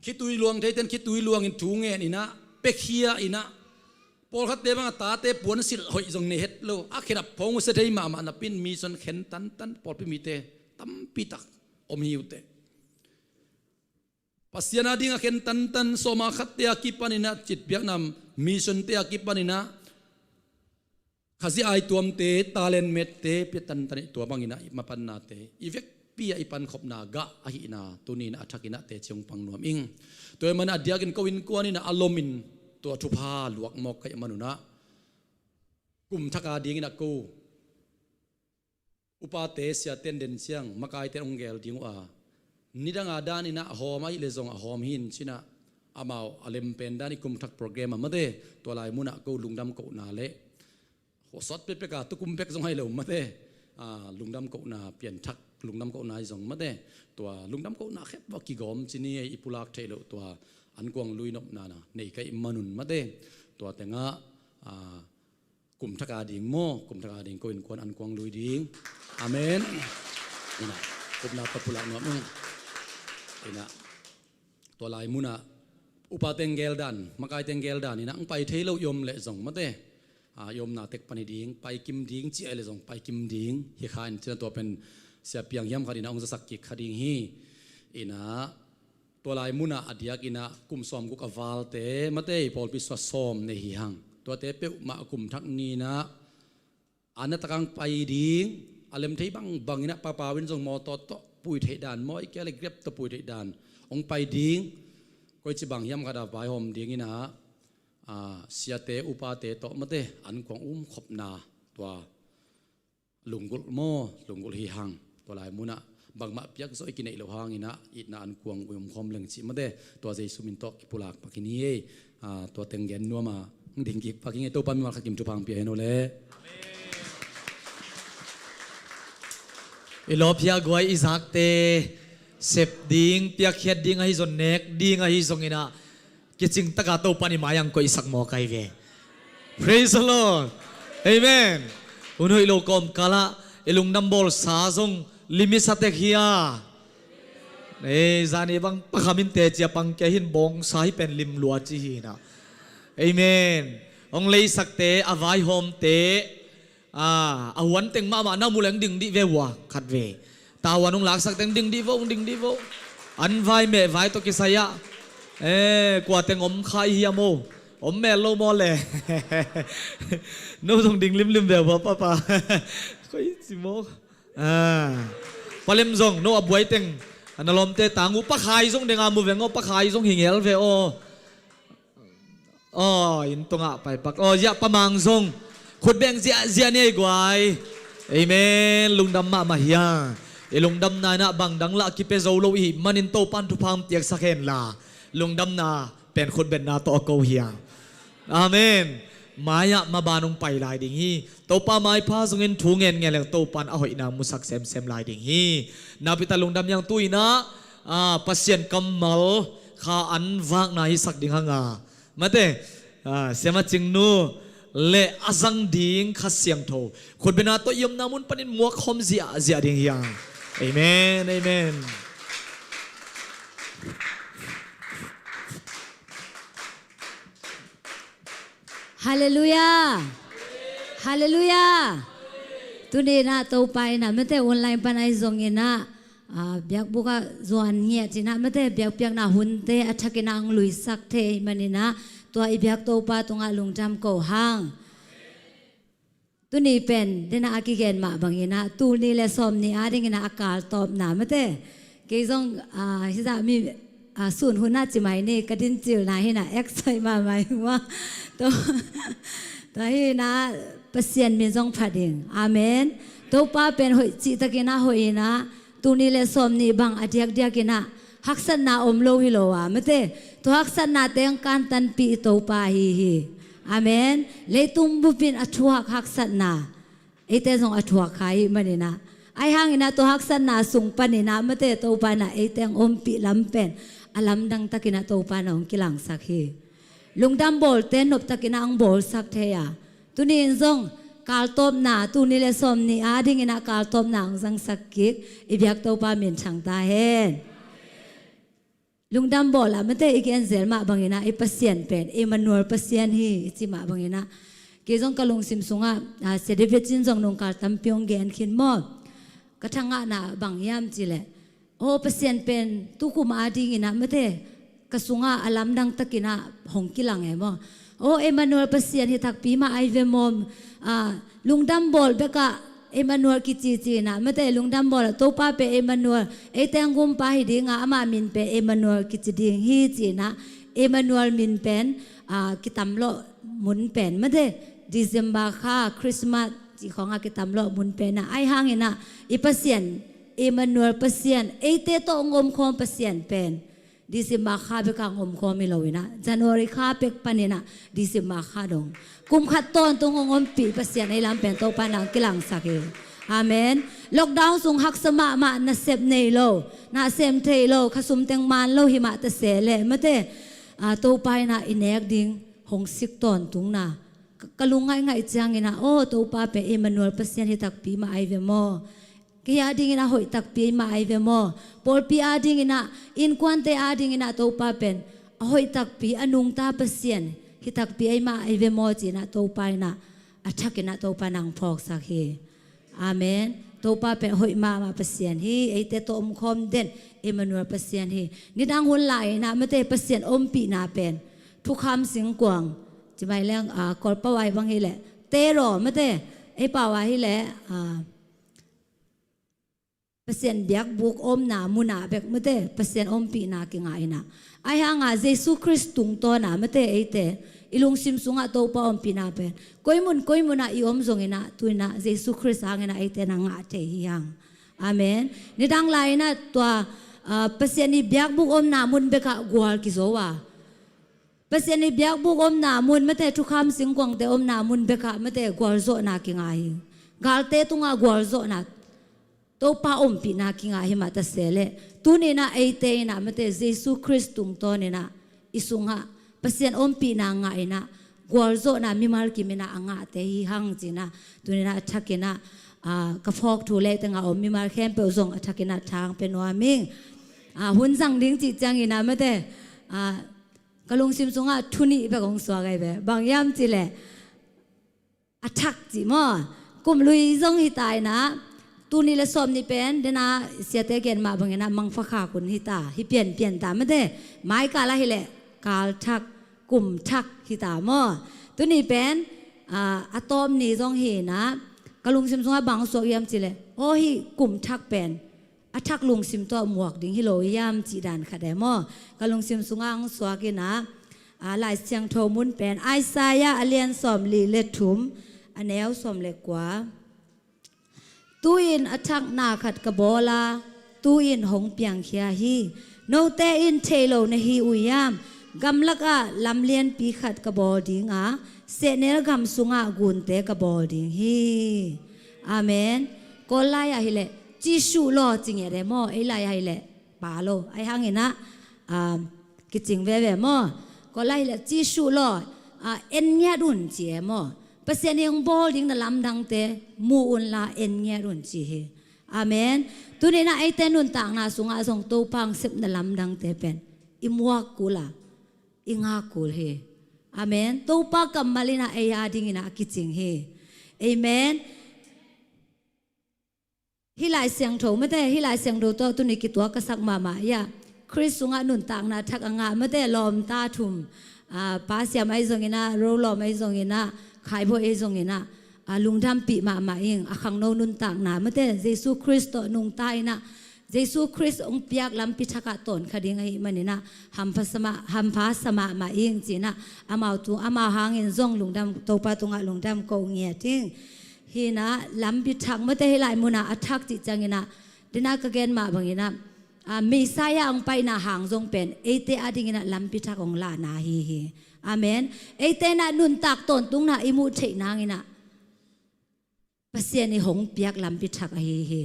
khitui luang theite in khitui luangin thu ngen in ah, piakhia in ah, pawlkhatte bang a tate puansilh hoih zong nei het lo, a khedap phawng uh sia thei mahmah napi in mission khen tantan pawlpi mite tampi tak om hi uh teh. Pasian a ding a khen tantan, sawma khatte a kipan in ah, citpiakna missionte a kipan in ah, Khazih aituamte, talent mette pia tantan hi. Tua bangin ah i mapannate, i vekpi a i pankhopna gah ahihna tuni in ah a thak in ah teci hong pang nuam ing. Tua ahih manin a diakin ko innkuan in ah a lomin tua thupha luak mawk ka hih man un ah, kum thak a dingin ah ko upate, siate in den ciang makaite in hong gel ding uh a, nidang a dan in ah a hawm ahih leh zong a hawm hi in ci in ah, amau a lem pen dan i kum thak program ah mate, tua lai munah ko lungdam kohna le, hua sawt pekpek a, tukum pek zong hi lo mate, a, lungdam kohna pianthak, lungdam kohna hi zong mate, tua lungdam kohna khempeuh a kigawm ci ni, i pulak theih loh tua ankuang lui nopna na nei ka hih man un mate, tua tengah, a, kum thak a ding maw, kum thak a ding ko innkuan ankuang lui ding. Amen. In ah, kum na pa pulak nuam ung. In ah, tua lai munah upate in gel dan, makaite in gel dan in ah, hong pai thei lo i om leh zong mate, a, i omna tek pan hi ding, pai kim ding ci a hi leh zong pai kim ding hi kha in ci in ah, tua pen Sia Piang hiam khat in ah hong zasak kik kha ding hi. In ah, tua lai munah a diakin ah kum sawmguk a valte mate, pawlpi sua sawm nei hi hang. Tuate peuhmah kum thak ni in ah, a na tak a hong pai ding, a lem thei bangbang in ah, Pa Pau in zong mawtaw tawh pui theih dan, maw ahih kei leh Grab tawh pui theih dan, hong pai ding, koici bang hiam khat a vaihawm ding in ah, a, siate upate tawh mate, ankuang umkhopna tua lunggulh maw, lunggulh hi hang. Tua lai munah bangmah piak zawh i kineih loh hanginah itna an kuang uium khawm leng cih mate, tua Jesu min tawh kipulak pakin hi ei. Ah, tua teng gen nuama hong ding kik pakin ei. Topa mimal khat kim thupha hong pia hen aw le. I lawp hi a guai, i zakte sep ding, piakkhiat ding ahi zong, nek ding ahi zonginah kicing taka Topan i mai-ah koihsak mawk ahi ve. Praise the Lord. Amen. Hun hoih lo kawmkalah i lungdam bawlsa zong limit sa tek hi a. Ei, zani bang pakham in teci a pang kia hin bawngsa hi pen lim lua ci hi na. Amen. Hong leisakte, a vaihawmte, a, a huan teng mahmah na mu leng ding dih ve ua, khat ve. Tahuan hong laksak teng ding dih vo, ding dih vo. An vai meh vai tawh kisai ah. Eh, kua teng om kha i hiam o. Om mel lo maw le. No zong ding limlim ve ua, papa. Koi ci maw. Ah. Palem zong, no a buai teng. A na lawmte tang uh, pakhai zong deng a mu ve ngaw, pakhai zong hi ngel ve aw. Aw, inn tungah paipak. Aw, ziah pamang zong. Khut beng ziahziah ni ei guai. Amen. Lungdam mahmah hi a. I lungdamna inah bang dang lah kipia zo lo i hih manin Topan thupha hong piaksak hen la. Lungdamna pen khutbenna tawh a ko hi a. Amen. Mai-ah maban hong pai lai ding hi. Topa maipha zongin thu ngen ngen leng Topan a hoihna musak semsem lai ding hi. Napi ta lungdam hiang tu inah, ah, Pasian kammal kha an vakna hisak ding hanga. Mate, ah, siama Cingnu le a zang ding Kha Siangtho khutbenna tawh i omna mun panin muak khawm ziahziah ding hi a. Amen, amen. Halleluiah. Halleluiah. Tuni inah Topa inah mate online pan ahi zonginah, ah, biakbuk ah zuan ngiat inah mate biakpiakna hunte a thak inah ang luisak thei maninah tua i biak Topa tungah lungdam ko hang. Tuni pen dena a kigen mah banginah tul nih le sawm nih adinginah a kaltawpna mate. Kei zong, ah, hizah mi, ah, sun hunah cimai ni ka din cilna hinah eksai mahmah hi ua. Tua, tua hinah Pasian min zong phat ding. Amen. Topa pen hoih cihtakinah hoih inah tul nih le sawm nih bang a diakdiakinah haksatna om lo hi lo a mate. Tua haksatna teng kantanpih i Topa hi hi. Amen. Leitung bupin a thuak haksatna eite zong a thuak kha i hih maninah ahi hanginah tua haksatna sung paninah mate Topa inah eite ang ompih lam pen a lamdang takinah Topa inah hong kilangsak hi. Lungdam bawlte noptakinah ang bawlsak thei a. Tuni in zong kaltawpna tul nih le sawm nih adinginah kaltawpna ang zangsak kik i biak Topa minthang ta hen. Lungdam bawl ah mate i gen zel mah banginah i Pasian pen Emmanuel Pasian hi i ci mah banginah kei zong ka lungsim sungah, ah, Sia David cin zong nungkal tampi hong gen khin maw. Ka thangahna bang hiam cileh, aw, Pasian pen tukum adinginah mate ka sungah a lamdang takinah hong kilang e maw. Aw, Emmanuel Pasian hi takpi mah ai ve maw. Ah, lungdam bawl bekah Emmanuel kici cinah mate lungdam bawl ah Topa pen Emmanuel, eite ang gumpa hi dinga ama min pen Emmanuel kici ding hi cinah Emmanuel min pen, ah, kitamlawh mun pen mate December kha Christmas cih khawngah kitamlawh mun penah ahi hanginah i Pasian Emmanuel Pasian eite tawh hong omkhawm Pasian pen December kha bekah hong omkhawm hi lo inah January kha pek paninah December kha dong kum khat tawntung hong ompih Pasian ei lam pen Topa inah hong kilangsak hi. Amen. Lockdown sung haksa mahmah nasep nei lo, nasem thei lo, khasum teng man lo himah ta se leh mate, ah, Topa inah i nek ding hong sik tawntungna ka, ka lung ngaihngaih cianginah aw Topa pen Emmanuel Pasian hi takpi mah ai ve maw. Kei adinginah hoih takpi mah ai ve maw. Pawlpi adinginah innkuante adinginah Topa pen a hoih takpi a nungta Pasian hi takpi ai mah ai ve maw cinah Topa inah a thakinah Topa nang phawksak hi. Amen. Topa pen hoih mahmah Pasian hi. Eite tawh omkhawm den Emmanuel Pasian hi. Nidang hun lai inah mate Pasian ompihna pen thukham singkuang cimai leng, ah, Kawlpau ai bang hileh tero mate ei pau ah hileh, ah, Pasian biakbuk omna munah bek mate Pasian ompihna kingah inah, ahi hanga Jesu Khrist tungtawna mate eite i lungsim sungah Topa ompihna pen koi mun koi munah i om zonginah tuinah Jesu Khrist hanginah eite na ngah thei hi hang. Amen. Nidang lai inah tua, ah, Pasian i biakbuk omna mun bekah gual kizo a, Pasian i biakbuk omna mun mate thukham singkuangte omna mun bekah mate gualzawhna kingah hi. Galte tungah gualzawhna, Topa ompihna kingah hi mah ta se leh, tuninah eite inah mate Jesu Khrist tungtawninah i sungah Pasian ompihna ngah inah gualzawhna mimal kiminah a ngahte hi hang cinah tuninah a thakinah, ah, ka phawk thu leitengah om mimal khempeuh zong a thakinah thang pe nuam ing. Ah, hun zang ding cih cianginah mate, ah, ka lungsim sungah thu nih bek hong suak ahi ve. Bang hiam cih leh a thak cih maw, kum lui zong hi ta inah, tul nih le sawm nih pen dena siate gen mah banginah mangfa khak hun hi ta, hi pianpian ta mate. Maikal ah hi leh kal thak, kum thak hi ta maw. Tuni pen, ah, a tawp ni zong hi inah ka lungsim sungah bang suak hiam cih leh, aw, hi kum thak pen a thak lungsim tawh muak ding hi lo hiam cih dan khat e maw. Ka lungsim sungah hong suak inah, ah, Lai Siangtho mun pen Isaiah a lian sawm li le thum, a neu sawm le kua. Tu-in a thakna khat ka bawl a, tu-in hong piangkhia hi. Note in thei lo na hi uh hiam? Gamlakah lamlianpi khat ka bawl dinga, sehnel gam sungah gunte ka bawl ding hi. Amen. Kawl lai-ah hi leh, cisuh law ci ngiat e maw, ei lai-ah hi leh, pa lo. Ahi hanginah, ah, kicing veve maw. Kawl lai-ah hi leh, cisuh law, ah, en ngiat un ci e maw. Pasian i hong bawl ding na lamdangte mu unla en ngiat un ci hi. Amen. Tuninah eite nuntakna sungah zong Topa hong sepna lamdangte pen i muak kul a, i ngak kul hi. Amen. Topa kammal inah ei a dinginah a kicing hi. Amen. Hih Lai Siangtho mate, hih Lai Siangtho tawh tuni kituak ka sak mahmah hi a. Khrist sungah nuntakna thak a ngah mate lawmta thum, ah, Pa Siam ahi zonginah, Ro Lawm ahi zonginah, Khai Bawih ahi zonginah, ah, lungdampih mahmah ing. A khangno nuntakna mate Jesu Khrist tawh nungta inah, Jesu Khrist hong piak lampi thakah tawnkha ding ahih maninah hampha sa mah, hampha sa mahmah ing cinah, amau tu, amau hangin zong lungdam, Topa tungah lungdam ko ngiat ing. Hinah lampi thak mate hih lai munah a thak cih cianginah, dena ka gen mah banginah, ah, Messiah hong paina hang zong pen eite a dinginah lampi thak hong lahna ahi hi. Amen. Eite inah nuntak tawntungna i muh theih nanginah Pasian i hong piak lampi thak ahi hi.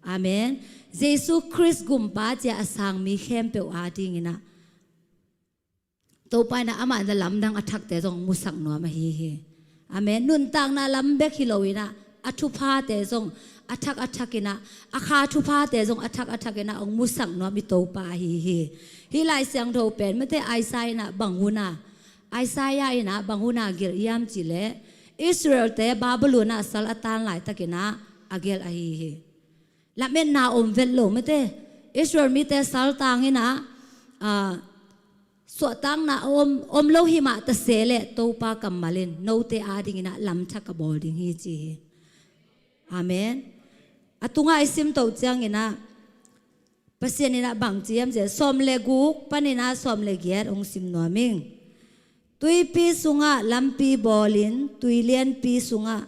Amen. Jesu Khrist gumpa cia a sang mi khempeuh a dinginah Topa inah amah na lamdang a thakte zong musak nuam ahi hi. Amen. Nuntakna lam bek hi loinah a thuphate zong a thak a thakinah, a kha thuphate zong a thak a thakinah hong musak nuam i Topa ahi hi. Hih Lai Siangtho pen mate Isaiah inah bang huna, Isaiah inah bang huna gelh hiam cih leh, Israelte Babylon ah sal a tan laitakinah a gelh ahi hi. Lametna om vet lo mate. Israel mite saltang inah, ah, suahtakna a om, om lo hi mah ta se leh Topa kammal in note a dinginah lamthak ka bawl ding hi ci hi. Amen. A tungah i simtoh cianginah Pasian inah bang ci hiam cih leh, sawm le guk paninah sawm le giat hong sim nuam ing. Tuipi sungah lampi bawlin, tuilianpi sungah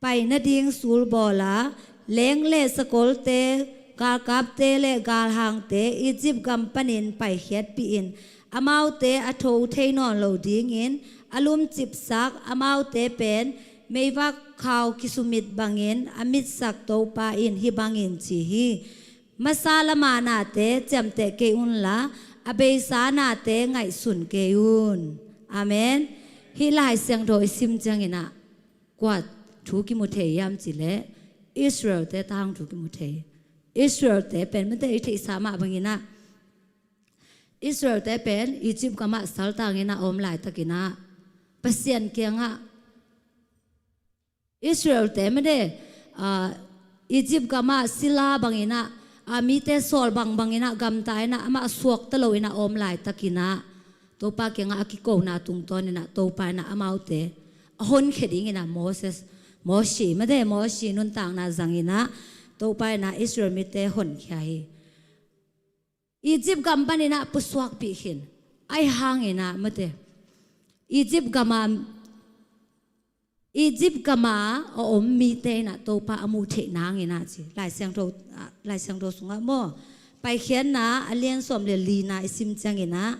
pai nading sul bawla, leng le sakolte, galkapte le galhangte Egypt gam panin paikhiatpih in, amaute a tho thei nawn lo dingin a lumcipsak, amaute pen meivak khau kisumit bangin a mitsak Topa in hih bangin ci hi. Masa lama nate ciamteh kei unla, a beisa nate ngaihsun kei un. Amen. Hih Lai Siangtho i sim cianginah kua thu kimu thei hiam cih leh, Israelte tang thu kimu thei. Israelte pen mate i theihsa mah banginah, Israelte pen Egypt gamah saltanginah a om laitakinah Pasian kiangah Israelte mate, ah, Egypt gamah sila banginah, ah, mite sawl bang banginah gamta inah amah suakta loinah a om laitakinah Topa kiangah a kikona tungtawninah Topa inah amaute a honkhia dinginah Moses, Mosi mate, Mosi nuntakna zanginah Topa in ah Israel mite honkhia hi. Egypt gam panin ah pusuakpih khin. Ahi hangin ah mate, Egypt gam a Egypt gam a a om mite in ah Topa a muh theih nangin ah ci. Lai Siangtho, ah, Lai Siangtho sungah maw, Paikhiatna a lian sawm le lina i sim ciangin ah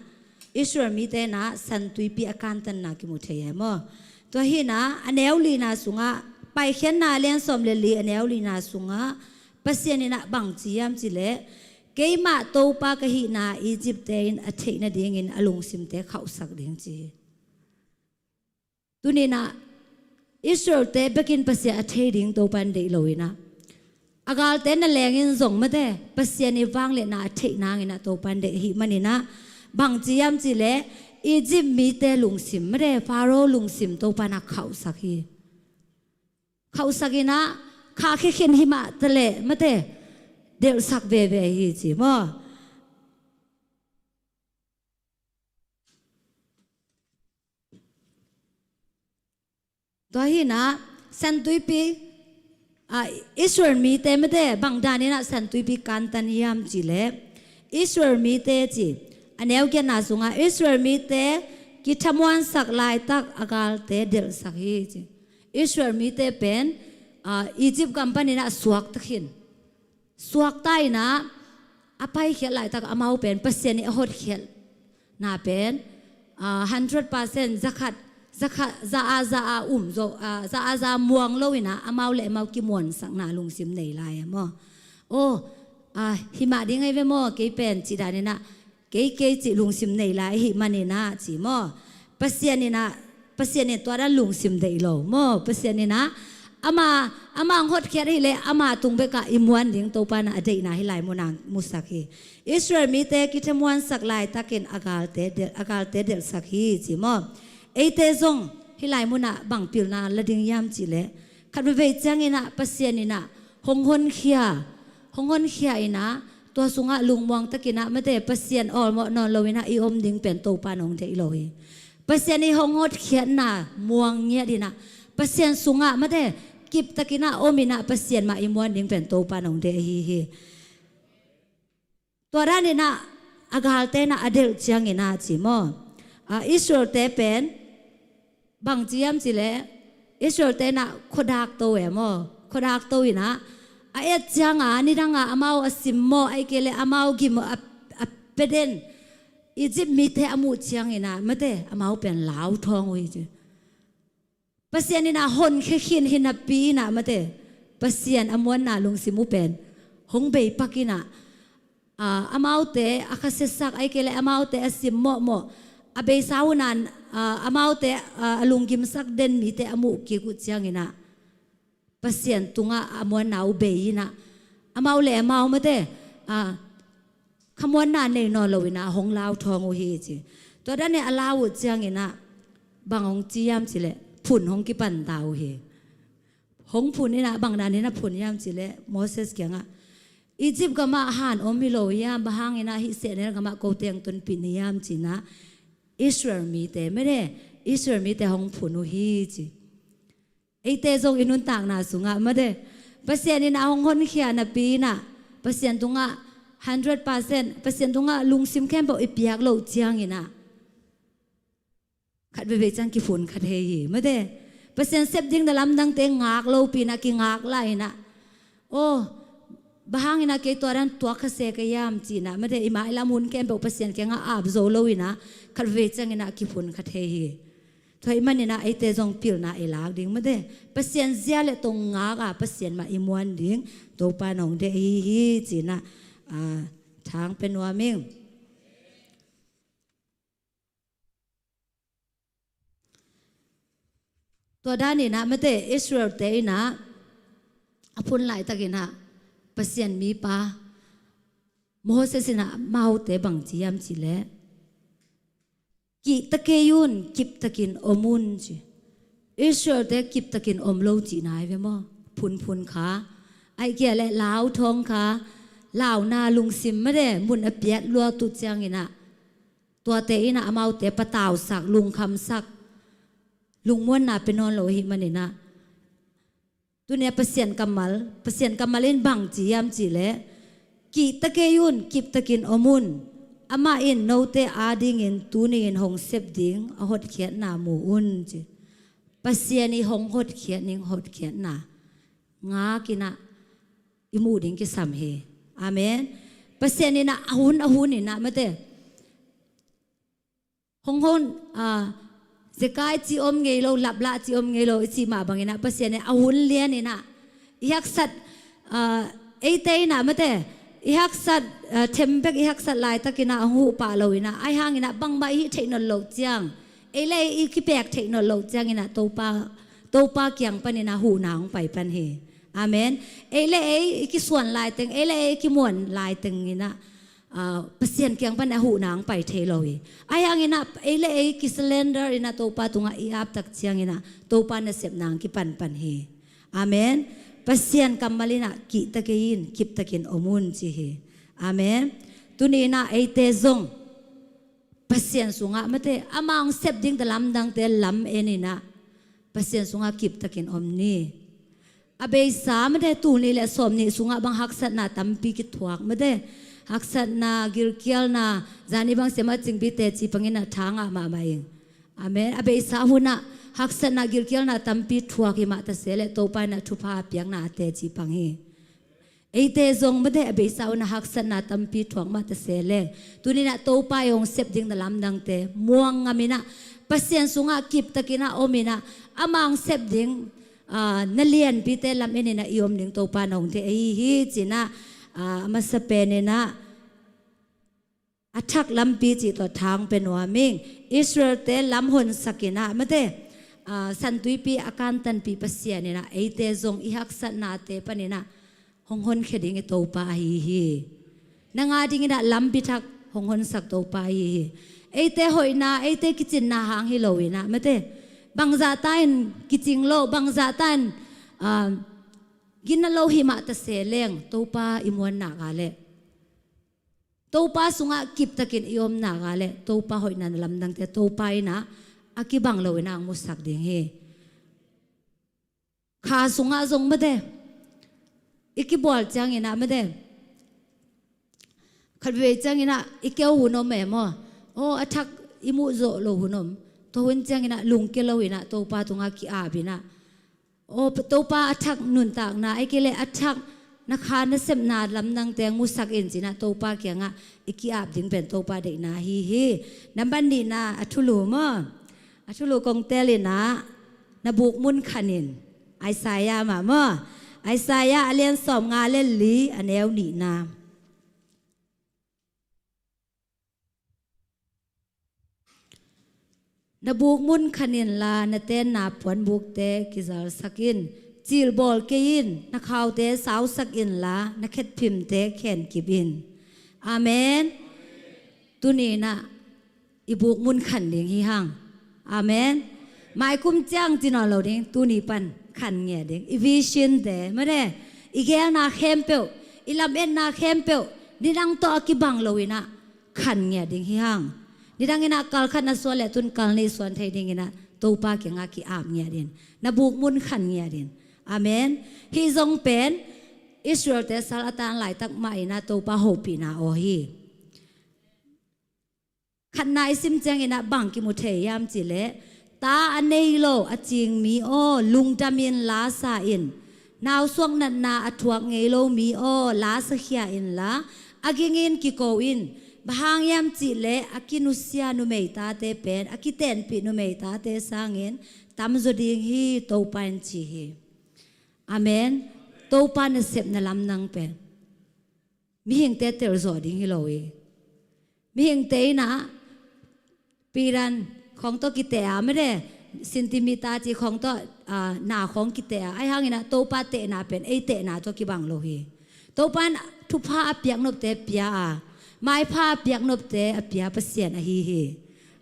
Israel mite in ah San Tuipi a kantanna kimu thei e maw. Tua hi in ah a neu lina sungah, Paikhiatna a lian sawm le li a neu lina sungah Pasian in ah bang ci hiam cih leh, keimah Topa ka hihna Egypt-te in a theih nadingin a lungsimte khauhsak ding ci hi. Tuni in ah Israel-te bekin Pasian a thei ding Topa in deih lo in ah, a galte na lengin zong mate, Pasian i vangliatna a theih nangin ah Topa in deih ahih manin ah, bang ci hiam cih leh, Egypt mite lungsim mate, Pharaoh lungsim Topa in ah khauhsak hi. Khauhsak in ah, khahkhia khin hi mah ta leh mate, delhsak veve hi ci maw. Tua hi in ah San Tuipi, ah, Israel mite mate bang danin ah San Tuipi kantan hiam cih leh, Israel mite ci, a neu giatna sungah Israel mite kithamuansak laitak a galte delhsak hi ci. Israel mite pen, ah, Egypt gam panin ah suakta khin. Suakta in ah a paikhiat laitak amau pen Pasian i a hotkhiatna pen, ah, hundred percent, zakhat, zakhat, za a za a um zo, ah, za a za muang lo in ah amau le amau kimuansakna lungsim nei lai e maw. Oh, ah, hi mah ding ahi ve maw, kei pen ci danin ah kei, kei cih lungsim nei lai ahih manin ah ci maw. Pasian in ah, Pasian in tua dan lungsim deih lo maw. Pasian in ah ama, ama hong hotkhiat ahih leh ama tung bekah i muan ding Topa in ah a deihna hih lai munah musak hi. Israel mite kithamuansak laitakin a galte del-, a galte delhsak hi ci maw. Eite zong hih lai munah bang pilna la ding hiam cih leh, khat veivei ciangin ah Pasian in ah hong honkhia, hong honkhia in ah, tua sungah lungmuang takin ah mate, Pasian awlmawh nawn lo in ah i om ding pen Topa in hong deih lo hi. Pasian i hong hotkhiatna muang ngiat in ah, Pasian sungah mate, kiptakin ah om in ah Pasian mah i muan ding pen Topa in hong deih ahi hi. Tua danin ah a galte in ah a delh ciangin ah ci maw, ah, Israel-te pen bang ci hiam cih leh, Israel-te in ah khuadak to e maw. Khuadak to in ah a et ciang a, nidang a amau a simmawh, ahih kei leh amau gim a, a pia den Egypt mite a muh ciangin ah mate, amau pen lauthawng uh hi ci. Pasian in ah honkhia khin hi napi in ah mate, Pasian a muanna lungsim uh pen hong beipak in ah, ah, amaute a khasiasak, ahih kei leh amaute a simmawhmawh, a beisa hun a, ah, amaute, ah, a lunggimsak den mite a muh kik uh ciangin ah, Pasian tungah a muanna uh bei in ah, amau le amau mate, ah, khamuanna nei nawn lo in ah hong lauthawng uh hi ci. Tua danin a lau uh ciangin ah bang hong ci hiam cih leh, phun hong kipan ta uh hi. Hong phun in ah bang danin a phun hiam cih leh, Moses kiangah, Egypt gamah han om hi lo hiam, bang hangin ah hih sehnel gamah kote hong tonpih na hiam ci in ah, Israel mite mate, Israel mite hong phun uh hi ci. Eite zong i nuntakna sungah mate, Pasian in ah hong honkhia napi in ah, Pasian tungah hundred percent, Pasian tungah lungsim khempeuh i piak loh ciangin ah, khat veivei ciang kiphun kha thei hi mate. Pasian sep ding na lamdangte ngak lopi in ah kingak lai in ah, oh, bang hangin ah kei tua dan tuak kha se ka hiam ci in ah mate, i mailam hun khempeuh Pasian kiangah ap zo lo in ah, khat veivei ciangin ah kiphun kha thei hi. Tua ahih manin ah eite zong pilna i lak ding mate, Pasian zia le tong ngak a Pasian mah i muan ding Topa in hong deih ahi hi ci in ah, ah, thang pia nuam ing. Tua danin ah mate, Israel-te in ah a phun laitakin ah Pasian mipa Moses in ah amaute bang ci hiam cih leh, kihta kei un, kiptakin om un ci. Israel-te kiptakin om lo cihna hi ve maw. Phunphun kha, ahih kei leh lauthawng kha, launa lungsim mate mun a piat luat uh ciangin ah, tuate in ah amaute patausak, lungkhamsak, lungmuanna pia nawn lo ahih manin ah, Tunia Pasian kammal, Pasian kammal in bang ci hiam cih leh, kihta kei un, kiptakin om un. Amah in note adingin tuni-in hong sep ding a hotkhiatna mu un ci. Pasian i hong hotkhiat ning hotkhiatna ngak in ah i muh ding kisam hi. Amen. Pasian in ah a hun a hun in ah mate hong hon, ah, zekai ci om ngei lo, laplah ci om ngei lo, i cih mah bangin ah Pasian in a hun lian in ah i haksat, ah, eite in ah mate i haksat, ah, thembek i haksat laitakin ah hong huh pah lo in ah, ahi hangin ah bangmah i hih theih nawn loh ciang, ei le ei i kipek theih nawn loh ciangin ah Topa, Topa kiang panin ah huhna hong pai pan hi. Amen. Ei le ei i kisuan laiteng, ei le ei i kimuan laiteng in ah, ah, Pasian kiang pan a huhna hong pai thei lo hi. Ahi hangin ah ei le ei kisurrender in ah Topa tungah i ap tak ciangin ah Topa nasepna hong kipanpan hi. Amen. Pasian kammal in ah kihta kei in, kiptakin om un ci hi. Amen. Tuni in ah eite zong Pasian sungah mate amah hong sep ding lamdangte lam en in ah Pasian sungah kiptakin om ni. A beisa mate tul nih le sawm nih sungah bang haksatna tampi kithuak mate. Haksatna, gilkialna, zani bang siamah Cingpi teci pangin ah tha ngah mahmah ing. Amen. A beisa hunah haksatna, gilkialna tampi thuak hi mah ta se leh Topa in ah thupha a piakna a teci pang hi. Eite zong mate a beisa hunah haksatna tampi thuak mah ta se leh, tuni in ah Topa i hong sep ding na lamdangte muang ngam in ah Pasian sungah kiptakin ah om in ah amah hong sep ding, ah, na lianpite lam en in ah i om ding Topa na hong thei ahi hi ci in ah, ah, a masa pen in ah a thak lampi cih tawh tha hong pia nuam ing. Israelte lam honsak in ah mate, ah, Santuipi a kantanpih Pasian in ah eite zong i haksatnate panin ah hong honkhia ding i Topa ahi hi. Nang a dingin ah lampi thak hong honsak Topa ahi hi. Eite hoihna, eite kicinna hang hi lo in ah mate, bangzahta in kicing lo, bangzahta in, ah, gina lo hi mah ta se leng Topa i muannak a leh, Topa sungah kiptakin i omnak a leh Topa hoihna na lamdangte Topa in ah a kibang lo in ah hong musak ding hi. Kha sungah zong mate i kibual ciangin ah mate, khatvei ciangin ah i keu hun om e maw? Aw, a thak i muh zawh lo hun om. Tua hun ciangin ah lungkia lo in ah Topa tungah ki-ap in ah, aw, Topa a thak nuntakna, ahih kei leh a thak na kha nasepna lamdangte hong musak in ci in ah Topa kiangah i ki-ap ding pen Topa deihna ahi hi. Nambat nihna a thulu maw? A thulu kong teel in ah na buk mun khan in. Isaiah mah maw? Isaiah a lian sawmnga le li a neu nihna. Na buk mun khan inla, na tenna puanbukte kizalsak in. Cilbawl kei in, na khaute sausak inla, na khetphimte khenkip in. Amen. Tuni in ah i buk mun khan ding hi hang. Amen. Maikum ciang ci nawn lo ding, tuni pan khan ngiat ding. I vision te mate, i geelna khempeuh, i lametna khempeuh nidang tawh a kibang lo in ah khan ngiat ding hi hang. Nidang in ah kal khat na suan leh tun kal nih suan thei ding in ah Topa kiangah ki-ap ngiat in. Na buk mun khan ngiat in. Amen. Hih zong pen Israelte sal a tan laitak mah in ah Topa hopihna aw hi. Khatna i sim ciangin ah bang kimu thei hiam cih leh, ta a nei lo a cing mi aw, lungdam in la sa in. Nausuak natna a thuak ngei lo mi aw, la sakhia inla, a gingin kiko in. Bang hang hiam cih leh a kinusia numei tate pen a kitenpih numei tate sangin tamzaw ding hi, Topa in ci hi. Amen. Topa nasepna lamdang pen mihingte telzawh ding hi lo hi. Mihingte in ah piran khawng tawh kiteh a mate, centimeter ci khawng tawh, ah, na khawng kiteh a, ahi hangin ah Topa tehna pen ei tehna tawh kibang lo hi. Topa in thupha a piak nopte pia a, maipha a piak nopte a pia Pasian ahi hi.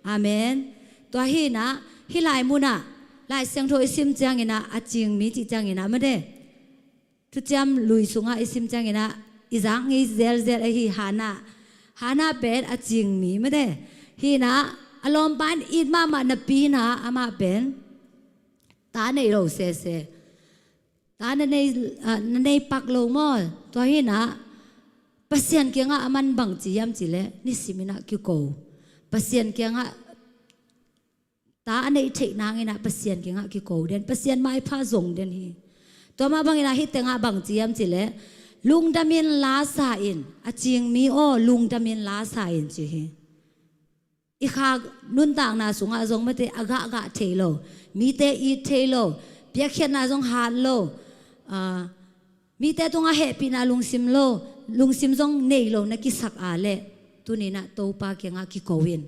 Amen. Tua hi in ah hih lai mun ah Lai Siangtho i sim ciangin ah a cing mi cih ciangin ah mate, Thuciam Lui sungah i sim ciangin ah i zak ngei zelzel ahi Hannah. Hannah pen a cing mi mate. Hi in ah a lawmpa in it mahmah napi in ah amah pen ta nei lo sese. Ta na nei, ah, na nei pak lo maw? Tua hi inah Pasian kiangah a man bang ci hiam cih leh, nisim inah kiko. Pasian kiangah ta a neih theih nang inah Pasian kiangah kiko den, Pasian maipha zong den hi. Tua mah bang inah hih tengah bang ci hiam cih leh, lungdamin la sa in, a cing mi aw, lungdamin la sa in ci hi. I khak nuntakna sungah zong mate a gahgah thei lo, mite it thei lo, piakkhiatna zong hat lo, ah, mite tungah hehpihna lungsim lo, lungsim zong nei lo na kisak a leh, tuni inah Topa kiangah kiko in.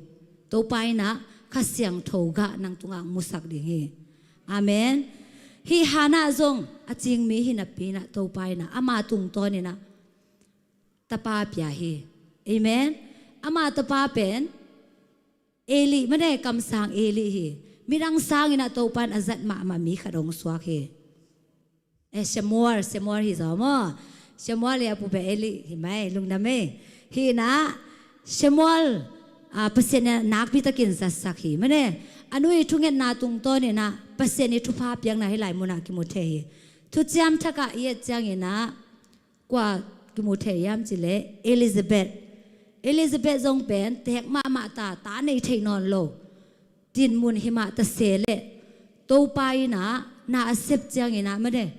Topa inah Kha Siangtho gah nang tungah musak ding hi. Amen. Hih Hannah zong a cing mi hi napi inah Topa inah ama tungtawn inah tapa pia hi. Amen. Ama tapa pen Eli, mane kamsang Eli hi. Midang sang inah Topa in a zat mahmah mi khat hong suak hi. Eh, Samuel, Samuel hi zaw maw? Samuel hi a pu pen Eli hi mai, lungdam ei. Hi inah Samuel, ah, Pasian in nakpi takin zatsak hi. Mane a nu i thungetna tungtawn inah Pasian i thupha piakna hih lai munah kimu thei hi. Thuciam Thak ah i et ciang inah kua kimu thei hiam cih leh Elizabeth. Elizabeth zong pen teek mahmah ta, ta nei thei nawn lo. Dinmun hi mah ta se leh Topa inah na a sep ciang inah mane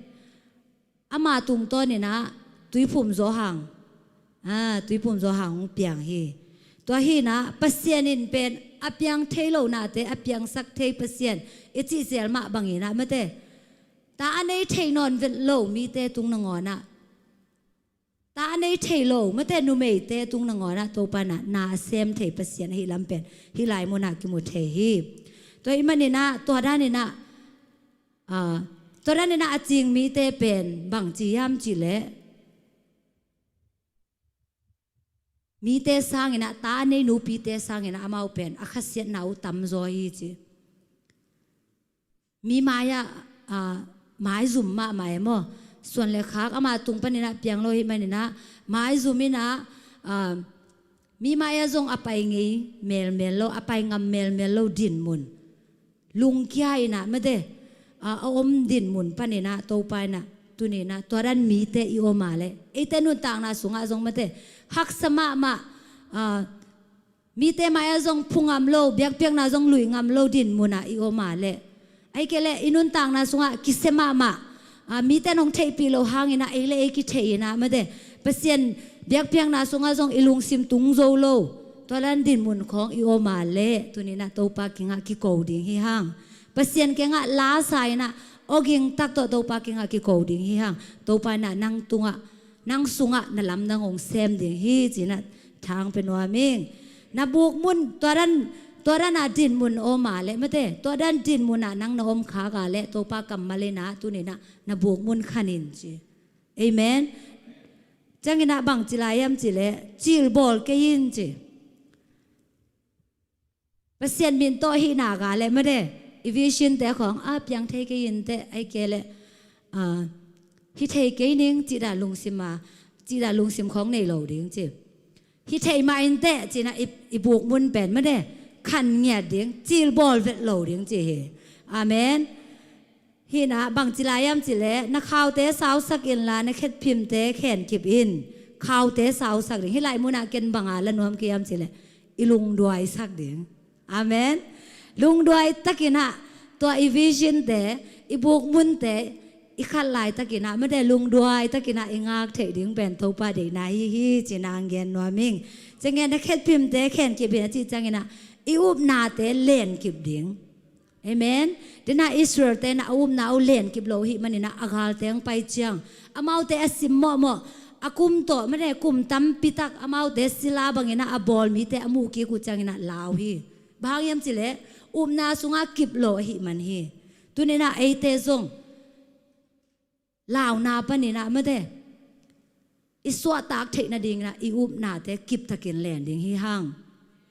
ama tungtawn inah tuiphum Johan, ah, tuiphum Johan hong piang hi. Tua hi inah Pasian in pen a piang thei lo nate a piangsak thei Pasian i cih zel mah bang inah mate ta a nei thei nawn vet lo mite tung nangawn ah, ta a nei thei lo mate numeite tung nangawn ah Topa inah na a sem thei Pasian ahi lam pen hih lai munah kimu thei hi. Tua ahih man inah tua dan inah, ah, tua dan inah a cing mite pen bang ci hiam cih leh, mite sang inah, ta a nei nupite sang inah amau pen a khasiatna uh tamzaw hi ci. Mi mai-ah, ah, maizum mahmah e maw? Suan le khak ama tung pan inah piang lo ahih man inah maizum inah, ah, mi mai-ah zong a pai ngei melmel lo, a pai ngam melmel lo dinmun, lungkia inah mate, ah, a om dinmun pan inah Topa inah tuni inah tua dan mite i om a leh, eite nuntakna sungah zong mate haksa mahmah, ah, mite mai-ah zong phu ngam lo, biakpiakna zong lui ngam lo dinmun ah i om a leh, ahih kei leh i nuntakna sungah kisia mahmah, ah, mite in hong theihpih loh hang inah ei le ei kithei inah mate Pasian biakpiakna sungah zong i lungsim tung zo lo, tua dan dinmun khawng i om a leh tuni inah Topa kiangah kiko ding hi hang. Pasian kiangah la sa inah awging tak tawh Topa kiangah kiko ding hi hang. Topa inah nang tungah, nang sungah na lamdang hong sem ding hi ci inah thang pia nuam ing. Na bukmun, tua dan, tua dan a dinmun om a leh mate, tua dan dinmun ah nang na om khak a leh Topa kammal inah tuni inah na bukmun khan in ci. Amen. Ciang inah bang ci lai hiam cih leh, cilbawl kei in ci. Pasian min tawh hih nak a leh mate, i vision te khawng a piang thei kei in teh, ahih kei leh, ah, hi thei kei ning cih dan lungsim a, cih dan lungsim khawng nei lo ding ci. Hi thei mah in teh ci inah i, i bukmun pen mate khan ngiat ding, cilbawl vet lo ding ci hi. Amen. Hih inah bang ci lai hiam cih leh, na khaute sausak inla na khetphimte khenkip in. Khaute sausak ding. Hih lai munah ken bang a la nuam kei hiam cih leh, i lungduai sak ding. Amen. Lungduai tak inah tua i vision te, i bukmun te i khat laitak inah mate lungduai tak inah i ngak theih ding pen Topa deihna hi hi ci inah hong gen nuam ing. Ciang inah na khetphimte khenkip in a cih ciang inah i upnate lenkip ding. Amen. Dena Israel te inah a upna uh lenkip lo ahih man inah a galte hong pai ciang, amaute a sim mawhmawh, a kum tawh mane kum tampi tak amaute sila bang inah a bawl mite a muh kik uh ciang inah lau hi. Bang hang hiam cih leh upna sungah kip lo ahih man hi. Tuni inah eite zong launa pan inah mate i suahtak theih nading inah i upnate kip takin len ding hi hang.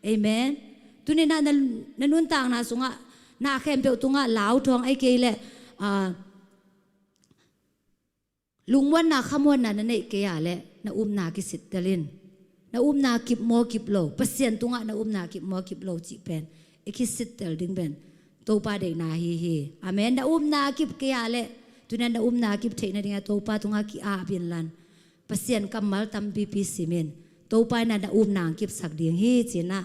Amen. Tuni inah na, na nuntakna sungah na khempeuh tungah lau thawng ahih kei leh, ah, lungmuanna khamuanna na neih kei a leh na upna kisittel in. Na upna kip maw kip lo, Pasian tungah na upna kip maw kip lo cih pen i kisittel ding pen Topa deihna hi hi. Amen. Na upna kip kei a leh Tuna na upna a kip theih nadingah Topa tungah ki-ap inlan, Pasian kammal tampipi simin, Topa inah na upna ang kipsak ding hi, ci-inah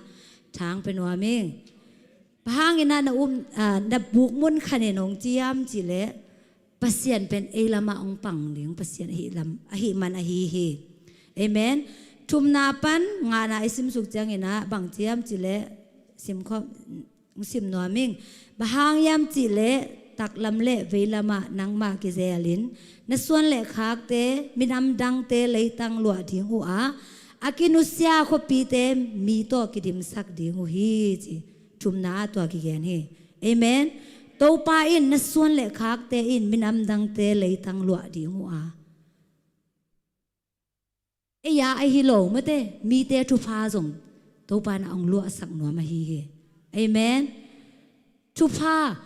thang pia nuam ing. Bang hanginah na up, ah, na bukmun khanin hong ci hiam cihleh, Pasian pen ei lamah hong pang ding Pasian ahih lam, ahih man ahi hi. Amen. Thumna pan ngana i simsuk cianginah bang ci hiam cihleh, simkhawm, sim nuam ing. Bang hang hiam cihleh taklam le veilamah nangmah kizelin na suan le khakte minam dangte leitang luah ding uh a, a kinusia khuapite mi tawh kidimsak ding uh hi, ci. Thumna ah tua kigen hi. Amen. Topa in na suan le khakte in minam dangte leitang luah ding uh a, ei a ahi lo mate, mite thupha zong Topa inah hong luahsak nuam ahi hi. Amen. Thupha,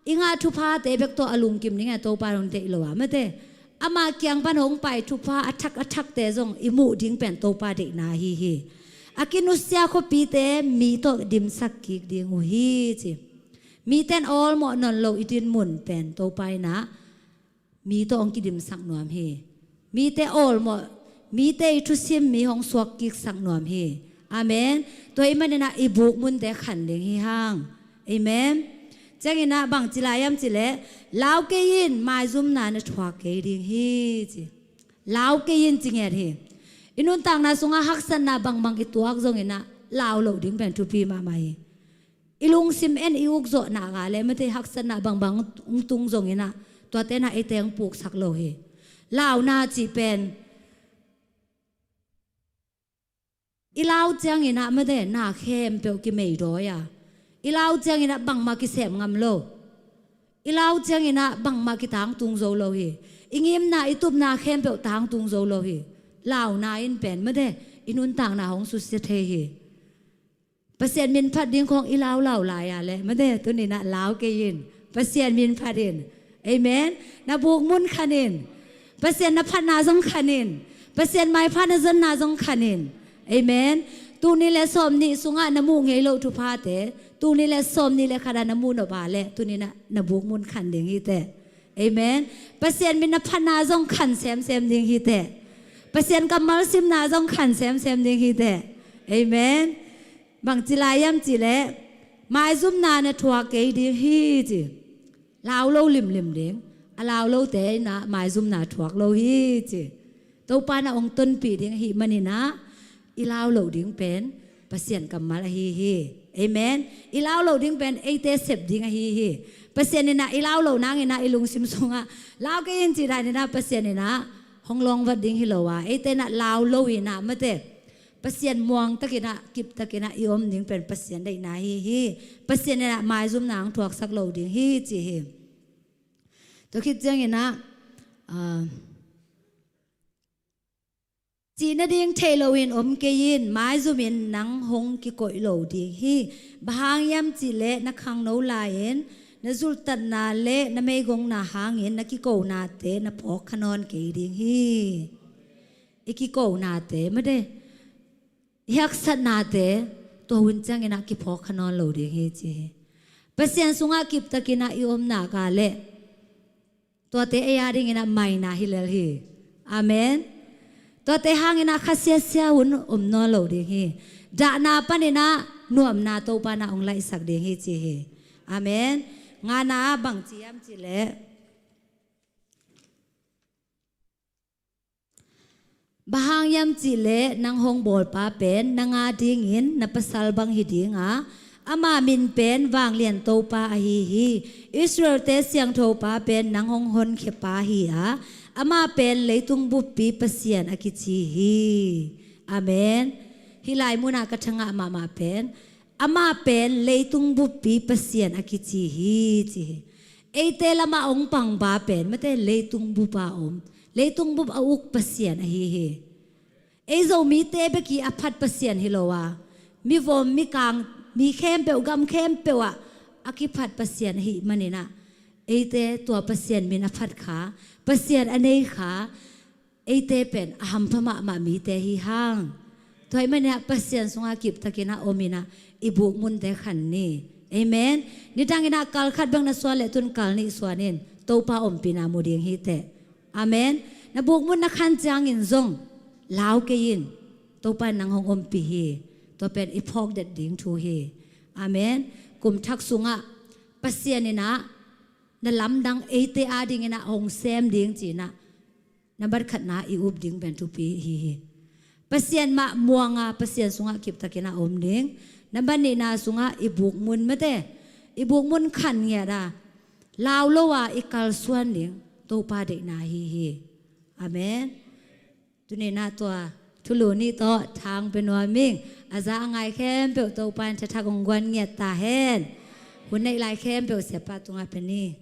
i ngah thuphate bek tawh a lungkim dingah Topa hong deih lo a mate, ama kiang pan hong pai thupha a thak a thakte zong i muh ding pen Topa deihna ahi hi. A kinusia khuapite mi tawh dimsak kik ding uh hi, ci. Mite in awlmawh nawn lo i dinmun pen Topa inah mi tawh hong kidimsak nuam hi. Mite awlmawh, mite i thusim mi hong suak kiksak nuam hi. Amen. Tua ahih maninah i bukmunte khan ding hi hang. Amen. Cianginah bang ci lai hiam cihleh, lau kei in, maizumna na thuak kei ding hi, ci. Lau kei in ci nget hi. I nuntakna sungah haksatna bangbang i tuak zonginah lau loh ding pen thupi mahmah hi. I lungsim en i ukzawhna a le mate, haksatna bangbang hong tung zonginah tuate inah eite hong puksak lo hi. Launa cih pen i lau cianginah mate, na khempeuh kimeidawi a, i lau cianginah bangmah kisem ngam lo. I lau cianginah bangmah kitangtung zo lo hi. I ngimna i tupna khempeuh tangtung zo lo hi. Launa in pen mate, i nuntakna hong susia thei hi. Pasian min phat ding khawng i laulau lai a le mate, tuninah lau kei in, Pasian min phat in. Amen. Na bukmun khan in, Pasian na phatna zong khan in, Pasian maipha na zonna zong khan in. Amen. Tul nih le sawmnih sungah na muh ngei lo thuphate tul nih le sawmnih le khatah na muh nop a le tuninah na bukmun khan ding hi teh. Amen. Pasian min na phatna zong khan semsem ding hi teh. Pasian kammal simna zong khan semsem ding hi teh. Amen. Bang ci lai hiam cihleh, maizumna na thuak kei ding hi, ci. Lau lo limlim ding. A lau lote inah maizumna thuak lo hi, ci. Topa inah hong tonpih ding ahih maninah i lau loh ding pen Pasian kammal ahi hi. Amen. I lau loh ding pen eite sep ding ahi hi. Pasian inah i lau loh nanginah i lungsim sungah lau kei in cih daninah Pasian inah hong lawngvat ding hi lo a, eite inah lau lo inah mate, Pasian muangtakinah kiptakinah i om ding pen Pasian deihna ahi hi. Pasian inah maizumna hong thuaksak lo ding hi, ci hi. Tua khit cianginah, ah, cih nading theih loin om kei in, maizumin nang hong kikoih lo ding hi. Bang hang hiam cihleh na khangno lai-in na zulhtatna le na meigongna hangin na kikonate na phawkkha nawn kei ding hi. I kikonate mate, i haksatnate tua hun cianginah kiphawkkha nawn lo ding hi, ci hi. Pasian sungah kiptakinah i om nak a le tuate ei a dinginah maina hi lel hi. Amen. Tuate hanginah khasiasia hun om nawn lo ding hi. Dahna paninah nuamna Topa inah hong laihsak ding hi, ci hi. Amen. Ngana ah bang ci hiam cihleh, bang hang hiam cihleh nang hong bawlpa pen nang a dingin na pasal bang hi ding a, ama min pen Vanglian Topa ahi hi. Israelte siangthopa pen nang hong honkhia pa hi a, ama pen leitung buppi Pasian a kici hi. Amen. Hih lai munah ka thangah mahmah pen, ama pen leitung buppi Pasian a kici hi, ci hi. Eite lamah hong pangpa pen mate, leitung bup a om, leitung bup a uk Pasian ahi hi. Ei Zomite bek i a phat Pasian hi lo a, mivom, mikang, mi khempeuh, gam khempeuh ah a kiphat Pasian ahih maninah eite tua Pasian min a phat kha, Pasian a nei kha, eite pen a hampha mahmah mite hi hang. Tua ahih maninah Pasian sungah kiptakinah ominah i bukmunte khan ni. Amen. Nidanginah kal khat bek na suan le tun kal nih suan in. Topa ompihna mu ding hi teh. Amen. Na bukmun na khan ciangin zong lau kei in, Topa in nang hong ompih hi. Tua pen i phawk det ding thu hi. Amen. Kum thak sungah Pasian in ah na lamdang eite adingin ah hong sem ding ci-in ah nambat khatna i up ding pen thupi hi hi. Pasian mah muang a, Pasian sungah kiptakin a om ding. Nambat nihna sungah i bukmun mate, i bukmun khan ngiat a, lau lo a i kalsuan ding Topa deihna hi hi. Amen. Tuni-in ah tua thulu nih tawh thang pia nuam ing. A za a ngai khempeuh Topa in thathak hong guan ngiat ta hen. Hun neih lai khempeuh siapa tungah pia ni.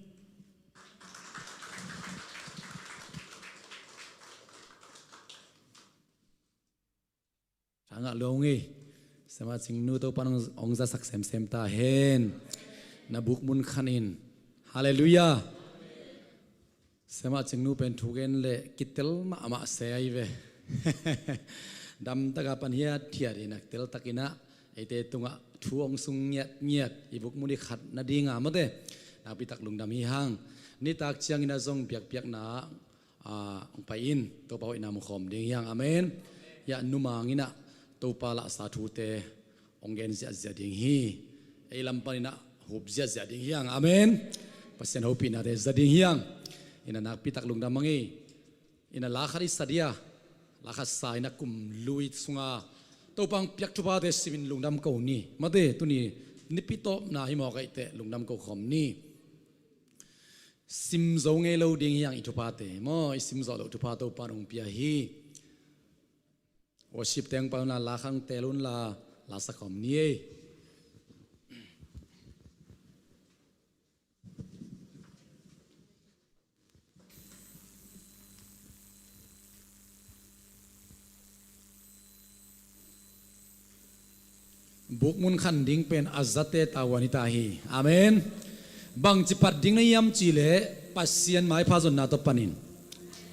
Thangah luang ung ei. Siamah Cingnu, Topa in hong, hong zasak semsem ta hen. Na bukmun khan in. Halleluiah. Siamah Cingnu pen thugen le kitel mahmah se ahi ve. Damtaka pan hiathiat in a teltakin ah eite tungah thu hong sung ngiatngiat, i bukmun i khat nadinga mate. Nakpitak lungdam hi hang. Nitak ciangin ah zong biakpiakna ah hong pai in, Topa hoihna mu khawm ding hi hang. Amen. Hiah numang in ah Topa lahsa thute hong gen ziahziah ding hi. Ei lam panin ah hup ziahziah ding hi hang. Amen. Pasian hopihnate za ding hi hang. In ah nakpitak lungdam hang ei. In ah la khat i sa dia, la khat sa in ah kum lui sunga Topa hong piak thuphate simin lungdam ko ni. Mate, tuni nipi tawpna hi mawk ahih teh lungdam ko khawm ni. Sim zo ngei lo ding hi hang i thuphate maw, i sim zawh loh thupha Topa in hong pia hi. Worship team pan unla, la khat teel unla, la sa khawm ni ei. Bukmun khan ding pen a zate tavuan hi ta hi. Amen. Bangci phat ding na hiam cih leh Pasian maipha zonna tawh panin.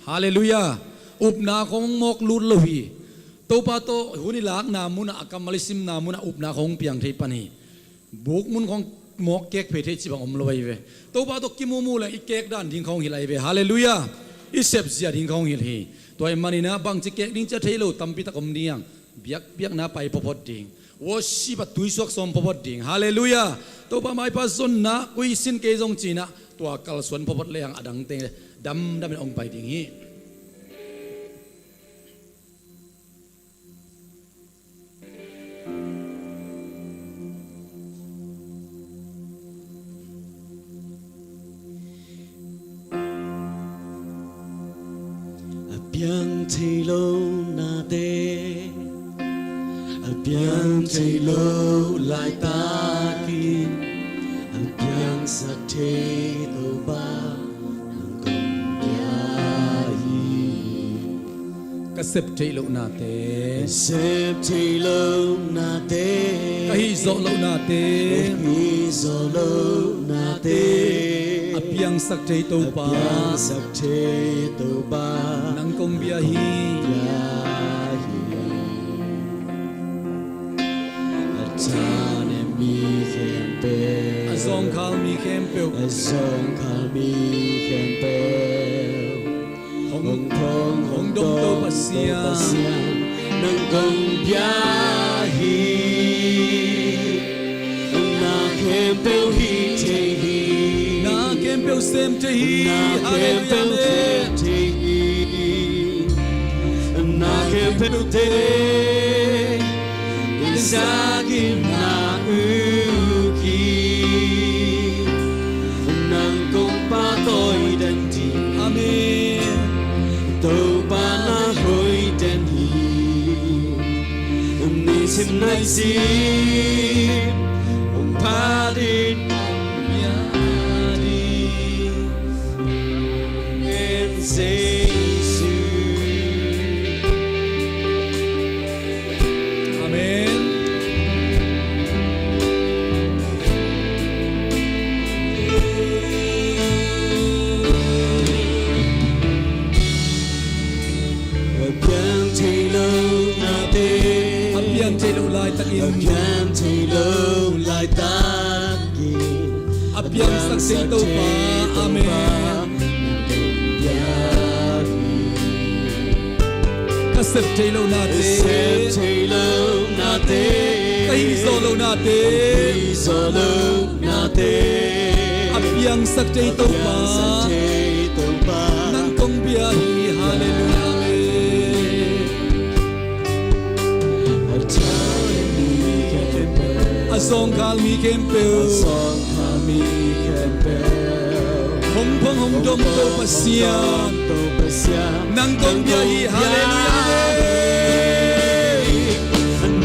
Halleluiah. Upna khawng mawk lut lo hi. Topa tawh hun i lakna munah, a kammal i simna munah upna khawng piang thei pan hi. Bukmun khawng mawk kek phei thei cih bang om lo ahi ve. Topa tawh kimumu leng i kek dan ding khawng hilh ahi ve. Halleluiah. I sepzia ding khawng hilh hi. Tua ahih manin ah bangci kek ding ci a thei lo tampi tak om ding hi hang. Biakpiakna pai phawtphawt ding. Worship ah tuisuak sawm phawtphawt ding. Halleluiah. Topa maipha zonna khuisin kei zong ci-in ah tua kalsuan phawtphawt lehang a dangte damdamin hong pai ding hi. A piang thei lo nate, a piang thei lo laitakin, a piangsak thei Topa nang kong pia hi. Ka sep theih loh nate, ka sep theih loh nate, ka hih zawh loh nate, ka hih zawh loh nate, a piangsak thei Topa, a piangsak thei Topa nang kong bia hi. Nang kong bia hi. A thanem mi khempeuh, a zawngkhal mi khempeuh, a zawngkhal mi khempeuh, hong, hong, hong dong Topa Pasian, nang kong bia hi. Na khempeuh hih thei hi. Na khempeuh sem thei hi. Na khempeuh sem thei hi. Na khempeuhte i zak in na uk hi. Nang kong pahtawi den ding. Amen. Topa na hoih den hi. Nisim naisim hong phat in, Amen. A piang thei lo nate'n, a piang thei lo laitakin, a piang thei lo laitakin, a piangsak thei Topa. Amen. Sep thei lo nate, sep thei lo nate, ka hih zawh lo nate, hih zawh lo nate, a piangsak thei Topa, a piangsak thei Topa, nang kong bia hi. Halleluiah, amen. A zawngkhal mi khempeuh, a zawngkhal mi khempeuh, hong phong hong dom To Pasian, nang kong bia hi. Halleluiah, amen.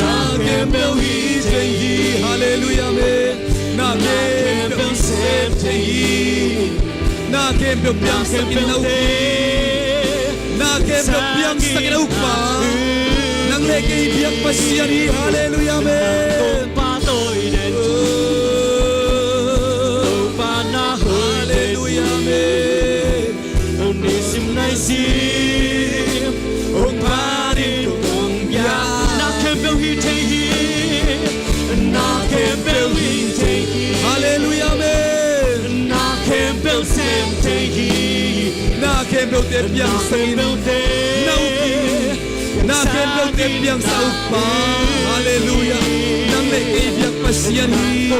Na khempeuh hih thei hi. Halleluiah, amen. Na khempeuh sem thei hi. Na khempeuh piangsak in, na Ukpa. Na khempeuh piangsak in, na Ukpa. Nang le kei biak Pasian hi. Halleluiah, amen. Halleluiah, amen. Nisim naisim hong panin hong bia. Na khempeuh hih thei hi. Na khempeuh hih thei hi. Halleluiah, amen. Na khempeuh sem thei hi. Na khempeuhte piangsak in, na Ukpa. Na khempeuhte piangsak, Ukpa. Halleluiah. Nang le kei biak Pasian hi.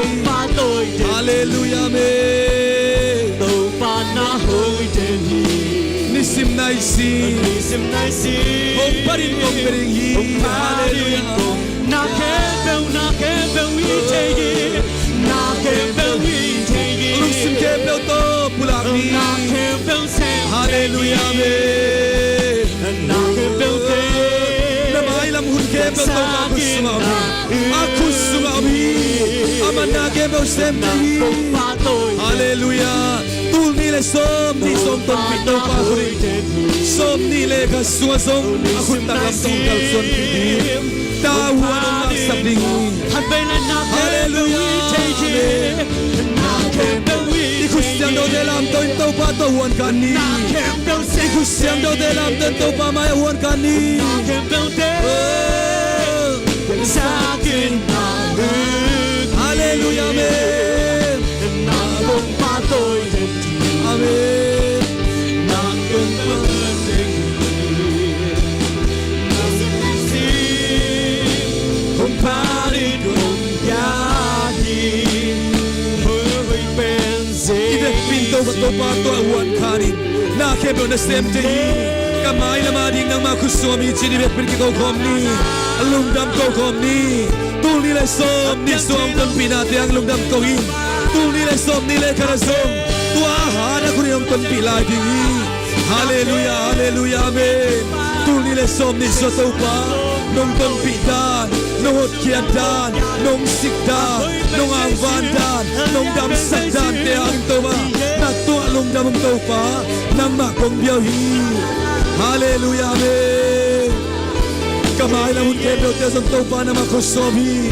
Halleluiah, amen. Nisim naisim, nisim naisim hong panin kong bia ding hi. Halleluiah. Na khempeuh, na khempeuh hih thei hi. Na khempeuh hih thei hi. Lungsim khempeuh tawh pulak ni. Na khempeuh sem. Halleluiah, amen. Na khempeuhte, na mailam hun khempeuh Topa khut sungah om hi. A khut sungah om hi. Amah na khempeuh sem thei hi. Halleluiah. Tul nih le sawm nih sawm tonpih Topa khut hi. Sawm nih le khat sungah zong a khut taklam tawh kalsuan kik ding, tavuan hong laksak ding hi. Halleluiah, amen. I khut siangthote lamto in Topa tawh huan khan ni. I khut siangthote lamto in Topa mai-ah huan khan ni. Oh. Halleluiah, amen. Amen. I vekpi in Topa, Topa tawh huan khan in. Na khempeuh na sem thei hi. Ka mailam a ding nangmah khut sungah om hi ci-in i vekpi in kiko khawm ni. A lungdam ko khawm ni. Tul nih le sawm nih sung hong tonpihnate hong lungdam ko hi. Tul nih le sawm nih le khat ah zong tua a hat a khut in hong tonpih lai ding hi. Halleluiah, halleluiah, amen. Tul nih le sawm nih sung Topa nong tonpih dan, nong hotkhiat dan, nong sik dan, nong angvan dan, nong damsak dante hangin Topa na tuah lungdam ung Topa, nangmah kong bia uh hi. Halleluiah, amen. Ka mailam hun khempeuhte zong Topa nangmah khut sungah om hi.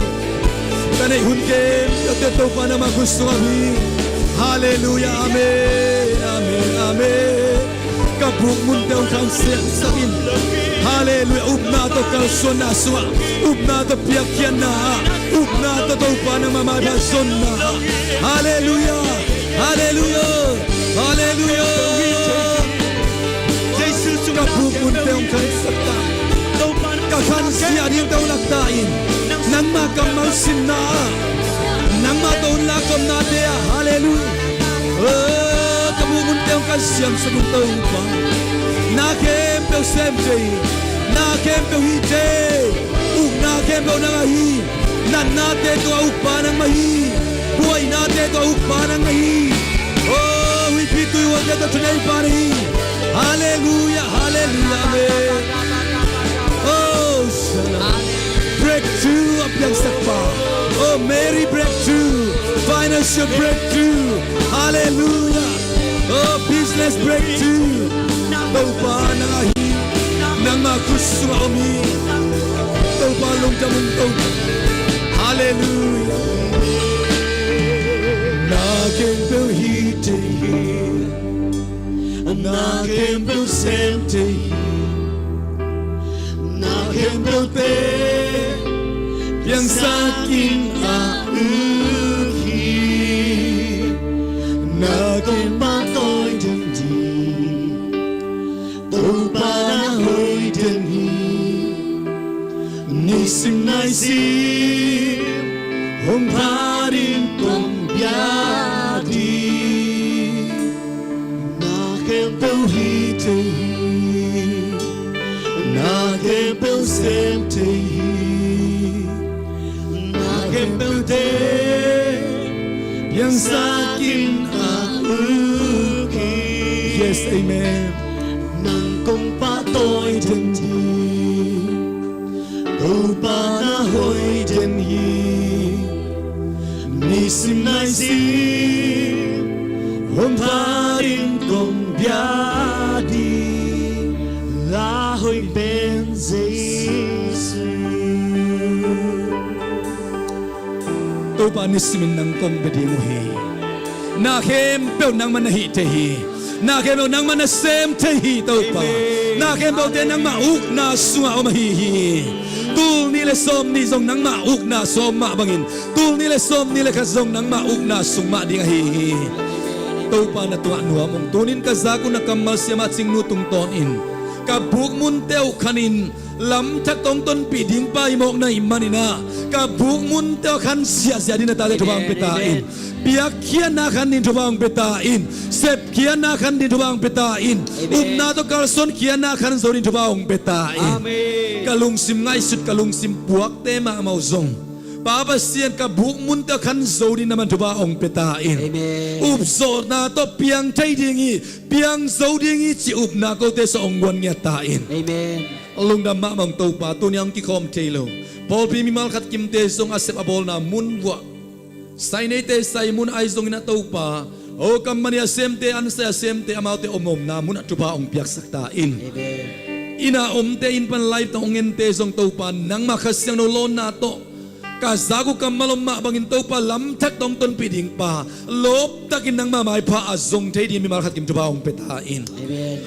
Ka neih hun khempeuhte Topa nangmah khut sungah om hi. Halleluiah, amen, amen, amen. Ka buk munte hong khan siamsak in. Halleluiah. Upna tawh kalsuanna sungah, upna tawh piakkhiatna ah, upna tawh Topa nangmah maipha zonna ah. Halleluiah. Halleluiah. Halleluiah. Ka buk munte hong khansak ta. Ka khanzia dingte hong lak ta in. Nangmah kammal simna ah, nangmah tawh hun lakhawmnate ah. Halleluiah. Oh, ka buk munte hong khan siamsak in Topa. Na khempeuh sem thei hi. Na khempeuh hih thei. Ukna khempeuh nang ahi. Natnate tungah ukpa nangmah hi. Buainate tungah ukpa nangmah hi. Oh, huihpi tuihualte tawh thuneipa na hi. Halleluiah, halleluiah, amen. Oh, shalom. Breakthrough a piangsakpa. Oh, marriage breakthrough. Financial breakthrough. Halleluiah. Oh, business breakthrough. Topa nang ahi. Nangmah khut sungah om hi. Topa lungdam ung Topa. Halleluiah. Na khempeuh hih thei hi. Na khempeuh sem thei hi. Na khempeuhte piangsakin a uk hi. Na khempeuh tawi ding hi. Topa na hoih den hi. Sim nai sim hong pha ding kong bia ding. Na khempeuh hih thei hi. Na khempeuh sem thei hi. Na khempeuhte piangsakin a uk hi. Yes, amen. Nang kong pahtawi den hi. Topa na hoih den hi. Nisim naisim hong pha ding kong bia ding. La hoih pen Jesu. Topa nisimin nang kong bia ding uh hi. Na khempeuh nangmah na hih thei hi. Na khempeuh nangmah na sem thei hi Topa. Amen. Na khempeuhte nangmah ukna sungah om ahi hi. Tul nih le sawm nih zong nangmah ukna sungah om mah bangin, tul nih le sawm nih le khat zong nangmah ukna sung mah ding ahi hi. Topa na tungah nuam ung. Tunin ka zak uh na kammal siama Cingnu tungtawnin ka bukmunte uh khanin lamthak tawh tonpih ding pa i mawkna ih manin ah, ka bukmunte uh khan ziahziah ding na tate thupha hong pia ta in. Piakkhiatna khan ding thupha hong pia ta in. Sepkhiatna khan ding thupha hong pia ta in. Amen. Upna tawh kalsuankhiatna khan zo ding thupha hong pia ta in. Amen. Ka lungsim ngaihsut, ka lungsim puakte mahmah uh zong, Pa Pasian, ka bukmunte uh khan zo ding na man thupha hong pia ta in. Amen. Upzawhna tawh piang thei ding hi, piang zo ding hi ci upna kote sung hong guan ngiat ta in. Amen. Lungdam mahmah ung Topa, tuni hong kikhawm thei lo pawlpi mimal khat kimte zong a sep a bawlna mun vuah, saineite sai mun ahi zongin ah Topa, o kammal a semte, an sai a semte, amaute om omna munah thupha hong piaksak ta in. Amen. Inn a omte, inn pan live tawh hong ente zong Topa, nangmah Kha Siangtho lawnna tawh ka zak uh kammal om mah bangin Topa, lamthak tawh tonpih ding pa, lawptakin nangmah maipha a zong thei ding mimal khat kim thupha hong pia ta in. Amen.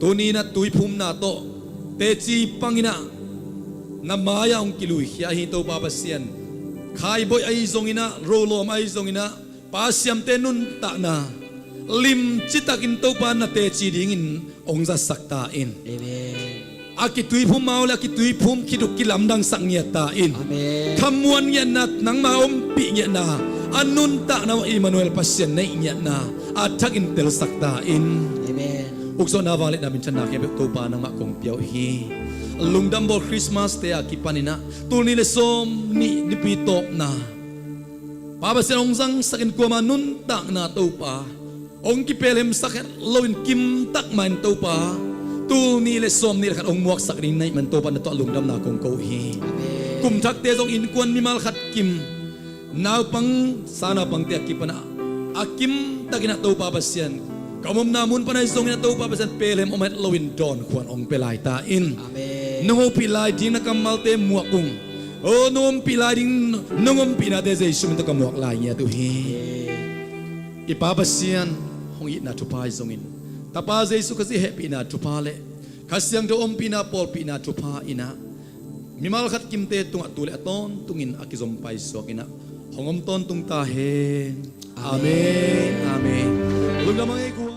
Tuni in ah tuiphumna tawh teci pangin ah na mai-ah hong kiluikhia hi Topa Pasian. Khaiboih ahi zongin ah, rolawm ahi zongin ah, pasiamte nuntakna limci takin Topa na teci dingin hong zatsak ta in. Amen. A kituiphum mau le a kituiphum khit uh kilamdangsak ngiat ta in. Amen. Khamuan ngiatna, nangma ompih ngiatna, a nuntakna uh Emmanuel Pasian na hih ngiatna a thakin telsak ta in. Amen. Ukzawhna, vangliatna, minthanna khempeuh Topa nangmah kong pia uh hi. Lungdam bawl Christmas te a kipanin ah tul nih le sawm nih nipi tawpna Pa Pasian hong zangsakin kuama nuntakna Topa hong kipelhemsak het loin kimtak mahin Topa, tul nih le sawm nih le khat hong muaksak ding na hih man Topa na tungah lungdamna kong ko hi. Amen. Kum thakte zong innkuan mimal khat kim, naupang, sangnaupangte a kipan ah a kimtakin ah Topa Pasian, ka omna mun pan ahi zongin ah Topa Pasian, pelhem om het loin dawn khuan hong pia lai ta in. Amen. Nong hopih lai ding na kammalte muak ung. O, nong ompih lai ding, nong ompihnate Jesu min tawh ka muak lai ngiat uh hi. Amen. I Pa Pasian hong itna thupha ahi zongin, Tapa Jesu Khazih hehpihna thupha le Kha Siangtho ompihna, pawlpihna thupha in ah mimal khat kimte tungah tu le a tawntungin a kizom paisuak in ah hong om tawntung ta hen. Amen. Amen. Amen. Lungdam hang ei ku.